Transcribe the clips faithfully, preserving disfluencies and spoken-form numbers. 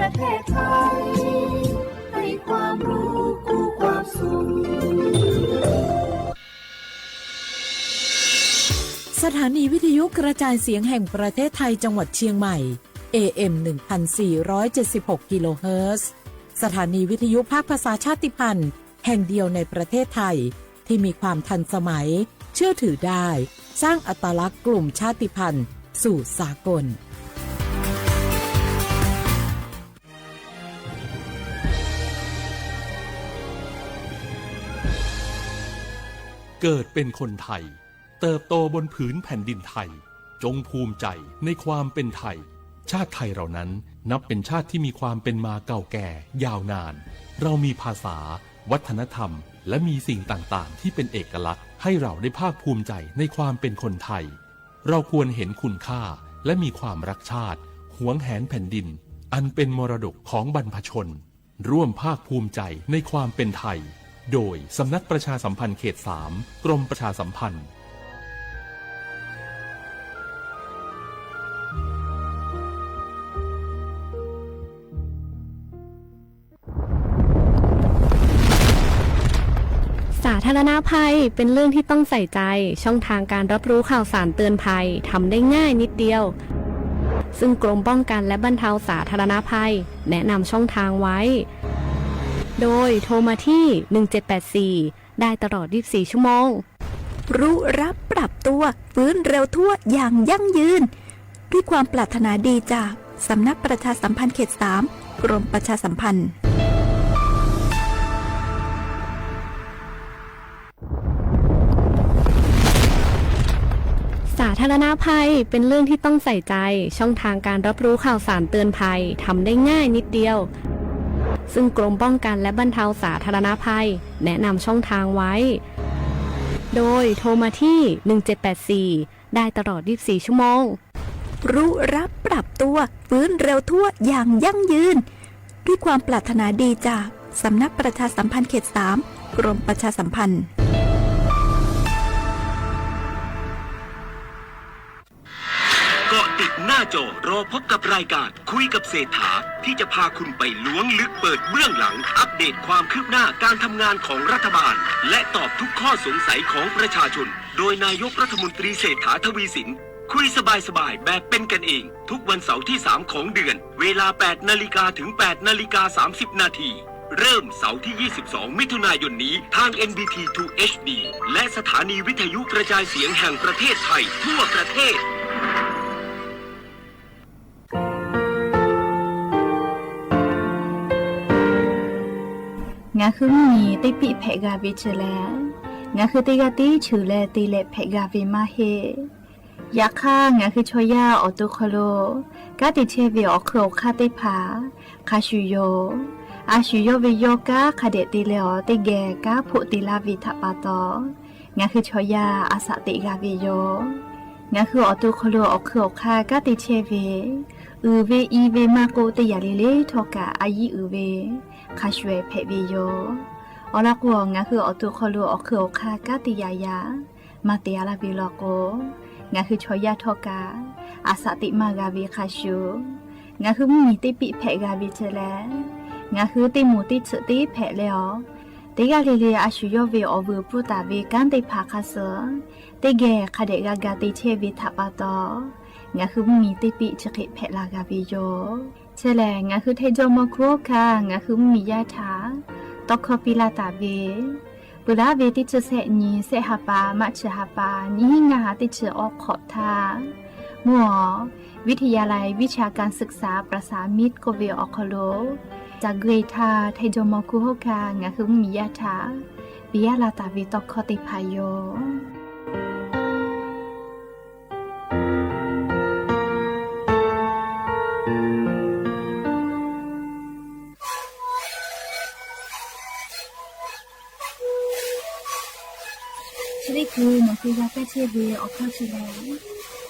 ประเทศไทย ให้ความรู้กู้ความสุข สถานีวิทยุกระจายเสียงแห่งประเทศไทยจังหวัดเชียงใหม่ เอ เอ็ม หนึ่งพันสี่ร้อยเจ็ดสิบหก กิโลเฮิรตซ์ สถานีวิทยุภาคภาษาชาติพันธุ์แห่งเดียวในประเทศไทย ที่มีความทันสมัย เชื่อถือได้ สร้างอัตลักษณ์กลุ่มชาติพันธุ์สู่สากล เกิดเป็นคนไทย เติบโตบนผืนแผ่นดินไทย จงภูมิใจในความเป็นไทย ชาติไทยเรานั้นนับเป็นชาติที่มีความเป็นมาเก่าแก่ยาวนาน เรามีภาษา วัฒนธรรม และมีสิ่งต่างๆ ที่เป็นเอกลักษณ์ ให้เราได้ภาคภูมิใจในความเป็นคนไทย เราควรเห็นคุณค่า และมีความรักชาติ หวงแหนแผ่นดิน อันเป็นมรดกของบรรพชน ร่วมภาคภูมิใจในความเป็นไทย โดยสำนักประชาสัมพันธ์เขตสาม กรมประชาสัมพันธ์ สาธารณภัยเป็นเรื่องที่ต้องใส่ใจ ช่องทางการรับรู้ข่าวสารเตือนภัยทำได้ง่ายนิดเดียว ซึ่งกรมป้องกันและบรรเทาสาธารณภัย แนะนำช่องทางไว้ โดยโทรมาที่ หนึ่งเจ็ดแปดสี่ ได้ตลอด ยี่สิบสี่ ชั่วโมง รู้รับปรับตัว ฟื้นเร็วทั่วอย่างยั่งยืน ด้วยความปรารถนาดีจากสำนักประชาสัมพันธ์เขตสาม กรมประชาสัมพันธ์ สาธารณภัยเป็นเรื่องที่ต้องใส่ใจ ช่องทางการรับรู้ข่าวสารเตือนภัยทำได้ง่ายนิดเดียว ซึ่งกรมป้องกันและบรรเทาสาธารณภัย แนะนำช่องทางไว้ โดยโทรมาที่ หนึ่งเจ็ดแปดสี่ ได้ตลอด ยี่สิบสี่ ชั่วโมง รู้รับปรับตัว ฟื้นเร็วทั่วอย่างยั่งยืน ด้วยความปรารถนาดีจากสำนักประชาสัมพันธ์เขตสาม กรมประชาสัมพันธ์ เกาะติดหน้าจอ รอพบกับรายการคุยกับเศรษฐา ที่จะพาคุณไปล้วงลึกเปิดเบื้องหลัง อัปเดตความคืบหน้าการทำงานของรัฐบาล และตอบทุกข้อสงสัยของประชาชน โดยนายกรัฐมนตรีเศรษฐา ทวีสิน คุยสบายๆ แบบเป็นกันเอง ทุกวันเสาร์ที่สามของเดือน เวลาแปดนาฬิกาถึงแปดนาฬิกาสามสิบนาที เริ่มเสาร์ที่ยี่สิบสอง มิถุนายนนี้ ทาง เอ็น บี ที ทู เอช ดี และสถานีวิทยุกระจายเสียงแห่งประเทศไทยทั่วประเทศ ငါဃုမီး တ့ပံၣ်ဖဲးဂၤဝ့ၤစလဲၣ်, ငါဃုတ့ဂၤတ့ဆၢလဲၣ် တ့လဲၣ်ဖဲးဂၤဝ့ၤမးဟ့ၣ်. ယခါ ငါဃုဆီယၢ်အီၣ်တူၣ်ခီၣ်လိာ် ကါတ့ဆဲးဝ့ၤအီၣ်ခုၣ်အီၣ်ခါသ့ၣ်တဖၣ် ခါဆူၣ်ယိာ်, အါဆူၣ်ယိာ်ဝ့ၤယိာ်ကါ ခါဒဲးတ့လဲၣ်အီၤ တ့ဂဲၤ ကါဖိးတ့လါဝ့ၤထးပာ်တီၤ, ငါဃုဆီယၢ်အစးသ့ၣ်ဂၤဝ့ၤယိာ်, ငါဃုအီၣ်တူၣ်ခီၣ်လိာ်အီၣ်ခုၣ်အီၣ်ခါ ကါတ့ဆဲးဝ့ၤ အုၣ်ဝ့ၤအံၤဝ့ၤမးကိး တ့ယၤလံလ့ထီၣ်ကး အယံၤအုၣ်ဝ့ၤ ခါဆူၣ်ဝဲဖဲးဝ့ၤယိာ်, အီၤလီၤကိး ငါဃုအီၣ်တူၣ်ခီၣ်လိာ်အီၣ်ခုၣ်အီၣ်ခါ ကါတ့ယၤယၤ မၤတ့အါလၢဝ့ၤလီၤကိး, ငါဃုဆီယၢ်ထီၣ်ကး အစးသ့ၣ်မၤဂၤဝ့ၤခါဆူၣ်, ငါဃုမီးတ့ပံၣ်ဖဲးဂၤဝ့ၤစလဲၣ်, ငါဃုတ့မိၢ်တ့ဆၢသ့ဖဲးလဲၣ်အီၤ, တ့ဂၤလံလံ အါဆူၣ်ယိာ်ဝ့ၤအီၣ်ဝုၢ်ပူၤတၢ်ဝ့ၤ ကါသ့ၣ်တဖၣ်ခါစၢၢ်, တ့ဂဲၤ ခါဒဲးဂၤဂၤတ့ဆဲးဝ့ၤထးပာ်တီၤ, ငါဃုမီးတ့ပံၣ်ဆၢဃဲးဖဲးလၢဂၤဝ့ၤယိာ်, ဆဲးလဲၣ် ငါဃုထဲဒိၣ်မီၤခူဟီၣ်ခါ ငါဃုမီးယါထး တီခီပံလၢတၢ်ဝ့ၤ ပှၤလၢဝ့ၤတ့ဆၢစဲးနံၤ စဲးဟးပၢ် မးဆၢဟးပၢ် နံၤဟံးငါဟးတ့ဆၢအီခီၣ်ထါ, မ့ၢ်အီၤ วิทยาลัยวิชาการศึกษาประสานมิตร ကိးဝ့ၤအီၣ်ခီၣ်လိာ်, တၢ်ဂ့ၤထါ ထဲဒိၣ်မီၤခူဟီၣ်ခါ ငါဃုမီးယါထး ပယါလၢတၢ်ဝ့ၤတီခီသ့ၣ်တဖၣ်ယိာ်. ဆၢလ့ၣ်ခု မီၤက့ၤဂၤပဲာ်ဆ့ဝ့ၤအီၣ်ခီၣ်ဆၢလဲၣ်,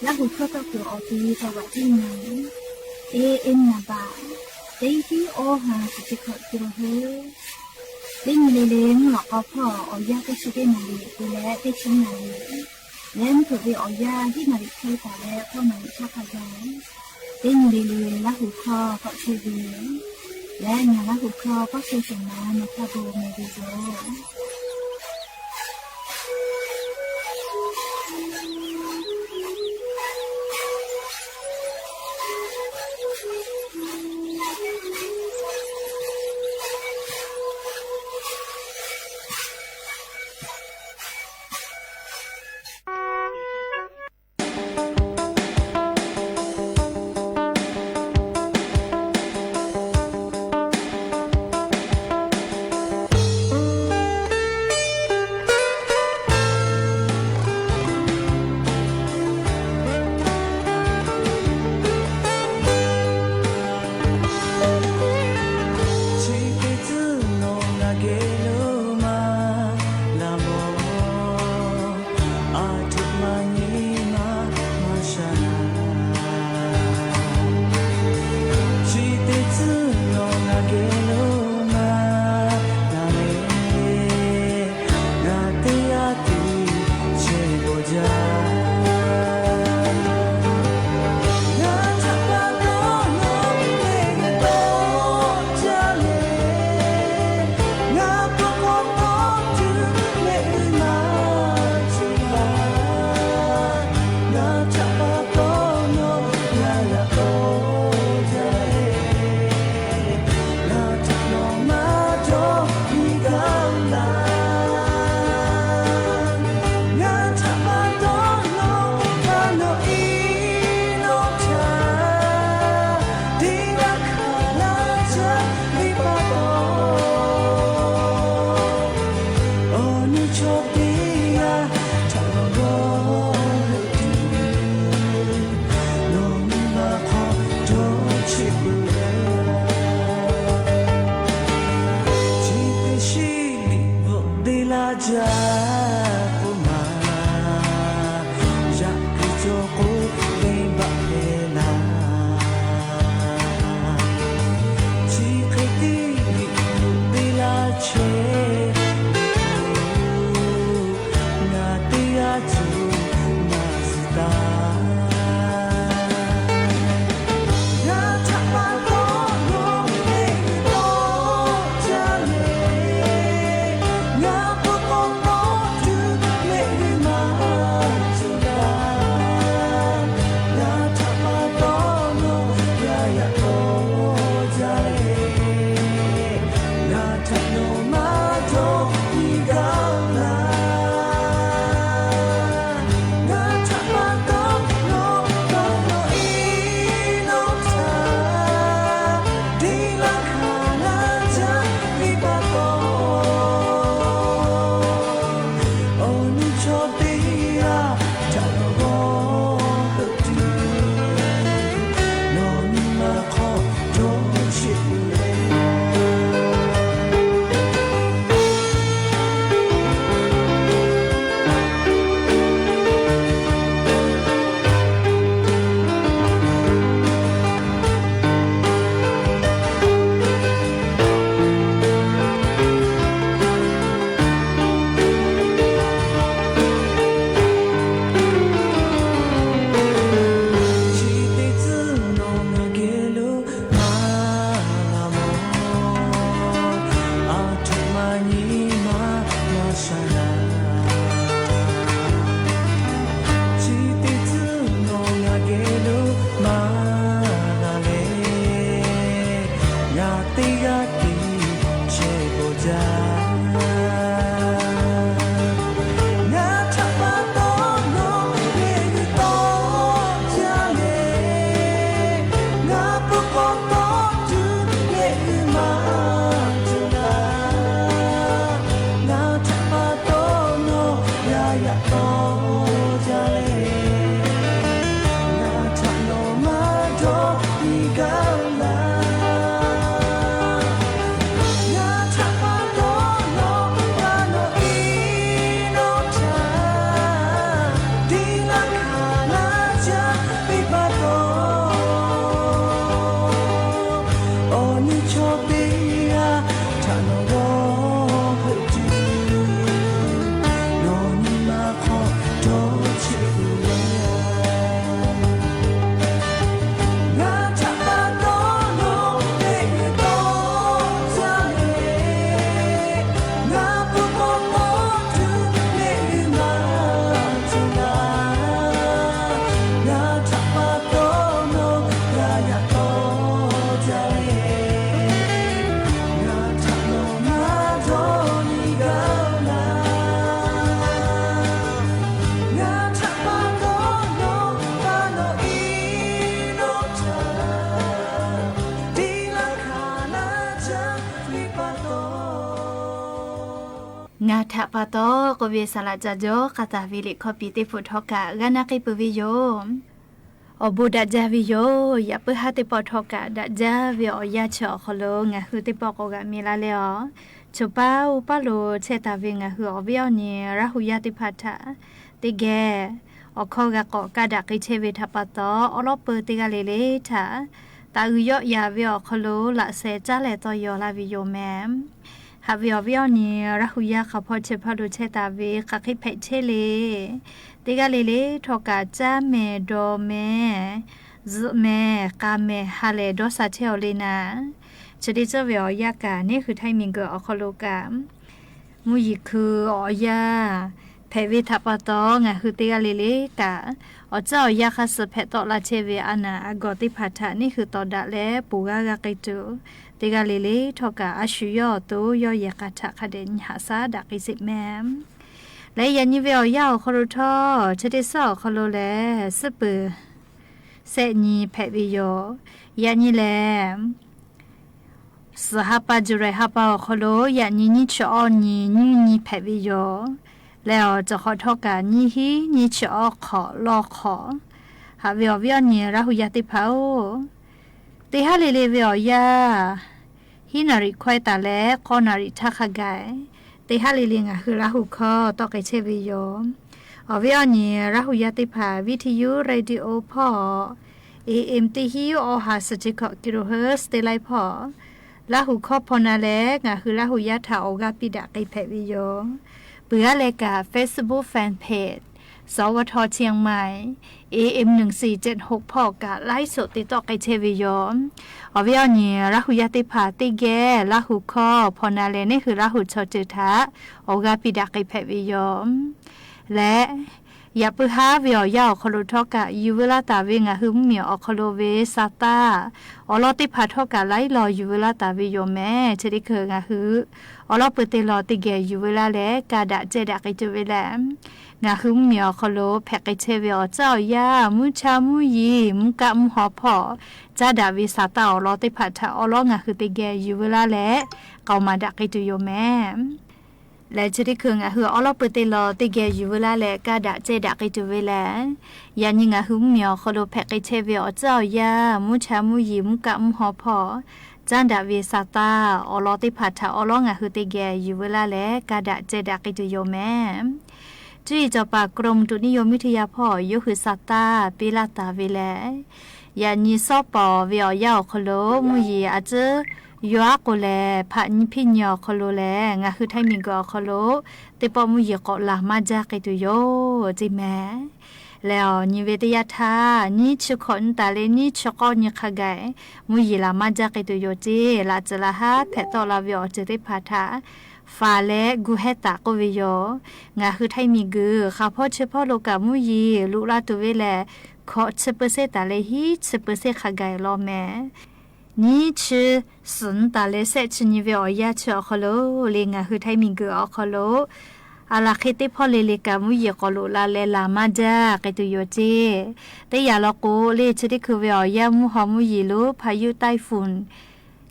လၢဟူၣ်ခီၣ်ထီၣ်ခုၣ်အီၣ်က့ၤ တၢ်ဝးတံၢ်နၤ, အ့ အ့ နၢ်ဘၣ်, တ့ဟံၣ်အီၣ်ဟါ တံၤခီၣ်ကၠိဟဲ, တ့မံၤလ့လ့ မုၢ်လီၤကီဖီၣ်အီၣ်ယၢ်တ့ဆံတ့နၣ်ရံၣ် တုၤလၢတ့ဆံနၣ်ရံၣ်, လဲၤမုၢ်ထီၣ်ဝ့ၤအီၣ်ယၢ် ဟံၣ်နၣ်ရံၣ်ခဲတၢ်လၢ ဃိးနၣ်ရံၣ်ဆၣ်ခါယါ, တ့မံၤလ့လ့ လၢဟူၣ်ခီၣ်ထီၣ်ဆ့ဝ့ၤ Lea nyala hu klo, kuo ke seng ma, na ka bo me di yo. ထးပာ်တီ ကဝီၤစလးကၠီ ကၢ်တၢ်ဝီလံာ်ခီပီၣ် တ့ၢ်ဖုၣ်ထီၣ်ကၣ် ဂၤနာ်က့ပၢၢ်ဝီယိၤ အိၣ်ဘူးဒၣ်ယၤဝီယိၤ ယပၢဟါတ့ၢ်ပီၣ်ထီၣ်ကၣ် ဒၣ်ယၤဝီအီၤယၤဆၢအီၤခီလိာ် ငါးဟုသ့ၣ်ပီၣ်ကိးဂၤမ့ၢ်လၢ်လၢ်အီၤ ဆိပာ်အိၣ်ပာ်လိာ် ဆဲးတၢ်ဝီ ငါးဟုအီၤဝီအီၤန့ၣ် ရၢ်ဟူယၤသ့ၣ်တဖၣ်ထး တ့ၢ်ဂဲၤ အီခီဂၤကိး ကၢ်ဒၣ်က့ၤဆဲးဝီထးပာ်တီ အိးလီၤပၢၢ်တ့ၢ်ဂၤလၢ်လၢ်ထး တၢ်အုၣ်ယီၣ်ယၤဝီအီၤခီလိာ် လၢ်ဆဲးကၠါလဲၣ်တီယီၤလၢ်ဝီယိၤမ့ၢ် ဟးဝီအီၤဝီအီၤန့ၣ် ရၢ်ဟူယၤဃာ်ဖီဆဲးဖီလိာ်ဆဲးတၢ်ဝီ ဃၣ်ဃ့ဖဲးဆဲးလၢ် တ့ၢ်ဂၤလၢ်လၢ်ထီၣ်ကၢ် ကၠါမဲာ် ဒီးမဲာ် စးမဲာ် ဃာ်မဲာ် ဟးလဲၣ်ဒီးစးထဲအီၤလၢ်နၤ ဆၢဒ့ၣ်စၢဝီအီၤယၤကၢ် န့ၣ်ဟုထၢၣ်မံၤကၢၢ်အီၤခီလိာ်ကၢ် မူယံၤခုအီၤယၤ ဖဲးဝီထးပာ်တီ ငါးဟုတ့ၢ်ဂၤလၢ်လၢ်ကၢ် အီၣ်စၢအီၤယၤဃါစၢၤဖဲးတီလၢ်ဆဲးဝီအနၢ်အဂီၢ်သ့ၣ်တဖၣ်ထး န့ၣ်ဟုတီဒါလၢ် ပူၤဂၤဂၤက့ၤတုၤ တ့ၢ်ဂၤလၢ်လၢ်ထီၣ်ကၢ် အဆူၣ်ယီၣ်သိယီၣ်ယဲၢ်ဃာ်ထးခါဒဲး ဟးစးဒၣ်က့ၤစ့ၢ်မ့ၢ် လၢယၤနံၤဝီအီၤယၤအီၤခီလိာ်ထီၣ် ဆၢဒ့ၣ်စၢအီၤခီလိာ်လၢ် စံးပၢၢ် စဲးနံၤဖဲးဝီယိၤ ယၤနံၤလၢ် စးဟးပာ် ယူၤလံဟးပာ်အီၤခီလိာ် ယၤနံၤနံၣ်ဆံအီၣ်နံၤ နွံနံၤဖဲးဝီယိၤ လဲၤအီၤစးဃီထီၣ်ကၢ် နံၣ်ဟံၣ် နံၣ်ဆံအီၣ်ခီၣ် လီၢ်ခီၣ် ဟးဝီအီၤဝီအီၤန့ၣ် ရၢ်ဟူယၤသ့ၣ်တဖၣ်အိၣ် တ့ၢ်ဟါလၢ်လၢ်ဝီအီၤယၤ ဟံၣ်နၣ်ရံၣ်ခွဲးတၢ်လၢ ဃိးနၣ်ရံၣ်ထးခါဂၤ တ့ၢ်ဟါလၢ်လၢ် ငါးဟုရၢ်ဟူခီ တီက့ၤဆဲးဝီယိၤ အီၤဝီအီၤန့ၣ် ရၢ်ဟူယၤသ့ၣ်တဖၣ် ဝံထယူ ရေဒီယိုဖီၣ် AM တဟံၣ်အီဟး စကံခီၣ် ကံရိဟၢၣ် တ့ၢ်လံဖီၣ် ရၢ်ဟူခီဖီနၤလဲၣ် ငါးဟုရၢ်ဟူယၤထး အိၣ်ဂၤပံးဒၣ်က့ၤဖဲးဝီယိၤ ပှၤဂၤလဲၤကၢ် Facebook Fanpage စဝထ เชียงใหม่ AM หนึ่งสี่เจ็ดหก ဖီၣ် ကၢ် ไลฟ์สด တ့ၢ်တီက့ၤဆဲးဝီယိၤ အီၤဝီအီၤန့ၣ် ရၢ်ဟူယၤသ့ၣ်တဖၣ် တ့ၢ်ဂဲၤ ရၢ်ဟူခီဖီနၤလဲၣ် န့ၣ်ဟုရၢ်ဟူဆီၣ်တၢၢ်ထး အိၣ်ဂၤပံးဒၣ်က့ၤဖဲးဝီယိၤ လၢ ယပၢဟါဝီအီၤယၤအီၤခီလိာ်ထီၣ်ကၢ် ယူၤဝဲလၢ်တၢ်ဝီ ငါးဟုမုၢ်မံၤအီၤခီလိာ်ဝီ စးတၢ် အိးလီၤသ့ၣ်တဖၣ်ထီၣ်ကၢ် လၢအံၤလီၤ ယူၤဝဲလၢ်တၢ်ဝီယိၤမ့ၢ် ဆၢဒ့ၣ်ခု ငါးဟု အိးလီၤပၢၢ်တ့ၢ်လီၤ တ့ၢ်ဂဲၤ ယူၤဝဲလၢ်လဲၣ် ကၢ်ဒၣ်ကဲဒၣ်က့ၤတုၤဝဲလဲၣ် ငါးဟုမုၢ်မံၤအီၤခီလိာ် ဖဲးက့ၤဆဲးဝီ အီၣ်စၢအီၤယၤ မူဆါမူယံၤ မူကးမူဟီၣ်ဖီၣ် ကၢ်ဒၣ်ဝီ စးတၢ် အိးလီၤသ့ၣ်တဖၣ်ထး အိးလီၤ ငါးဟုတ့ၢ်ဂဲၤ ယူၤဝဲလၢ်လဲၣ် ကိးမၤဒၣ်က့ၤတုၤယိၤမ့ၢ် လၢဆၢဒ့ၣ်ခု ငါးဟုအိးလီၤပၢၢ်တ့ၢ်လီၤ တ့ၢ်ဂဲၤ ယူၤဝဲလၢ်လဲၣ် ကၢ်ဒၣ်ကဲဒၣ်က့ၤတုၤဝဲလဲၣ် ယၤနံၤ ငါးဟုမုၢ်မံၤအီၤခီလိာ် ဖဲးက့ၤဆဲးဝီ အီၣ်စၢအီၤယၤ မူဆါမူယံၤ မူကးမူဟီၣ်ဖီၣ် ကၢ်ဒၣ်ဝီ စးတၢ် အိးလီၤသ့ၣ်တဖၣ်ထး အိးလီၤ ငါးဟုတ့ၢ်ဂဲၤ ယူၤဝဲလၢ်လဲၣ် ကၢ်ဒၣ်ကဲဒၣ်က့ၤတုၤယိၤမ့ၢ် ကၠူအံၤ စီၤပၤ กรมอุตุนิยมวิทยา ဖီၣ် ယိးဟု စးတၢ် ပ့လၢ်တၢ်ဝီလဲၣ် ယၤနံၤ စီၤပၤ ဝီအီၤယၤအီၤခီလိာ် မူယံၤအီၤ ယွၤကိးလဲၣ် ဖးနံၤဖံးနံၤအီၤခီလိာ်လဲၣ် ငါးဟုထၢၣ်မံၤကၢၢ်အီၤခီလိာ် သ့ၣ်ပီၣ်မူယံၤကိးလၢ်မၤဒၣ်က့ၤတုၤယိၤ ကၠ့မ့ၢ် လၢအီၤ နံၤဝီတယၢ်ထါ နံၣ်ဆံဃိးနံၣ်တၢ်လၢ နံၣ်ဆံဃိးနံၣ်ခါဂၤ မူယံၤလၢ်မၤဒၣ်က့ၤတုၤယိၤကၠ့ လၢ်စၢၤလၢ်ဟါ ဖဲးတီလၢ်ဝီအီၤကၠ့သ့ၣ်တဖၣ်ထး ဖးလဲၣ် ကူၣ်ဟဲတၢ်ကိးဝီယိၤ ငါးဟုထၢၣ်မံၤကၢၢ် ဃာ်ဖီဆၢဖီလိာ်ကၢ် မူယံၤ လူၤလၢ်တုၤဝဲလဲၣ် ခိးဆၢပၢၢ်စ့ၣ်တၢ်လၢ ဟံးဆၢပၢၢ်စ့ၣ်ခါဂၤလီၤမ့ၢ် နံၣ်ဆံသၢနံၣ်တၢ်လၢ ဆဲးဆံနံၣ်ဝီအီၤယၤဆၢအီၤခီလိာ် လၢ ငါးဟုထၢၣ်မံၤကၢၢ်အီၤခီလိာ် အလၢ်ဃ့သ့ၣ်ဖီၣ်လ့လ့ကၢ် မူယံၤကိးလိာ်လၢ်လဲၣ် လၢ်မၤဒၣ်က့ၤတုၤယိၤကၠ့ တယာ်လီၤကိးလၢ ဆၢထံၣ်ခုးဝဲအီၤယၤ မူဟီမူယံၤလၢ พายุไต้ฝุ่น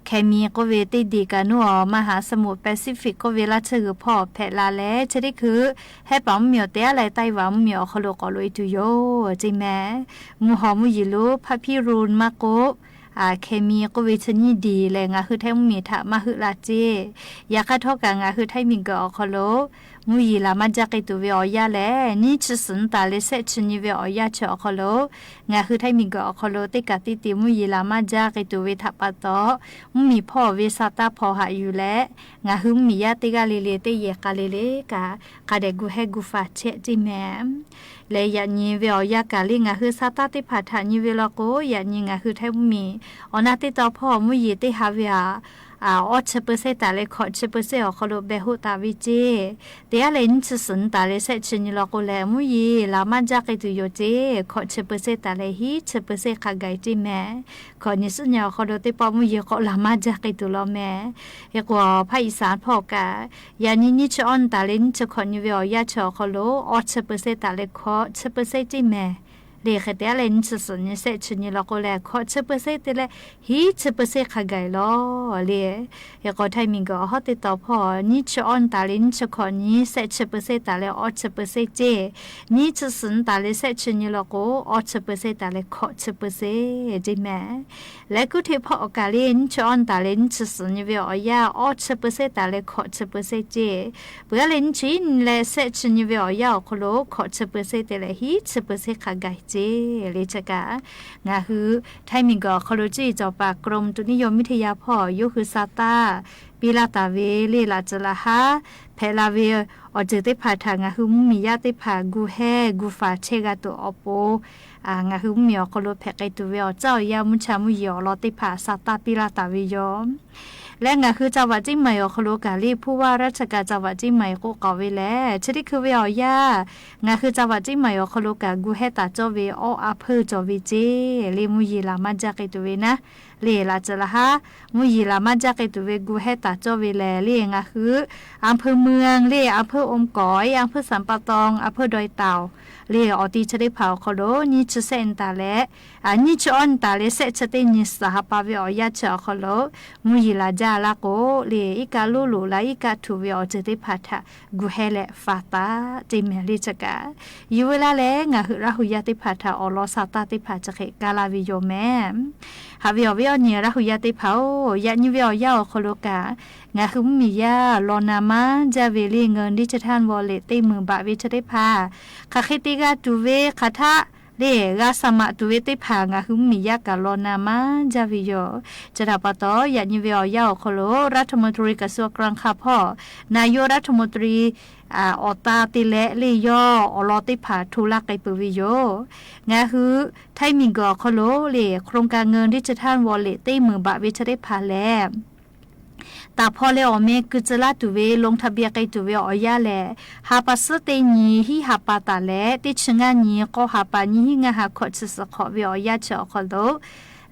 เคมี ကိးဝဲ တ့ၢ်ဒံးကးနူၢ်အီၤ มหาสมุทรแปซิฟิก ကိးဝဲ လၢဆၢဂ့ၤဖီၣ်ဖဲးလၢ်လဲၣ် ဆၢထံၣ်ခုး ဟဲပာ်မူမံၤအီၤ တယာ်လၢ ไต้หวัน မူမံၤအီၤခီလိာ် ကိးလိာ်အံၤတုၤယိၤကၠ့မ့ၢ် မူဟီမူယံၤလၢ พายุไต้ฝุ่น မၤကိး เคมี ကိးဝဲ ဆၢနံၣ်ဒံးလၢ ငါးဟုထၢၣ်မံၤထး မၤဟုးလၢ်ကၠ့ ယၤဃးထီၣ်ကၢ် ငါးဟုထၢၣ်မံၤကၢၢ်အီၤခီလိာ် မူယံၤလၢ်မၤဒၣ်က့ၤတုၤဝဲအီၤယၤလဲၣ် နံၣ်ဆံသၢနံၣ်တၢ်လၢ ဆဲးဆံနံၣ်ဝီအီၤယၤဆၢအီၤခီလိာ် ငါးဟုထၢၣ်မံၤကၢၢ်အီၤခီလိာ် တ့ၢ်ကးသံတံၢ် မူယံၤလၢ်မၤဒၣ်က့ၤတုၤဝဲထးပာ်တီ မူမံၤဖီၣ်ဝဲ စးတၢ်ဖီၣ်ဟးယူၤလဲၣ် ငါးဟုမံၤယၤတ့ၢ်ဂၤလ့လ့ တ့ၢ်ယဲၢ်ကးလ့လ့ကၢ် ကးဒဲးဂူာ်ဟဲဂူာ်ဖးဆဲးကၠ့မ့ၢ် လၢယၤနံၤဝဲအီၤယၤကၢ် လၢ ငါးဟု စးတၢ်သ့ၣ်တဖၣ်ထးနံၤဝဲလီၤကိး ယၤနံၤ ငါးဟုထၢၣ်မံၤ အီၤနၢ်သ့ၣ်တီဖီၣ် မူယံၤတ့ၢ်ဟးဝဲအီၤ အီၣ်ဆၢပၢၢ်စ့ၣ်တၢ်လၢ ခိးဆၢပၢၢ်စ့ၣ်အီၤခီလိာ် ဘဲၣ်ဟူးတၢ်ဝံၣ်ကၠ့ တယာ်လၢ နံၣ်ဆံသၢနံၣ်တၢ်လၢ ဆဲးဆံနံၣ်လီၤကိးလဲၣ် မူယံၤလၢ်မၤဒၣ်က့ၤတုၤယိၤကၠ့ ခိးဆၢပၢၢ်စ့ၣ်တၢ်လၢ ဟံးဆၢပၢၢ်စ့ၣ်ခးဂၤကၠ့မ့ၢ် ခိးနံၣ်ဆံနံၣ်အီၤခီလိာ် သ့ၣ်ပီၣ်မူယံၤကိးလၢ်မၤဒၣ်က့ၤတုၤလီၤမ့ၢ် ဟ့ၣ်ကွီၢ် ภาคอีสาน ဖီၣ်ကၢ် ယၤနံၤ နံၣ်ဆံအီၣ်နံၣ်တၢ်လၢ နံၣ်ဆံဃိးနံၣ်ဝဲအီၤယၤဆၢအီၤခီလိာ် အီၣ်ဆၢပၢၢ်စ့ၣ်တၢ်လၢ ခိးဆၢပၢၢ်စ့ၣ်ကၠ့မ့ၢ် လ့ၣ်ဃဲၤတဲလၢ နံၣ်ဆံသွင်နံၣ် ဆဲးဆံနံၣ်လီၤကိးလၢ ခီးဆံပိူဝ်ၣ်စ့ၣ်တဲလၢ ဟံးဆံပိူဝ်ၣ်စ့ၣ်ခးဂၤအံၤလီၤ လ့ၣ်. ဟ့ၣ်ကီး ထၢၣ်မံၤကီး ဟီၣ်တ့ၢ်တီၤဖီၣ် နံၣ်ဆံအီၣ်နတၢ်လၢ နံၣ်ဆံခွံနံၣ် ဆဲးဆံပိူဝ်ၣ်စ့ၣ်တၢ်လၢ အီဆံပိူဝ်ၣ်စ့ၣ်စ့ၣ်, နံၣ်ဆံသၢနံၣ်တၢ်လၢ ဆဲးဆံနံၣ်လီၤကိး အီဆံပိူဝ်ၣ်စ့ၣ်တၢ်လၢ ခီးဆံပိူဝ်ၣ်စ့ၣ် စ့ၢ်မ့ၢ် လၢကူၣ်ထံးဖီၣ်အကါလၢ နံၣ်ဆံအီၣ်နတၢ်လၢ နံၣ်ဆံသွင်နံၣ်ဝဲအီၤယၢ် အီဆံပိူဝ်ၣ်စ့ၣ်တၢ်လၢ ခီးဆံပိူဝ်ၣ်စ့ၣ်စ့ၢ်, ပှၤလၢနံၣ်ဆံနံၣ်လၢ ဆဲးဆံနံၣ်ဝဲအီၤယၢ်အီၤခီလိာ် ခီးဆံပိူဝ်ၣ်စ့ၣ်တဲလၢ ဟံးဆံပိူဝ်ၣ်စ့ၣ်ခးဂၤစ့ၢ် လ့ၣ်ဆကၣ်. ငါဟု ထၢၣ်မံၤကီးခီလိာ် ကၠံၣ်စီၤပၤ ကရူမ်တုနိယိုမ် မုၢ်ထယါဖီၣ် ယိၤဟုၣ်စၢ်တၢ် ပံလၢ်တၢ်ဝ့ လ့ၣ်လၢ်စၢၤလၢ်ဟါ ဖဲးလၢ်ဝ့ အီၤစၢၤသ့ၣ်တဖၣ်ထၣ် ငါဟုမုၢ်မံၤယါသ့ၣ်တဖၣ် ဂူာ်ဟဲ ဂူာ်ဖး ဆဲးဂၤတူာ်အီၤပူၤ အ ငါဟုမုၢ်မံၤအီၤခီလိာ် ဖဲးကဲတူာ်ဝဲအီၤ ကၠီၣ်အီၤယါ မူဆါမူယံၤအီၤလီၤသ့ၣ်တဖၣ် စၢ်တၢ်ပံလၢ်တၢ်ဝ့ယီၤ လၢငါဟုစၢ်ဝးကၠံၣ်မၤအီၤခီလိာ်ကၣ်လံ ဖူဝါရၢ်ဆကၣ် စၢ်ဝးကၠံၣ်မၤအီၤကိးကီးဝဲလဲၣ် ဆၢထံၣ်ခုးဝဲအီၤယါ ငါဟုစၢ်ဝးကၠံၣ်မၤအီၤခီလိာ်ကၣ် ဂူာ်ဟဲတၢ်ကၠီၣ်ဝ့ အီၣ်အါဖၢၣ်ကၠီၣ်ဝ့စ့ၢ် လ့ၣ်မူယံၤလၢ်မၤကၢကဲတူာ်ဝဲနၤ လ့ၣ်လၢ်စၢၤလၢ်ဟါ မူယံၤလၢ်မၤကၢကဲတူာ်ဝဲ ဂူာ်ဟဲတၢ်ကၠီၣ်ဝ့လဲၣ် လ့ၣ်ငါဟု အၣ်ဖၢၣ်မုၢ် လ့ၣ်အၣ်ဖၢၣ်အိမ်ကီၢ် အၣ်ဖၢၣ်စၣ်ပၢ်တီ အၣ်ဖၢၣ်ဒွဲၣ်တၢ် လ့ၣ်အီၤတံၢ်ဆၢသ့ၣ်တဖၣ်အီၤခီလိာ် နံၣ်ဆံသၢနံၣ်တၢ်လၢ အ နံၣ်ဆံအီၣ်နံၣ်တၢ်လၢ ဆဲးဆံတ့ၢ်နံၣ် စၢ်ဟးပာ်ဝဲအီၤယါဆၢအီၤခီလိာ် မူယံၤလၢ်ကၠၢ်လၢ်ကိး လ့ၣ်အံၤကၣ်လိၤလိၤလၢအံၤကၣ်ထူၣ်ဝဲအီၤစၢၤသ့ၣ်တဖၣ်ထၣ် ဂူာ်ဟဲလၢ်ဖးတၢ် စ့ၢ်မ့ၢ်လ့ၣ်ဆကၣ် ယံၤဝဲလၢ်လၢ ငါဟုရၣ်ဟူယါသ့ၣ်တဖၣ်ထၣ် အီၣ်လီၤစၢ်တၢ်သ့ၣ်တဖၣ် စဃဲးကါလၢ်ဝ့ယီၤမ့ၢ် ဟးဝ့အီၤဝ့အီၤနံၤ ရၣ်ဟူယါသ့ၣ်တဖၣ်ဧၢ ယၣ်ညိဝဲအီၤယါအီၤခီလိာ်ကၣ် ငါဟုမုၢ်မံၤယါ လီၤနၤမၤကၢဝဲ လ့ၣ် ငိုၢ်ဒံၣ်စထၣ်ဝီလ့ၣ် သ့ၣ်မုၢ်ဘၣ်ဝဲဆၢသ့ၣ်တဖၣ် ခးဃ့တ့ဂၤတူာ်ဝဲ ခးထၣ် လ့ၣ် ဂၤစၢ်မးတူာ်ဝဲသ့ၣ်တဖၣ် ငါဟုမုၢ်မံၤယါကၣ်လီၤနၤမၤကၢဝဲယီၤ စၢ်ဒၣ်ပၢ်တီ ယၣ်ညိဝဲအီၤယါအီၤခီလိာ် ရၣ်ထမူတရံကစူၤကရၣ်ခၣ်ဖီၣ် နၤယိၣ်ရၣ်ထမူတရံ အ အီၣ်တၢ်သ့လဲၣ် လ့ၣ်ယီၤ အီၣ်လီၤသ့ၣ်တဖၣ် ထိလၢ်ကဲပုၤဝဲယီၤ ငါဟု ထၢၣ်မံၤကီးခီလိာ် လ့ၣ် โครงการเงินดิจิทัลวอลเล็ต သ့ၣ်မုၢ်ဘၣ်ဝဲဆၢသ့ၣ်တဖၣ်လဲၣ် တၢ်ဖီၣ်လၢအီၤမ့ၢ်ကုၢ်စၢ်လၢ်တူာ်ဝဲ ลงทะเบียนကဲတူာ်ဝဲအီၤယါလဲၣ် ဟါပာ်စ့ၢ်သ့ၣ်နံၤ ဟံၣ်ဟါပာ်တၢ်လဲၣ် တ့ၢ်ဆံငါနံၤ ကီၢ်ဟါပာ် နံၣ်ဟံၣ်ငါဟါ ခီးဆံသၢခီးဝဲအီၤယါဆၢအီၤခီလိာ်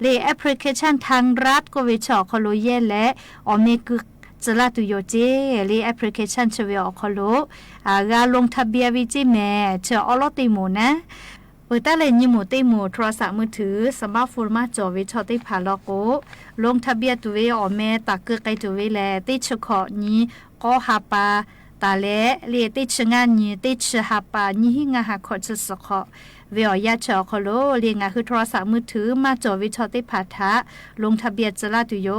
လ့ၣ် application တၢ်ရၢတ်ၣ်ကီၢ်ဝဲဆၢအီၤခီလိာ်ယဲလဲၣ် အီၤမ့ၢ်ကုၢ်စၢ်လၢ်တူာ်ယီၤစ့ၢ် လ့ၣ် application ဆၢဝဲအီၤခီလိာ် အဂၤ ลงทะเบียนဝဲစ့ၢ်မ့ၢ် ဆၢအီၣ်လီၤသ့ၣ်မုၢ်နၤ ပတၢ်လဲၤညံမူးသ့ၣ်မုၢ် โทรศัพท์มือถือ สมาร์ทโฟน မၤစၢၤဝဲဆီသ့ၣ်တဖၣ်လီၤကိး ลงทะเบียนတူာ်ဝဲအီၤမ့ၢ်တၢ်ကုၢ်ကဲတူာ်ဝဲလဲၣ် တ့ၢ်ဆံဃိးနံၤ ကီၢ်ဟါပာ်တၢ်လဲၣ် လ့ၣ် တ့ၢ်ဆံငါနံၤ တ့ၢ်ဆံဟါပာ် နံၣ်ဟံၣ်ငါဟါ ခီးဆံသၢခီး ဝဲအီၤယါဆၢအီၤခီလိာ် လ့ၣ် ငါဟု โทรศัพท์มือถือ မၤစၢၤဝဲဆီသ့ၣ်တဖၣ်ထၣ် ลงทะเบียน စၢ်လၢ်တူာ်ယီ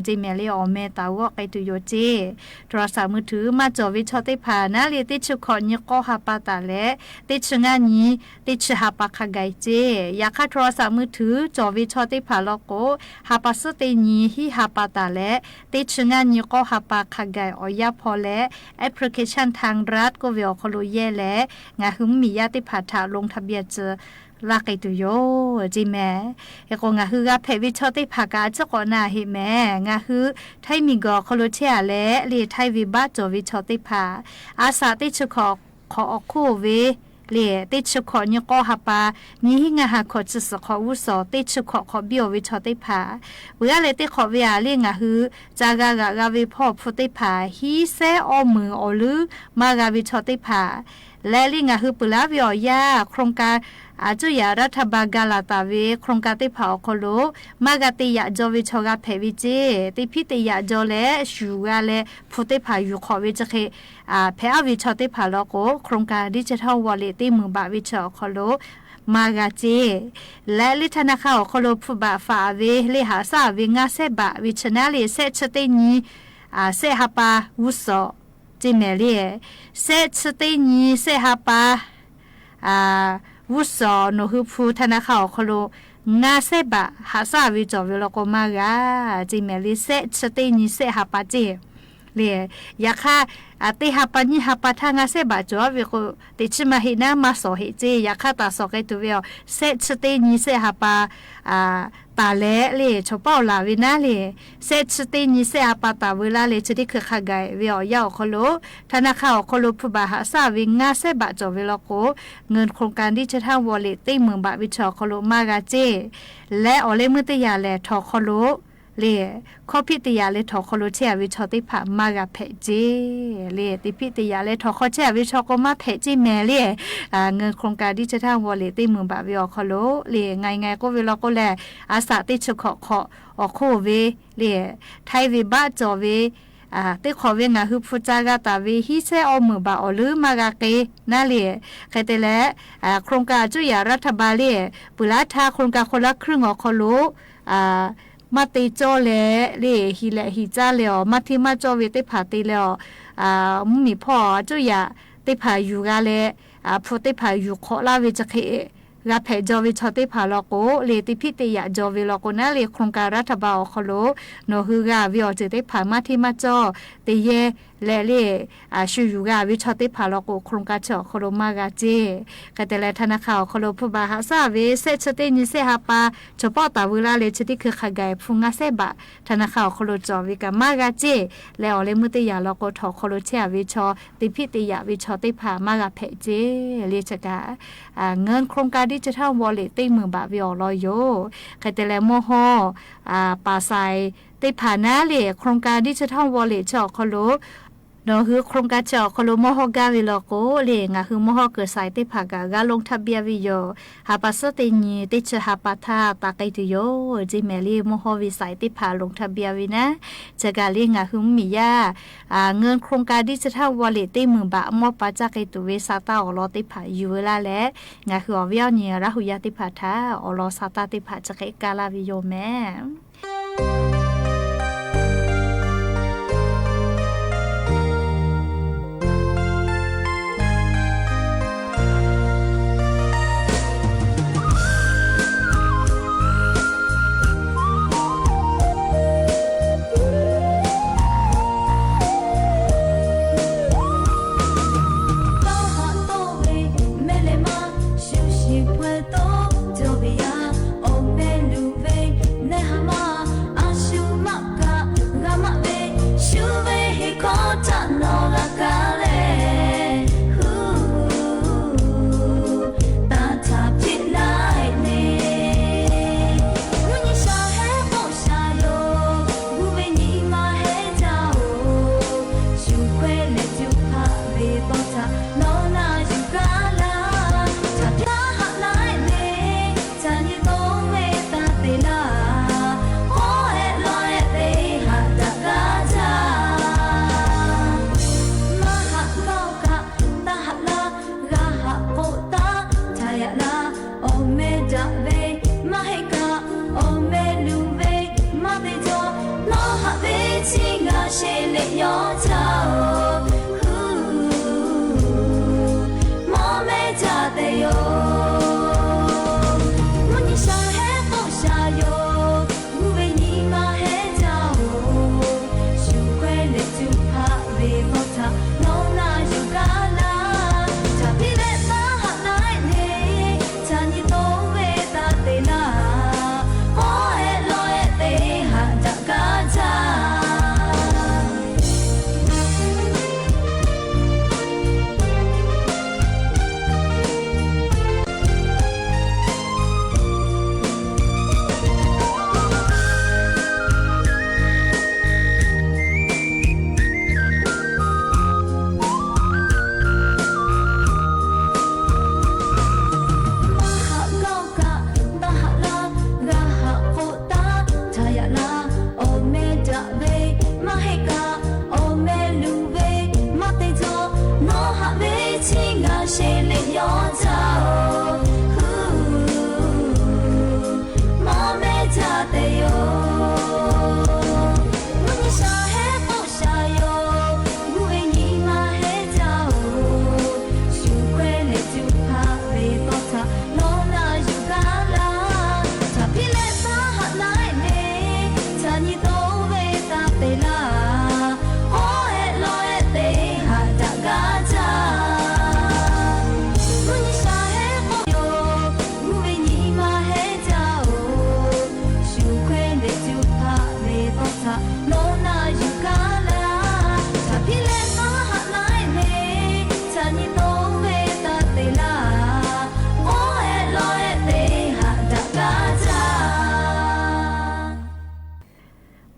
ၤစ့ၢ်မ့ၢ်လ့ၣ် အီၤမ့ၢ်တၢ်ဂီၢ်ကဲတူာ်ယီၤစ့ၢ် โทรศัพท์มือถือ မၤစၢၤဝဲဆီသ့ၣ်တဖၣ်နၤလ့ၣ် တ့ၢ်ဆံဃိးနံၤ ကီၢ်ဟါပာ်တၢ်လဲၣ် တ့ၢ်ဆံငါနံၤ တ့ၢ်ဆံဟါပာ်ခးကဲစ့ၢ် ယခါ โทรศัพท์มือถือ စၢၤဝဲဆီသ့ၣ်တဖၣ်လီၤကိး ဟါပာ်စ့ၢ်သ့ၣ်နံၤ ဟံၣ်ဟါပာ်တၢ်လဲၣ် တ့ၢ်ဆံငါနံၤ ကီၢ်ဟါပာ်ခးကဲအီၤယါဖီလဲၣ် application တၢ်ရၢတ်ၣ်ကီၢ်ဝဲအီၤခီလိာ်ယဲလဲၣ် ငါဟုမုၢ်မံၤယါသ့ၣ်တဖၣ်ထၣ် ลงทะเบียนစၢ်လၢ်ကဲတူာ်ယီၤစ့ၢ်မ့ၢ် ဟ့ၣ်ကိး ငါဟုဂၤဖဲးဝဲဆီသ့ၣ်တဖၣ်က အစ့ၢ်ကီးနၤဟ့ၣ်မ့ၢ် ငါဟု ထၢၣ်မံၤကီးခီလိာ်ထဲလဲၣ် လ့ၣ် ထၢၣ်ဝဲဘၣ်စၢၤဝဲဆီသ့ၣ်တဖၣ် အါစးတ့ၢ်ဆံဃိး ခီးအီၣ်ခိၣ်ဝဲ လ့ၣ် တ့ၢ်ဆံဃိးနံၤ ကီၢ်ဟါပာ် နံၣ်ဟံၣ်ငါဟါ ခီးဆံသၢခီး ဝူစီၤ တ့ၢ်ဆံဃိးခီးဘံၣ်အီၤဝဲဆီသ့ၣ်တဖၣ် ပှၤလၢတ့ၢ်ဃီးဝဲဧါ လ့ၣ် ငါဟု စှၤဂၤဂၤဂၤဝဲဖီၣ်ဖုးသ့ၣ်တဖၣ် ဟံးစဲအီၣ်မုာ်အီၣ်လုၢ် မၤဂၤဝဲဆီသ့ၣ်တဖၣ် လၢလံ ငါဟုပၢၤလၢ်ဝဲအီၤယါ โครงการ အစူၢ်ယၤ ရၣ်ထဘၢၣ် ကၤလၤတၢ်ဝဲ โครงการသ့ၣ်တဖၣ်အီၤခီလိာ် မၤဂၤတ့ယၤကၠီဝဲဆီ ဂၤဖဲးဝဲစ့ၢ် တ့ဖံးတ့ယၤကၠီလဲၣ် စှၤဂၤလဲၣ် ဖုးသ့ၣ်တဖၣ် ယူၤဃီးဝဲစ့ၢ်ကီး ဖဲးအါဝဲဆီသ့ၣ်တဖၣ်လီၤကိး โครงการดิจิทัลวอลเล็ต သ့ၣ်မုၢ်ဘၣ်ဝဲဆီအီၤခီလိာ် မၤဂၤစ့ၢ် လၢလံ ထနၢခါအီၤခီလိာ် ဖုးဘၣ်ဖးအဝဲ လ့ၣ် ဟးစၢ်အဝဲ ငါးဆယ်ဘาท ဝဲဆၢနၤလ့ၣ် ဆဲးဆံတ့ၢ်နံၤ ဆဲးဟါပာ် ဝူစီၤ စ့ၢ်မ့ၢ်လ့ၣ် ဆဲးဆံတ့ၢ်နံၤ ဆဲးဟါပာ် ဝူစီၤ နီၢ်ဟုဖု ထနၢခါအီၤခီလိာ် ငါးဆယ်ဘาท ဟးစၢ်ဝဲကၠီဝဲလီၤကိး မၤဂၤ စ့ၢ်မ့ၢ်လ့ၣ် ဆဲးဆံတ့ၢ်နံၤ ဆဲးဟါပာ်စ့ၢ် လ့ၣ် ယခါ အတ့ဟါပာ်နံၣ်ဟါပာ်ထါ ငါးဆယ်ဘาท ကၠီဝဲကိး တ့ဆံမၤဟ့ၣ်နၤ မၤစီၤဟ့ၣ်စ့ၢ် ယခါတၢ်စီၤကဲတူာ်ဝဲအီၤ ဆဲးဆံတ့ၢ်နံၤ ဆဲးဟါပာ် တၢ်လဲၣ်လ့ၣ် ဆီပာ်အီၤလၢ်ဝဲနၤလ့ၣ် ဆဲးဆံတ့ၢ်နံၤ ဆဲးဟါပာ်တၢ်ဝဲလၢ်လ့ၣ် ဆၢထံၣ်ခုးခးကဲဝဲအီၤယါအီၤခီလိာ် ထနၢခါအီၤခီလိာ် ဖုးဘၣ်ဟးစၢ်ဝဲ ငါးဆယ်ဘาท ကၠီဝဲလီၤကိး เงินโครงการดิจิทัลวอลเล็ต သ့ၣ်မုၢ်ဘၣ်ဝဲဆီအီၤခီလိာ် မၤဂၤစ့ၢ် လၢအီၤလၢမုၢ်တယၤလဲၣ် ထီၣ်ခီလိာ် လၢ ข้อผิด တစ်อย่าง လၢထောက် ခီဖျိ เช็ค ဝဲ ช่อง သ့ၣ်တဖၣ် မ့ၢ်ဂ့ၤ ဖဲး เจ๊ လၢ တစ်ผิด တစ်อย่าง လၢထောက် เช็ค ဝဲ ช่อง ကိး မ့ၢ် ဖဲး เจ๊ မဲာ် လၢ อ่า เงินโครงการดิจิทัลวอลเล็ต เต็มหมื่นบาท ဝဲ အိၣ် ခီဖျိ လၢ ငါ ငါ ကိး ဝဲ လီၤ ကိး လၢ အစး သ့ၣ်ဆၢ ခီၣ် ခီၣ် အိၣ် ခိၣ် ဝဲ လၢ ไทย ဝဲ ဘၣ် ကၠီၣ် ဝဲ อ่า သ့ၣ်ခီၣ် ဝဲ ငါ ဟု ဖု စၢ် ဂၤ တၢ် ဝဲ ဟံးဆဲး အိၣ် မုာ်ဘၣ် အိၣ် လၢ မ့ၢ်ဂ့ၤ က့ၤ နၤ လၢ ခဲတဲလၢ อ่า โครงการ အစိုးရ รัฐบาล လၢ ပှၤလၢ ထါ โครงการ คนละครึ่ง အိၣ် ခီဖျိ อ่า မ့ၢ် တ့ၢ်ကၠီၣ် လဲၣ် လၢ ဟံးလဲၢ် ဟံးစၢ် လဲၣ် အိၣ် မ့ၢ် တ့ၢ် မ့ၢ် ကၠီၣ် ဝဲ သ့ၣ်တဖၣ် တ့ၢ် လဲၣ် အိၣ် อ่า မုၢ်မံၤဖီ အစိုးရ သ့ၣ်တဖၣ် ယူၤ ဂၤ လဲၣ် อ่า ဖိ သ့ၣ်တဖၣ် ယူၤ ခိး လၢ ဝဲ တက့ၢ် ဂ့ၤ ဖဲး ကၠီၣ် ဝဲ ช่อง သ့ၣ်တဖၣ် လီၤ ကိး လၢ တစ်ผิด တစ်อย่าง ကၠီၣ် ဝဲ လီၤ ကိး နၤ လၢ โครงการ รัฐบาล အိၣ် ခီဖျိ နီၢ်ဟု ဂ့ၤ ဝဲ အိၣ် သ့ၣ်တဖၣ် မ့ၢ် တ့ၢ် မ့ၢ် ကၠီၣ် တယဲၢ် လဲၣ် လၢ อ่า ဆိယူၤ ဂ့ၤ ဝဲ ช่อง သ့ၣ်တဖၣ် လီၤ ကိး โครงการ ဆၢ အိၣ် ခီဖျိ မ့ၢ်ဂ့ၤ เจ๊ ခဲတဲလၢ ธนาคาร အိၣ် ခီဖျိ ဖု ဘၣ် ဟးစၢ် ဝဲ စဲးဆၢ တ့ၢ် နံၣ် စဲး ဟးပာ် ဆၢဖီ တၢ် ဝဲ လၢ လၢ ဆၢ တံၢ် ခု ခး ဂၤ ဖု ငါးဆယ် ဘၣ် ธนาคาร အိၣ် ခီဖျိ ကၠီၣ် ဝဲ က မ့ၢ်ဂ့ၤ เจ๊ လၢ အိၣ် လၢ မုၢ် တစ်យ៉ាង လီၤ ကိး ထောက် ခီဖျိ เช็ค ဝဲ ช่อง တစ်ผิด တစ်อย่าง ဝဲ ช่อง သ့ၣ်တဖၣ် မ့ၢ်ဂ့ၤ ဖဲး เจ๊ လၢ ဆၢက อ่า เงินโครงการดิจิทัลวอลเล็ต เต็มหมื่นบาท ဝဲ အိၣ် လီၤ ယိၤ ခဲတဲလၢ မီၢ်ဟီၣ် อ่า ပာ်စၢႆ သ့ၣ်တဖၣ် နၤ လၢ โครงการดิจิทัลวอลเล็ต ဆၢ အိၣ် ခီဖျိ နီၢ်ဟု โครงการ ဆၢ အိၣ် ခီဖျိ မီၢ်ဟီၣ် ဂ့ၤ ဝဲ လီၤ ကိး လၢ ငါ ဟု မီၢ်ဟီၣ် ကၢၢ်စၢၣ် သ့ၣ်တဖၣ် က ဂ့ၤ ลงทะเบียน ဝဲ ယိၤ ဟးပာ် စဲး တ့ၢ် နံၣ် တ့ၢ် ဆၢ ဟးပာ် ထါ တၢ် ကဲတုၤ ယိၤ เจ๊ မဲာ် လၢ မီၢ်ဟီၣ် ဝဲစၢၣ် သ့ၣ်တဖၣ် ลงทะเบียน ဝဲ နၤ ဆၢက လၢ ငါ ဟု မုၢ်မံၤယါ อ่า เงินโครงการดิจิทัลวอลเล็ต เต็มหมื่นบาท အမီၢ်ပာ် ကၠီၣ် ကဲတုၤ ဝဲ စးတၢ် အိၣ် လီၤ သ့ၣ်တဖၣ် ယူၤ ဝဲ လၢ လဲၣ် ငါ ဟု အိၣ် ဝဲ အီၤ နံၣ် ရဟူယါ သ့ၣ်တဖၣ် ထါ အိၣ် လီၤ စးတၢ် သ့ၣ်တဖၣ် ကၠီၣ် ကဲကၢ် လၢ ဝဲ ယိၤ မဲာ်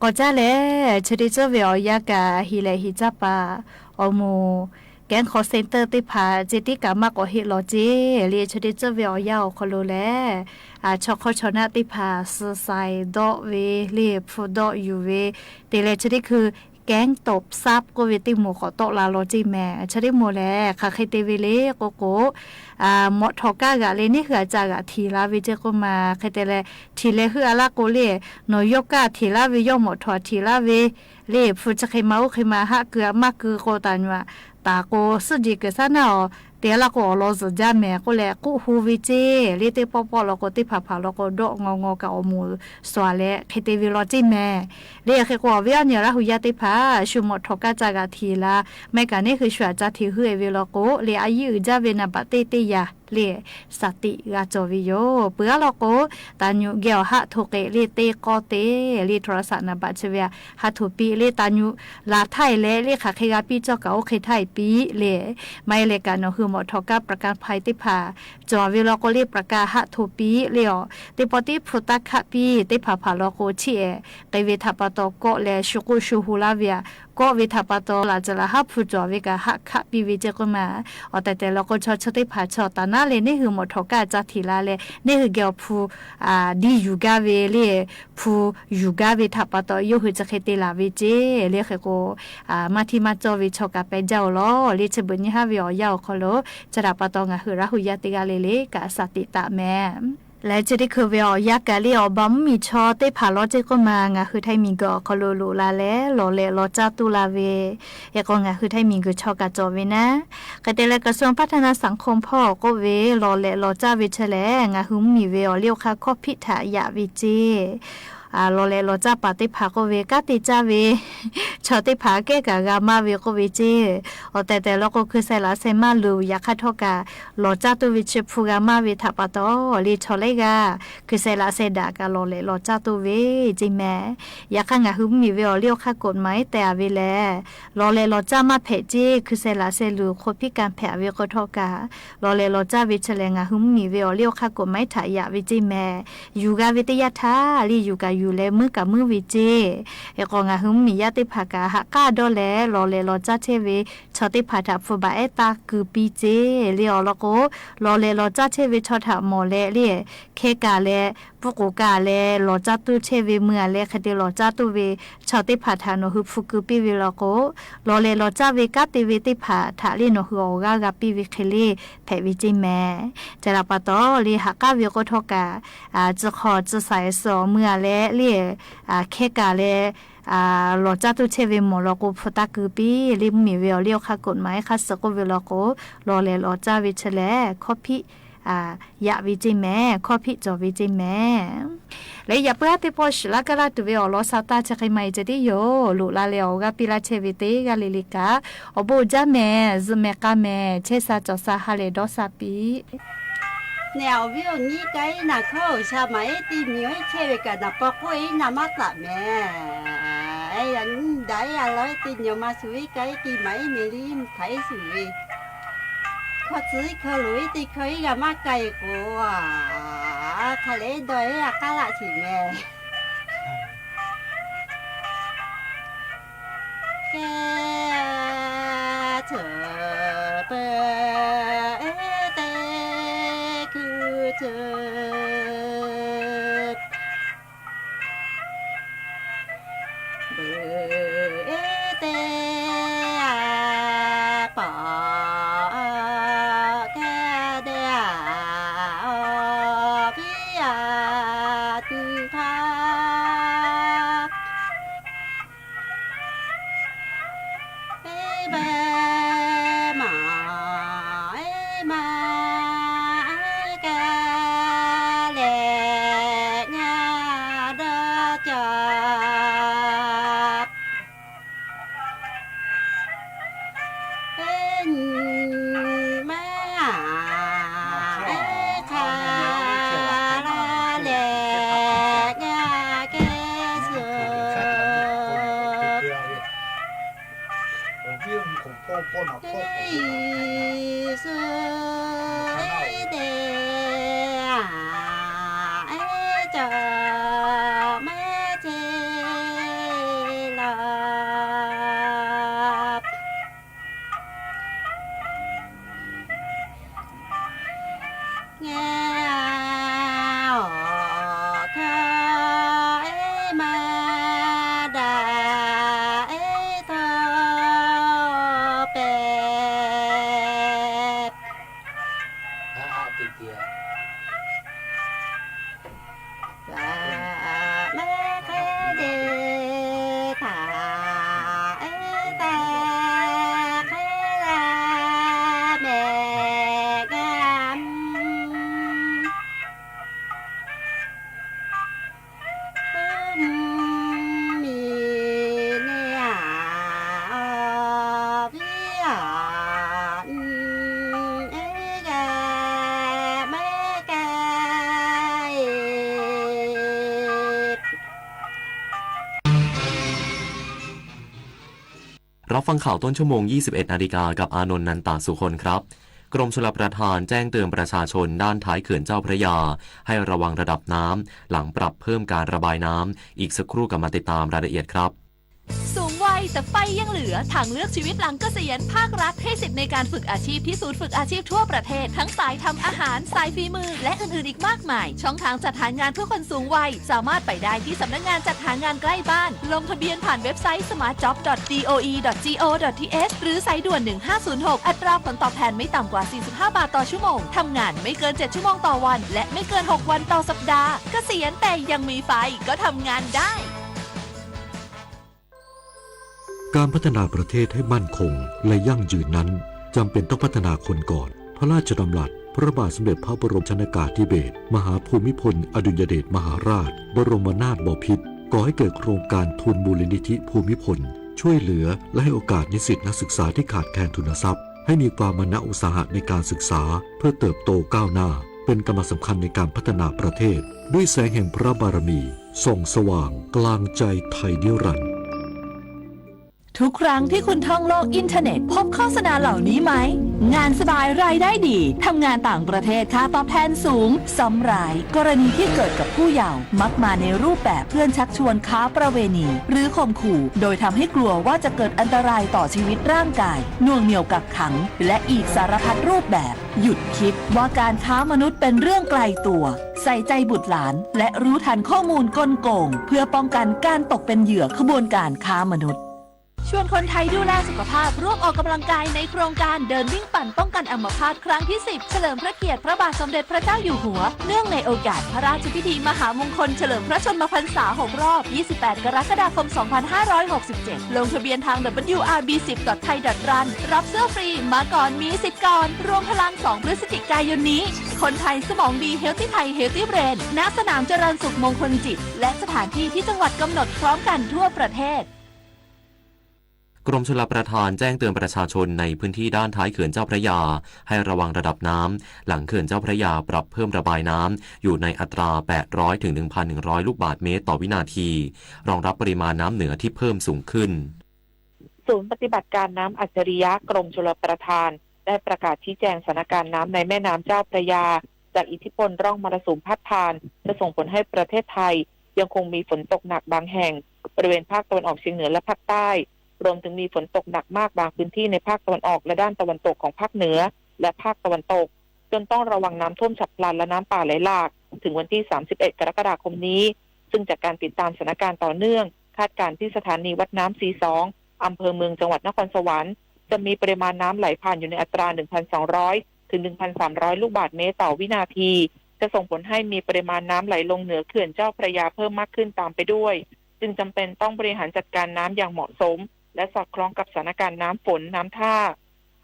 อ๋อ จ้าแหละ เชิญตี้เจ้าเวย์อ๋อ ยาก๋า หีแหละ หีจ๊าปา อ๋อ หมู่แก๊งคอลเซ็นเตอร์ตี้ผา เจติ๊กก๋า มากกว่าเหตุลอเจ้ เลีย เชิญตี้เจ้าเวย์อ๋อ ยา อ๋อ ขอโลแล อ่า ชอคอชอนะตี้ผา ซื่อสายเดาะเวย์ เลีย ผู้เดาะอยู่เวย์ เต๋แล เชิญตี้คือ แก๊งตบทรัพย์ ก็เวย์ตี้หมู่เขาโต๊ะลาลอเจ้แม่ เชิญตี้หมู่แล ค่ะ ใครเต๋เวย์เล่ โกโก้ อ่า หมอถอก้าก๋าเล่ นี่คืออาจ๋ารย์ก๋า ถีลาเวย์เจ้าก็มา ใครเต๋แล ถีแล หื้ออาละโกเล่ หนอยกก้า ถีลาเวย์ ยอดหมอถอ ถีลาเวย์ เล่ ผู้จะใครมาอู้ใครมา หะเกือ มะเกือ โกต๋าหยวา ต๋าโก ซึ่งดีเกิดซ่านน่ะอ๋อ เต๋ละโก อ๋อ ลอสือจ้าแม่ ก็แล กู้ฮู้เวย์เจ้ เล่ ตี้ป้อๆ ลอโก ตี้ผาๆ ลอโก เดาะงอๆ กะ อ๋อ หมู่สวาแล ใครเต๋เวย์ลอเจ้แม่ เล่ ใครโก เวย์ อันเนี้ยละ ฮู้ยาตี้ผา ชูหมอถอก้าจ๋ารย์ก๋า ถีลา แม่ก๋า นี่คือชูจ๋า ถีหื้อเวย์ลอโก เล่ อายี่อือจ้าเวย์ นาบาเต้เต้ยา เล่ สติกาจ๋อเวย์โย เปื้อลอโก ต๋าหยูเกี่ยวหะโทรเกะ เล่ เต้ก็เต้ เล่ โทรศัพท์นาบาเชเวย์ หะโทรปี้ เล่ ต๋าหยูลาไถ่แล เล่ ค่ะ ใครกาปี้จ้อกะ โอเค ไถ่ปี้ เล่ ไม่เล่กา หนอหื้อหมอถอก้า ประกันภัยตี้ผา จ๋อเวย์ลอโก เล่ ประกันหะโทรปี้ เล่ อ๋อ ตี้ป้อตี้ผู้ตั๊กคะปี้ ตี้ผาๆ ลอโก เชีย เกยเวย์ถาปะตอ ก็แล ชูกู้ชูฮู้ลาเวย์ ก็เวย์ถาปะตอ หลังจากละหะผู้จ๋อเวย์กา หะคะปี้เวย์เจ้าก็มา อ๋อ แต่แต่ลอโก ชอเชิญตี้ผา ชอต๋าหน้าเล่ นี่คือหมอถอก้าจ๋ารย์ถีลาเล่ นี่คือเกี่ยวผู้ อ่า ดีอยู่กาเวย์ เล่ ผู้อยู่กาเวย์ถาปะตอ โยหื้อจะใครเต๋ลาเวย์เจ้ เล่ ใครโก อ่า มาถีมาจ้อเวย์ ชอกาแปเจ้าลอ เล่ เชิญเบิ่นยี่ห้าเวย์อ๋อ ยา อ๋อ ขอโล จะถาปะตองา หื้อละฮู้ยาตี้กาเล่ เล่ กาสติตะแม่ และเชิญตี้คือเวย์อ๋อ ยากา เล่ อ๋อ บ่มีชอตี้ผาลอเจ้าก็มา งาหื้อไทยหมิงเก๋อ ขอโล โลลาแล ลอแล ลอจ้า ตู้ลาเวย์ เอโก งาหื้อไทยหมิงเก๋อ ชอกาจ๋อเวย์นะ ใครเต๋แล กระทรวงพัฒนาสังคม ผ่อโกเวย์ ลอแล ลอจ้า เวย์เชอแล งาหื้อหมีเวย์อ๋อ เลี้ยวค่ะ ข้อผิดถะยะเวย์เจ้ อ่า ลอแล ลอจ้าปาตี้ผาโกเวย์ ก้าตี้จ้าเวย์ ชอตี้ผาแก้ก๋ากามาเวย์โกเวย์เจ้ อ๋อ แต่แต่ลอโก คือใส่ละใส่มาลู ยาค่ะ ถอกา ลอจ้า ตู้เวย์เชอ ผู้กามาเวย์ถาปะตอ เล่ ชอเล่กา คือใส่ละใส่ด่ากา ลอแล ลอจ้า ตู้เวย์เจ้แม่ ยาค่ะ งาหื้อหมีเวย์อ๋อ เลี้ยวค่ะ กฎหมายแตะเวย์แล ลอแล ลอจ้า มาแผะเจ้ คือใส่ละใส่ลู คนพิการแผะเวย์ก็ถอกา ลอแล ลอจ้า เวย์เชอแล งาหื้อหมีเวย์อ๋อ เลี้ยวค่ะ กฎหมายถะยะเวย์เจ้แม่ อยู่กาเวย์ตี้ยะถา เล่ อยู่กาอยู่แล มื้อกามื้อเวย์เจ้ เอโก งาหื้อหมียาตี้ผากา หะก้าด้อแล ลอแล ลอจ้า เชเวย์ ชอตี้ผาถะ ผู้บ่าแอ้ตากือปี้เจ้ เล่ อ๋อ ลอโก ลอแล ลอจ้า เชเวย์ ชอถะหมอแล เล่ แค่กาแล ปู้กูกาแล ลอจ้า ตู้เชเวย์ เมือแล ใครเต๋ลอจ้า ตู้เวย์ ชอตี้ผาถะ หนอหื้อผู้กือปี้เวย์ลอโก ลอแล ลอจ้า เวย์ ก้าตี้เวย์ตี้ผาถะ เล่ หนอหื้ออ๋อกากาปี้เวย์ ใครเล่ แผะเวย์เจ้แม่ จะละปะตอ เล่ หะก้าเวย์ก็ถอกา อ่า จะขอจะใส่สอ เมือแล เล่ อ่า แค่กาแล อ่า ลอจ้า ตู้เชเวย์ หมอลอโก ผู้ตากือปี้ เล่ หมีเวย์อ๋อ เลี้ยวค่ะ กฎหมายค่ะ สะโกเวย์ลอโก ลอแล ลอจ้า เวย์เชอแล ข้อผิด อ่า ยะเวย์เจ้แม่ ข้อผิดจ๋อเวย์เจ้แม่ และยาเปื้อตี้ป้อ ฉลาดกาลาด ตู้เวย์อ๋อ ลอซาวตา เชใครใหม่จะได้โย ลูกลาแล อ๋อกาปี้ลาเชเวย์ตี้กาเล่เล่กา อ๋อ โบ้จ้าแม่ จื้อแม่กาแม่ เชซาจ๋อซา ฮาแลดอซาปี้ เนี่ย วิวนี้ไกลนะ เข้าชาไหม ตี้มีไว้เชเวย์กานะ ปอกกล้วยนะ มาตะแม่ ไอ้อันใดอะไร ตี้เหนียวมาสุยไกล ตี้ไหมเมลีมไถสุย ข้อซื้อข้อหลุยตี้เคยกะมาไกลกั๋ว ทะเลดอยอะกาละสิแม่ แกเถิดเปอเอเตคือเถิด เบอเอเตอาปอแกเดอาออพิอาติพา เอ้ยเบอหมาเอ้ยหมาเอ้ยกาแลญาดอจอเปิ้นมาเอ้ยคาลาแลญาแกสุ เดอาเอจอมาเจ รับฟังข่าวต้นชั่วโมง ยี่สิบเอ็ดนาฬิกา กับอานนท์ นันตสุคนครับ กรมชลประทานแจ้งเตือนประชาชนด้านท้ายเขื่อนเจ้าพระยา ให้ระวังระดับน้ำ หลังปรับเพิ่มการระบายน้ำ อีกสักครู่กลับมาติดตามรายละเอียดครับ สูงวัยแต่ไฟยังเหลือ ทางเลือกชีวิตหลังเกษียณ ภาครัฐให้สิทธิ์ในการฝึกอาชีพที่ศูนย์ฝึกอาชีพทั่วประเทศ ทั้งสายทำอาหาร สายฝีมือ และอื่นๆอีกมากมาย ช่องทางจัดหางานเพื่อคนสูงวัย สามารถไปได้ที่สำนักงานจัดหางานใกล้บ้าน ลงทะเบียนผ่านเว็บไซต์ สมาร์ทจ็อบ ดอท ดี โอ อี ดอท จี โอ ดอท ที เอช หรือสายด่วน หนึ่งห้าศูนย์หก อัตราผลตอบแทนไม่ต่ำกว่า สี่สิบห้าบาทต่อชั่วโมง ทำงานไม่เกิน เจ็ดชั่วโมงต่อวัน และไม่เกิน หกวันต่อสัปดาห์ เกษียณแต่ยังมีไฟก็ทำงานได้ การพัฒนาประเทศให้มั่นคงและยั่งยืนนั้น จำเป็นต้องพัฒนาคนก่อน พระราชดำรัสพระบาทสมเด็จพระบรมชนกาธิเบศร มหาภูมิพลอดุลยเดชมหาราช บรมนาถบพิตร ก่อให้เกิดโครงการทุนมูลนิธิภูมิพล ช่วยเหลือและให้โอกาสนิสิตนักศึกษาที่ขาดแคลนทุนทรัพย์ ให้มีความมานะอุตสาหะในการศึกษา เพื่อเติบโตก้าวหน้า เป็นกำลังสำคัญในการพัฒนาประเทศ ด้วยแสงแห่งพระบารมี ส่องสว่างกลางใจไทยนิรันดร์ ทุกครั้งที่คุณท่องโลกอินเทอร์เน็ต พบโฆษณาเหล่านี้ไหม งานสบายรายได้ดี ทำงานต่างประเทศค่าตอบแทนสูง ซ้ำร้าย กรณีที่เกิดกับผู้เยาว์ มักมาในรูปแบบเพื่อนชักชวนค้าประเวณี หรือข่มขู่ โดยทำให้กลัวว่าจะเกิดอันตรายต่อชีวิตร่างกาย หน่วงเหนี่ยวกักขัง และอีกสารพัดรูปแบบ หยุดคิดว่าการค้ามนุษย์เป็นเรื่องไกลตัว ใส่ใจบุตรหลาน และรู้ทันข้อมูลกลโกง เพื่อป้องกันการตกเป็นเหยื่อขบวนการค้ามนุษย์ ชวนคนไทยดูแลสุขภาพ ร่วมออกกำลังกายในโครงการเดินวิ่งปั่นป้องกันอัมพาตครั้งที่ สิบ เฉลิมพระเกียรติพระบาทสมเด็จพระเจ้าอยู่หัว เนื่องในโอกาสพระราชพิธีมหามงคลเฉลิมพระชนมพรรษา หก รอบ ยี่สิบแปด กรกฎาคม สองพันห้าร้อยหกสิบเจ็ด ลงทะเบียนทาง ดับเบิลยูอาร์บีสิบ ดอท ไทย ดอท รัน รับเสื้อฟรี มาก่อนมีสิทธิ์ก่อน รวมพลัง สอง พฤศจิกายนนี้ คนไทยสมองดี Healthy Thai Healthy Brain ณ สนามเจริญสุขมงคลจิต และสถานที่ที่จังหวัดกำหนดพร้อมกันทั่วประเทศ กรมชลประทานแจ้งเตือนประชาชนในพื้นที่ด้านท้ายเขื่อนเจ้าพระยา ให้ระวังระดับน้ำ หลังเขื่อนเจ้าพระยาปรับเพิ่มระบายน้ำ อยู่ในอัตรา แปดร้อย ถึง หนึ่งพันหนึ่งร้อย ลูกบาศก์เมตรต่อวินาที รองรับปริมาณน้ำเหนือที่เพิ่มสูงขึ้น ศูนย์ปฏิบัติการน้ำอัจฉริยะกรมชลประทาน ได้ประกาศชี้แจงสถานการณ์น้ำในแม่น้ำเจ้าพระยา จากอิทธิพลร่องมรสุมพัดผ่าน จะส่งผลให้ประเทศไทยยังคงมีฝนตกหนักบางแห่ง บริเวณภาคตะวันออกเฉียงเหนือและภาคใต้ รวมถึงมีฝนตกหนักมากบางพื้นที่ในภาคตะวันออกและด้านตะวันตกของภาคเหนือ และภาคตะวันตก จนต้องระวังน้ำท่วมฉับพลันและน้ำป่าไหลหลาก ถึงวันที่ สามสิบเอ็ด กรกฎาคมนี้ ซึ่งจากการติดตามสถานการณ์ต่อเนื่อง คาดการณ์ที่สถานีวัดน้ำซีสอง อำเภอเมือง จังหวัดนครสวรรค์ จะมีปริมาณน้ำไหลผ่านอยู่ในอัตรา หนึ่งพันสองร้อย ถึง หนึ่งพันสามร้อย ลูกบาศก์เมตรต่อวินาที จะส่งผลให้มีปริมาณน้ำไหลลงเหนือเขื่อนเจ้าพระยาเพิ่มมากขึ้นตามไปด้วย จึงจำเป็นต้องบริหารจัดการน้ำอย่างเหมาะสม และสอดคล้องกับสถานการณ์น้ำฝน น้ำท่า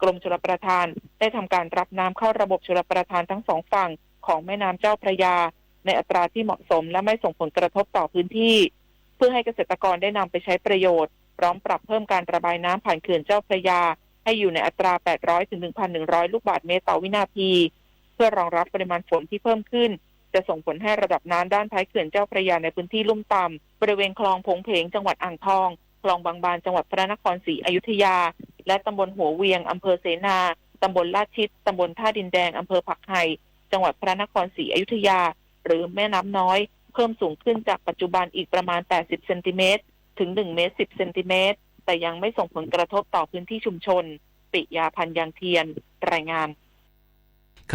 กรมชลประทานได้ทำการรับน้ำเข้าระบบชลประทานทั้งสองฝั่งของแม่น้ำเจ้าพระยา ในอัตราที่เหมาะสมและไม่ส่งผลกระทบต่อพื้นที่ เพื่อให้เกษตรกรได้นำไปใช้ประโยชน์ พร้อมปรับเพิ่มการระบายน้ำผ่านเขื่อนเจ้าพระยา ให้อยู่ในอัตรา แปดร้อย ถึง หนึ่งพันหนึ่งร้อย ลูกบาศก์เมตรต่อวินาที เพื่อรองรับปริมาณฝนที่เพิ่มขึ้น จะส่งผลให้ระดับน้ำด้านท้ายเขื่อนเจ้าพระยาในพื้นที่ลุ่มต่ำ บริเวณคลองโผงเพง จังหวัดอ่างทอง คลองบางบาน จังหวัดพระนครศรีอยุธยา และตำบลหัวเวียง อำเภอเสนา ตำบลลาดชิด ตำบลท่าดินแดง อำเภอผักไห่ จังหวัดพระนครศรีอยุธยา หรือแม่น้ำน้อย เพิ่มสูงขึ้นจากปัจจุบันอีกประมาณ แปดสิบ เซนติเมตร ถึง หนึ่ง เมตร สิบ เซนติเมตร แต่ยังไม่ส่งผลกระทบต่อพื้นที่ชุมชน ปิยาพันธ์ ยางเทียน รายงาน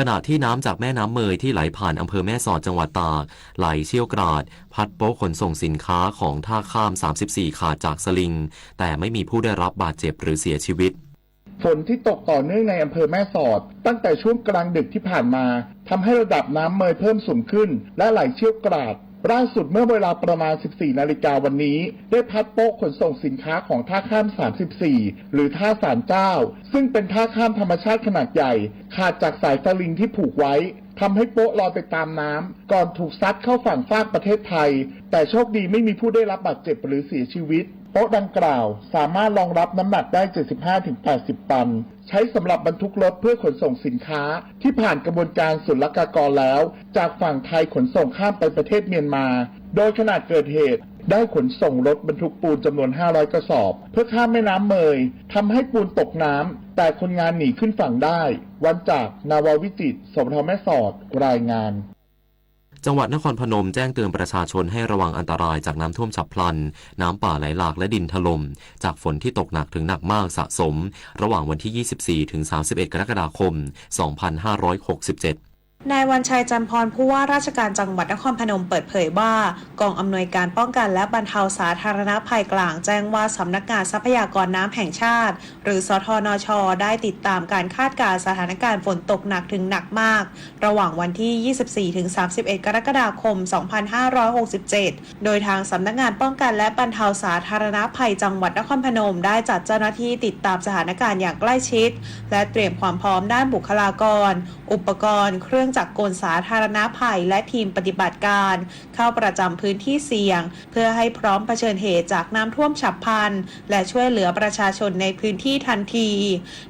ขณะที่น้ำจากแม่น้ำเมยที่ไหลผ่านอำเภอแม่สอดจังหวัดตาก ไหลเชี่ยวกราด พัดโป๊ะขนส่งสินค้าของท่าข้าม สามสิบสี่ ขาดจากสลิง แต่ไม่มีผู้ได้รับบาดเจ็บหรือเสียชีวิต ฝนที่ตกต่อเนื่องในอำเภอแม่สอด ตั้งแต่ช่วงกลางดึกที่ผ่านมา ทำให้ระดับน้ำเมยเพิ่มสูงขึ้น และไหลเชี่ยวกราด ล่าสุดเมื่อเวลาประมาณ สิบสี่ นาฬิกาวันนี้ ได้พัดโป๊ะขนส่งสินค้าของท่าข้าม สามสิบสี่ หรือท่าศาลเจ้า ซึ่งเป็นท่าข้ามธรรมชาติขนาดใหญ่ ขาดจากสายสลิงที่ผูกไว้ ทำให้โป๊ะลอยไปตามน้ำ ก่อนถูกซัดเข้าฝั่งฟากประเทศไทย แต่โชคดีไม่มีผู้ได้รับบาดเจ็บหรือเสียชีวิต โป๊ะดังกล่าวสามารถรองรับน้ำหนักได้ เจ็ดสิบห้าถึงแปดสิบ ตัน ใช้สำหรับบรรทุกรถเพื่อขนส่งสินค้า ที่ผ่านกระบวนการศุลกากรแล้ว จากฝั่งไทยขนส่งข้ามไปประเทศเมียนมา โดยขณะเกิดเหตุ ได้ขนส่งรถบรรทุกปูนจำนวนห้าร้อยกระสอบ เพื่อข้ามแม่น้ำเมย ทำให้ปูนตกน้ำ แต่คนงานหนีขึ้นฝั่งได้ วันจาก นาวาวิจิตร สวท แม่สอด รายงาน จังหวัดนครพนมแจ้งเตือนประชาชนให้ระวังอันตรายจากน้ำท่วมฉับพลัน น้ำป่าไหลหลากและดินถล่ม จากฝนที่ตกหนักถึงหนักมากสะสม ระหว่างวันที่ ยี่สิบสี่ ถึง สามสิบเอ็ด กรกฎาคม สองพันห้าร้อยหกสิบเจ็ด นายวันชัย จันทร์พร ผู้ว่าราชการจังหวัดนครพนมเปิดเผยว่า กองอำนวยการป้องกันและบรรเทาสาธารณภัยกลางแจ้งว่า สำนักงานทรัพยากรน้ำแห่งชาติ หรือ สทนช ได้ติดตามการคาดการณ์สถานการณ์ฝนตกหนักถึงหนักมาก ระหว่างวันที่ ยี่สิบสี่ ถึง สามสิบเอ็ด กรกฎาคม สองพันห้าร้อยหกสิบเจ็ด โดยทางสำนักงานป้องกันและบรรเทาสาธารณภัยจังหวัดนครพนมได้จัดเจ้าหน้าที่ติดตามสถานการณ์อย่างใกล้ชิด และเตรียมความพร้อมด้านบุคลากร อุปกรณ์ เครื่องจักรกลสาธารณภัย และทีมปฏิบัติการ เข้าประจำพื้นที่เสี่ยง เพื่อให้พร้อมเผชิญเหตุจากน้ำท่วมฉับพลัน และช่วยเหลือประชาชนในพื้นที่ทันที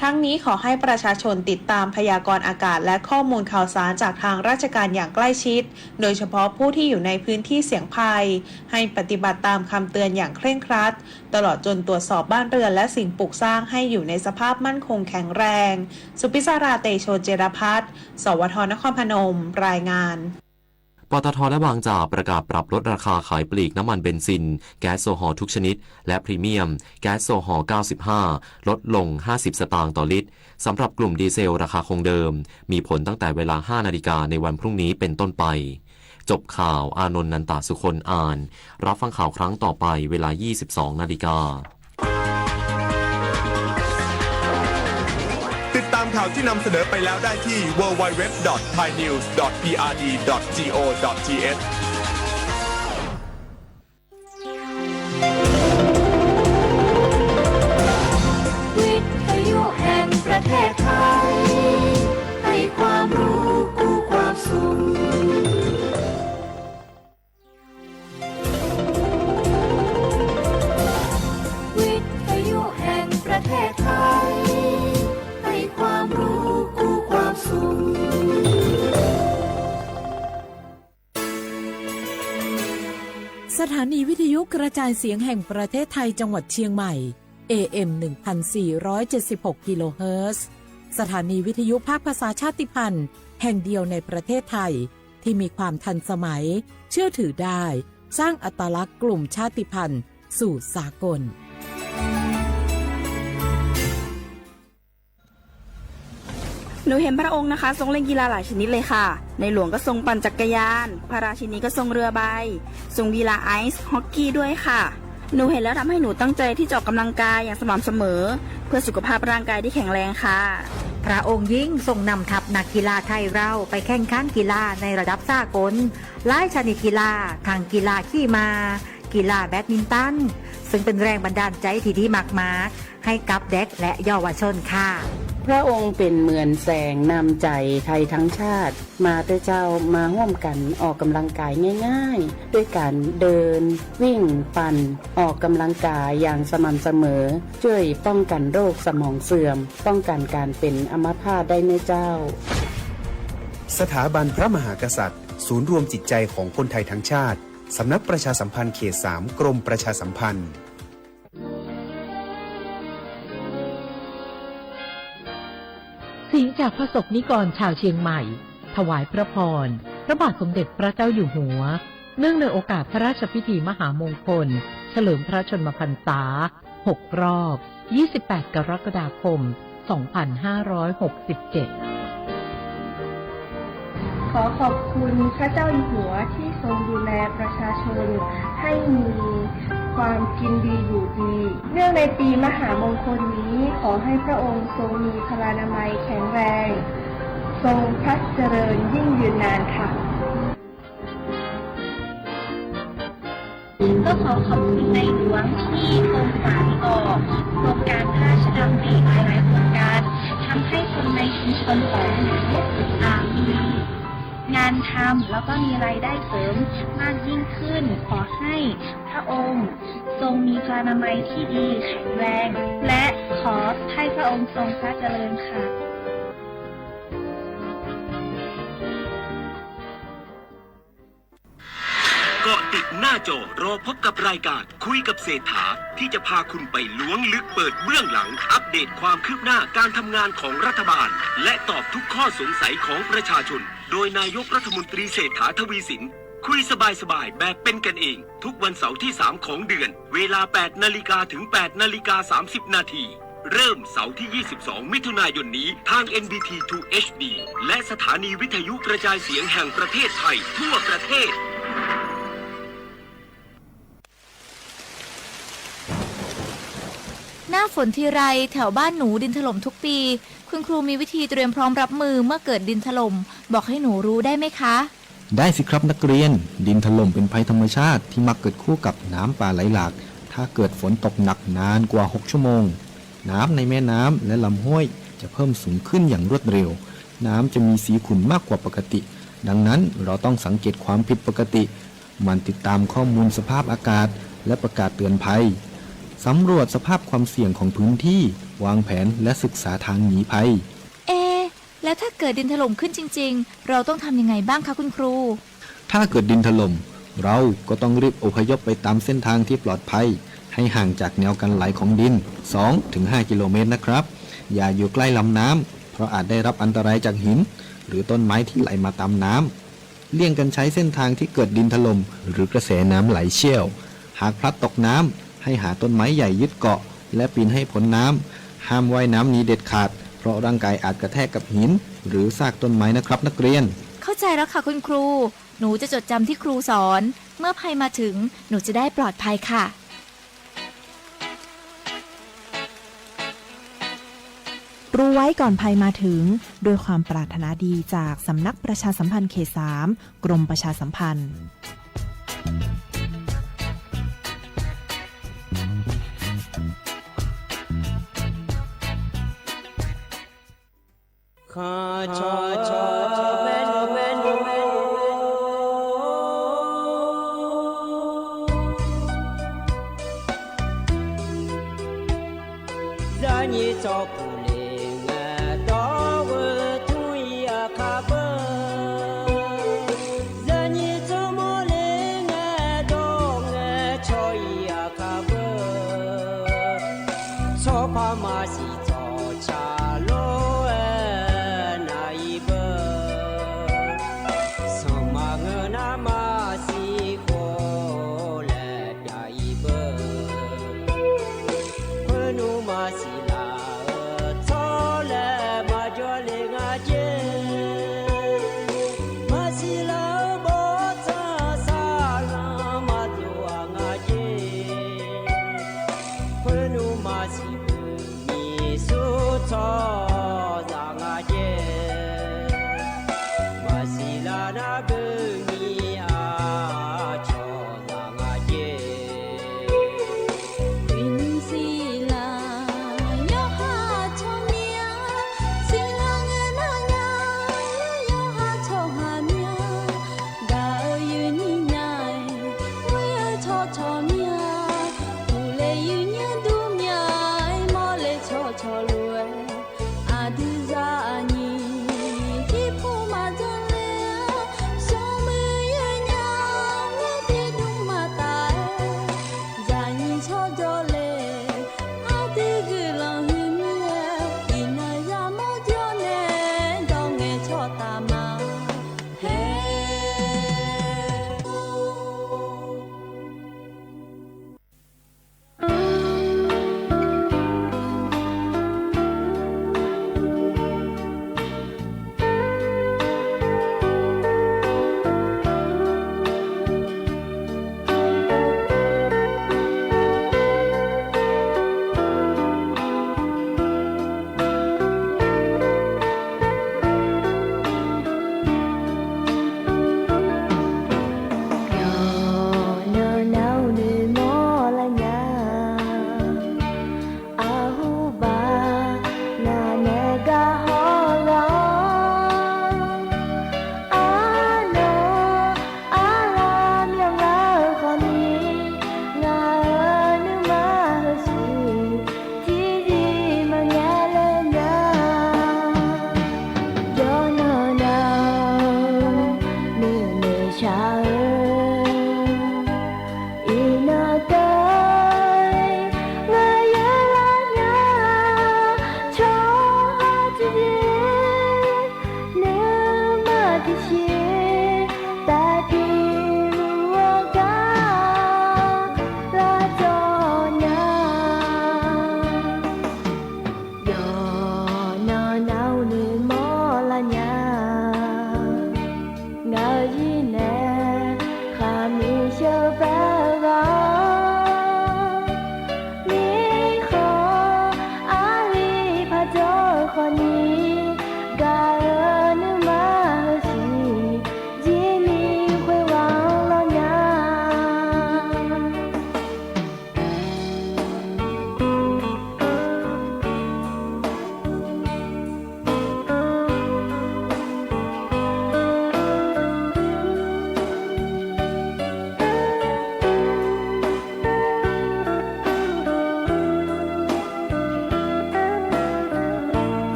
ทั้งนี้ขอให้ประชาชนติดตามพยากรณ์อากาศและข้อมูลข่าวสารจากทางราชการอย่างใกล้ชิด โดยเฉพาะผู้ที่อยู่ในพื้นที่เสี่ยงภัย ให้ปฏิบัติตามคำเตือนอย่างเคร่งครัด ตลอดจนตรวจสอบบ้านเรือนและสิ่งปลูกสร้างให้อยู่ในสภาพมั่นคงแข็งแรง สุพิศรา เตโชเจรพัฒน์ สวท นครพนม รายงาน ปตท และบางจากประกาศปรับลดราคาขายปลีกน้ำมันเบนซิน แก๊สโซฮอล์ทุกชนิด และพรีเมียม แก๊สโซฮอล์ เก้าสิบห้า ลดลง ห้าสิบ สตางค์ต่อลิตร สำหรับกลุ่มดีเซลราคาคงเดิม มีผลตั้งแต่เวลา ห้า นาฬิกาในวันพรุ่งนี้เป็นต้นไป จบข่าว อานนท์ นันตะสุคน อ่าน รับฟังข่าวครั้งต่อไปเวลา ยี่สิบสอง นาฬิกา ติดตามข่าวที่นำเสนอไปแล้วได้ที่ ดับเบิลยู ดับเบิลยู ดับเบิลยู ดอท ไทยนิวส์ ดอท พีอาร์ดี ดอท จี โอ ดอท ที เอช วิทยุแห่งประเทศไทย ให้ความรู้คู่ความสุข วิทยุแห่งประเทศไทย ให้ความรู้คู่ความสุข สถานีวิทยุกระจายเสียงแห่งประเทศไทยจังหวัดเชียงใหม่ เอ เอ็ม หนึ่งพันสี่ร้อยเจ็ดสิบหก กิโลเฮิรตซ์ สถานีวิทยุภาคภาษาชาติพันธุ์แห่งเดียวในประเทศไทย ที่มีความทันสมัย เชื่อถือได้ สร้างอัตลักษณ์กลุ่มชาติพันธุ์สู่สากล หนูเห็นพระองค์นะคะ ทรงเล่นกีฬาหลายชนิดเลยค่ะ ในหลวงก็ทรงปั่นจักรยาน พระราชินีก็ทรงเรือใบ ทรงกีฬาไอซ์ฮอกกี้ด้วยค่ะ หนูเห็นแล้วทำให้หนูตั้งใจที่จะออกกำลังกายอย่างสม่ำเสมอ เพื่อสุขภาพร่างกายที่แข็งแรงค่ะ พระองค์ยิ่งทรงนำทัพนักกีฬาไทยเราไปแข่งขันกีฬาในระดับสากล หลายชนิดกีฬา ทั้งกีฬาขี่ม้า กีฬาแบดมินตัน ซึ่งเป็นแรงบันดาลใจที่ดีมากๆ ให้กับเด็กและเยาวชนค่ะ พระองค์เป๋นเหมือนแสงนำใจ๋ไทยทั้งชาติ มาเต๊อะเจ้า มาฮ่วมกั๋นออกกำลังกายง่ายๆ ด้วยก๋านเดิน วิ่ง ปั่น ออกกำลังกายอย่างสม่ำเสมอ จ้วยป้องกั๋นโรคสมองเสื่อม ป้องกั๋นก๋านเป๋นอัมพาตได้เน้อเจ้า สถาบันพระมหากษัตริย์ ศูนย์รวมจิตใจของคนไทยทั้งชาติ สำนักประชาสัมพันธ์เขตสาม กรมประชาสัมพันธ์ เสียงจากพระสงฆ์นิกรชาวเชียงใหม่ ถวายพระพร พระบาทสมเด็จพระเจ้าอยู่หัว เนื่องในโอกาสพระราชพิธีมหามงคล เฉลิมพระชนมพรรษา หกรอบ ยี่สิบแปด กรกฎาคม สองพันห้าร้อยหกสิบเจ็ด ขอขอบคุณพระเจ้าอยู่หัวที่ทรงดูแลประชาชนให้มีความกินดีอยู่ดี เนื่องในปีมหามงคลนี้ ขอให้พระองค์ทรงมีพลานามัยแข็งแรง ทรงพระเจริญยิ่งยืนนานค่ะ ก็ขอขอบคุณในหลวงที่ทรงสานต่อโครงการพระราชดำริหลายๆ โครงการ ทำให้คนในชุมชนของหนู อ่า มีงานทำ แล้วก็มีรายได้เสริมมากยิ่งขึ้น ขอให้พระองค์ทรงมีพลานามัยที่ดีแข็งแรง และขอให้พระองค์ทรงพระเจริญค่ะ เกาะติดหน้าจอ รอพบกับรายการคุยกับเศรษฐา ที่จะพาคุณไปล้วงลึกเปิดเบื้องหลัง อัปเดตความคืบหน้าการทำงานของรัฐบาล และตอบทุกข้อสงสัยของประชาชน โดยนายกรัฐมนตรีเศรษฐา ทวีสิน คุยสบายๆ แบบเป็นกันเอง ทุกวันเสาร์ที่สามของเดือน เวลาแปดนาฬิกาถึงแปดนาฬิกาสามสิบนาที เริ่มเสาร์ที่ยี่สิบสองมิถุนายนนี้ ทาง เอ็น บี ที ทู เอช ดี และสถานีวิทยุกระจายเสียงแห่งประเทศไทยทั่วประเทศ หน้าฝนทีไร แถวบ้านหนูดินถล่มทุกปี คุณครูมีวิธีเตรียมพร้อมรับมือเมื่อเกิดดินถล่ม บอกให้หนูรู้ได้ไหมคะ ได้สิครับนักเรียน ดินถล่มเป็นภัยธรรมชาติที่มักเกิดคู่กับน้ำป่าไหลหลาก ถ้าเกิดฝนตกหนักนานกว่าหกชั่วโมง น้ำในแม่น้ำและลำห้วยจะเพิ่มสูงขึ้นอย่างรวดเร็ว น้ำจะมีสีขุ่นมากกว่าปกติ ดังนั้นเราต้องสังเกตความผิดปกติ หมั่นติดตามข้อมูลสภาพอากาศ และประกาศเตือนภัย สำรวจสภาพความเสี่ยงของพื้นที่ วางแผนและศึกษาทางหนีภัย เอะ แล้วถ้าเกิดดินถล่มขึ้นจริงๆ เราต้องทำยังไงบ้างคะคุณครู ถ้าเกิดดินถล่ม เราก็ต้องรีบอพยพไปตามเส้นทางที่ปลอดภัย ให้ห่างจากแนวกันไหลของดิน สองถึงห้ากิโลเมตรนะครับ อย่าอยู่ใกล้ลำน้ำ เพราะอาจได้รับอันตรายจากหิน หรือต้นไม้ที่ไหลมาตามน้ำ เลี่ยงกันใช้เส้นทางที่เกิดดินถล่ม หรือกระแสน้ำไหลเชี่ยว หากพลัดตกน้ำ ให้หาต้นไม้ใหญ่ยึดเกาะ และปีนให้พ้นน้ำ ห้ามว่ายน้ำหนีเด็ดขาด เพราะร่างกายอาจกระแทกกับหิน หรือซากต้นไม้นะครับนักเรียน เข้าใจแล้วค่ะคุณครู หนูจะจดจำที่ครูสอน เมื่อภัยมาถึง หนูจะได้ปลอดภัยค่ะ รู้ไว้ก่อนภัยมาถึง ด้วยความปรารถนาดีจากสำนักประชาสัมพันธ์เขตสาม กรมประชาสัมพันธ์ Choi,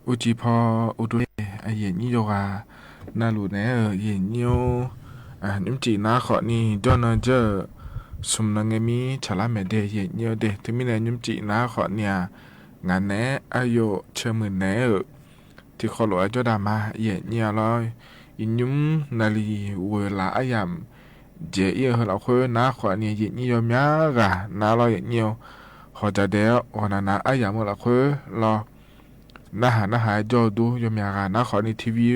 အိၣ်ကံၢ်ဖီ အိၣ်ဒိၣ် အယိာ်ညိယိယိဂၤ နၢ်လူၢ်နဲဧၢ ယိာ်ညိ ဢၢ နုၢ်ကံၣ်နါဃိးနံၣ် ဒိၣ်နီၢ်ကၠၢၢ် သုမ်းနီၢ်ငဲမံ ဆၢလၢမဲာ်ဒဲး ယိာ်ညိဒဲး တမံၤန့ၣ် နုၢ်ကံၣ်နါဃိးနံၣ်ဧါ ငါနဲ အယိာ်ဆၢမုၢ်နဲဧၢ ထံၣ်ဃီလိာ်အကၠီဒါမါ ယိာ်ညိလီၤ အံၤနုၢ်နၢ်လံ ဝဲလၢအယၢမ်ၣ် ကဲအံၤဟၢလီၤဃိ နါဃိးနံၣ် ယိာ်ညိယိမၠါဂၤ နါလီၤ ယိာ်ညိ ဟီၣ်ကၠၢဒဲး ဂီၤနၤနၤ အယၢမ်ၣ်မုၢ်လီၤဃိ လီၤ နၢ်ဟါ နၢ်ဟါကၠီဒူ ယိာ်မၠါဂၤ နါဃိးနံၣ် ထံဝံ ဖီဖီ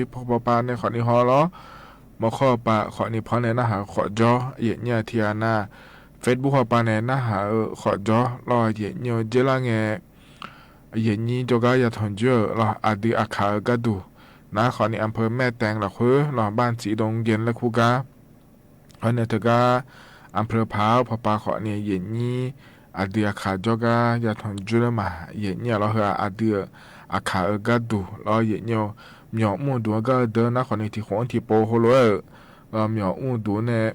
ပၢ်န့ၣ် ဃိးနံၣ်ဟီလီၤ မီၢ်ခီၣ်ပၢ် ဃိးနံၣ်ဖီန့ၣ် နၢ်ဟါဃိးကၠီ ယိာ်ညိထံအနၢ် Facebook ဃီပၢ်န့ၣ် နၢ်ဟါဃိးကၠီ လီၤ ယိာ်ညိ ကၠဲလၢငဲ ယိာ်ညိ ကၠီကါ ယၤထွန်ကၠိလီၤ အဒုးအခးဧၢ ကၢ်ဒူၣ် နါဃိးနံၣ် အမ်ၣ်ဖၢၣ်မဲၣ်တဲင်လီၤဃိ လီၤ ဘၣ်စံးဒိၣ် ယဲၢ်လၢခူၣ်ကါ အန့ၣ်တဂၤ အမ်ၣ်ဖၢၣ်ဖး ဖီဖီပၢ်ဃိးနံၣ် ယိာ်ညိ အဒုးအခး ကၠီကါ ယၤထွန်ကၠိလၢမၤ ယိာ်ညိလီၤ ဟၢအဒုး အခးဧၢ ကၢ်ဒူၣ် လီၤ ယိာ်ညိ မၠီၣ်အူၣ်ဒူ ကၢ်ဒူၣ် နါဃိးနံၣ် ထံၣ်ဃိထံၣ်ပိၤဃိလိာ် လီၤ မၠီၣ်အူၣ်ဒူန့ၣ်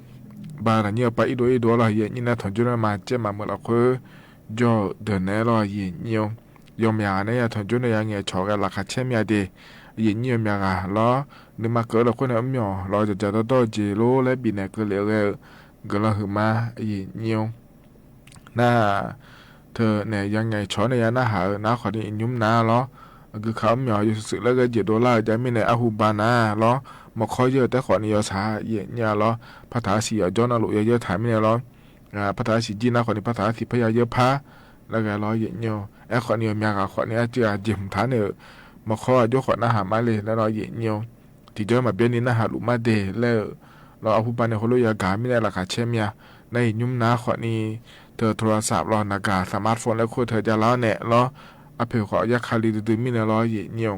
ဘၣ်တၢ်ညိၣ်ပၢ်အံၣ်ဒိၣ်အံၣ်ဒိၣ်လီၤ ယိာ်ညိ နၤထွန်ကၠိလၢမၤ ကၠဲမးမုၢ်လီၤဃိ ကၠီဒၢးနဲလီၤ ယိာ်ညိ ယိာ်မၠါဂၤန့ၣ် ယၤထွန်ကၠိန့ၣ် ယၤငဲၤဆီၣ်ဂဲၤ လၢခါဆဲမၠါဒဲး ယိာ်ညိယိာ်မၠါဂၤလီၤ နမၤကၢလီၤဃိန့ၣ် မၠီၣ်လီၤ ကၠၢ်ကၠၢ်တီတီ ကၠ့လိလၢဘံၣ်နဲၣ်ကလ့ဂဲၤ ဂ့ၤလီၤဟုၣ်မး ယိာ်ညိ နၢ် ထၢၣ်န့ၣ် ယၤငဲၤဆီၣ်န့ၣ် ယၤနၢ်ဟါ နါဃိးနံၣ် အံၤနုၢ်နါလီၤ ဂုၢ်ခါမၠီၣ် ယိာ်စုာ်စုာ်လၢဂဲၤ ယဲၢ်ဒိၣ်လၢ် ယၤမံန့ၣ် အဟူးဘၣ်နၤလီၤ မီၢ်ခီယဲၢ်တဲဃိးနံၣ် ယီၤဆၣ် ယိာ်ညိလီၤ ဖးထးစံၣ် ယီၤကၠီနီၢ်လူၣ် ယီၤယဲၢ်ထးမံန့ၣ်လီၤ ဖးထးစံၣ်ကၠံ နါဃိးနံၣ် ဖးထးစံၣ် ဖဲယၤယဲၢ်ဖး လၢဂဲၤလီၤ ယိာ်ညိ အဲဃိးနံၣ် ယိာ်မၠါဂၤဃိးနံၣ် အစၢၤအကၠ့ၢ်မထါန့ၣ် မီၢ်ခီအကၠိဃိးနၢ်ဟါမးလံ လၢလီၤ ယိာ်ညိ ထံၣ်ကၠီမၤဘျဲနံၤ နၢ်ဟါလူၤမးဒဲး လၢလီၤ အဟူးဘၣ်န့ၣ် ဃိလိယၤဂၤမံန့ၣ် လၢခါဆဲမၠါ နအံၤနုၢ်နါဃိးနံၣ် ထၢၣ် โทรศัพท์ လီၤ နၤဂၤ สมาร์ทโฟน လၢခိၣ်ထၢၣ်ယၤလီၤန့ၣ်လီၤ အဖဲဃိးယၤခါလံဒုဒုမံန့ၣ်လီၤ ယိာ်ညိ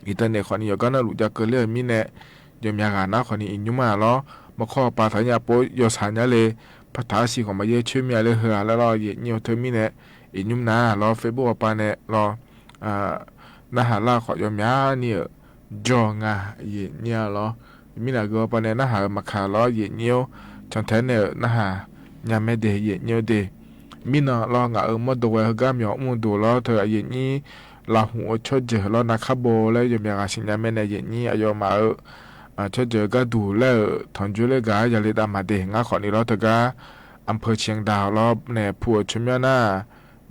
အံၤတၢ်န့ၣ်ဃိးနံၣ် ယီၤကၢ်နီၢ်လူၣ် ယၤကလ့မံန့ၣ် ယိာ်မၠါဂၤ နါဃိးနံၣ် အံၤနုၢ်မးလီၤ မီၢ်ခီပၢ်သးညါပိ ယီၤဆၣ်ညါလံ ဖးထးစံၣ်ဃိးမးယဲၢ်ဆၢမၠါလၢ ဟၢလၢလီၤ ယိာ်ညိ ထၢၣ်မံန့ၣ် အံၤနုၢ်နါလီၤ Facebook ဃီပၢ်န့ၣ်လီၤ နၢ်ဟါလၢဃိးယိာ်မၠါနံၤဧၢ ကၠီငါ ယိာ်ညိလီၤ မံန့ၣ် ဂ့ၤပၢ်န့ၣ် နၢ်ဟါမၤခးလီၤ ယိာ်ညိ ဆီၣ်ထဲန့ၣ် နၢ်ဟါညါမဲဒဲး ယိာ်ညိဒဲး မံန့ၣ်လီၤ ငါအၢမီၢ်ဒိဝဲ ဟၢဂၤမၠီၣ်အူၣ်ဒိၣ်လီၤ ထၢၣ် ယိာ်ညိ လၢဟူးအီၤဆီၣ်ယဲၢ်လီၤ နၤခါဘိလၢ ယိာ်မၠါဂၤစံၣ်ညါမဲန့ၣ် ယိာ်ညိ အယီၤမးအၢ ဆီၣ်ယဲၢ်ကၢ်ဒူၣ်လၢ ထွန်ကၠိလၢဂၤ ယၤလံဒၣ်မးဒဲး ငါဃိးနံၣ်လီၤ တဂၤ อำเภอเชียงดาว လီၤန့ၣ် ဖုအိၣ်ဆိမိၣ်နၤ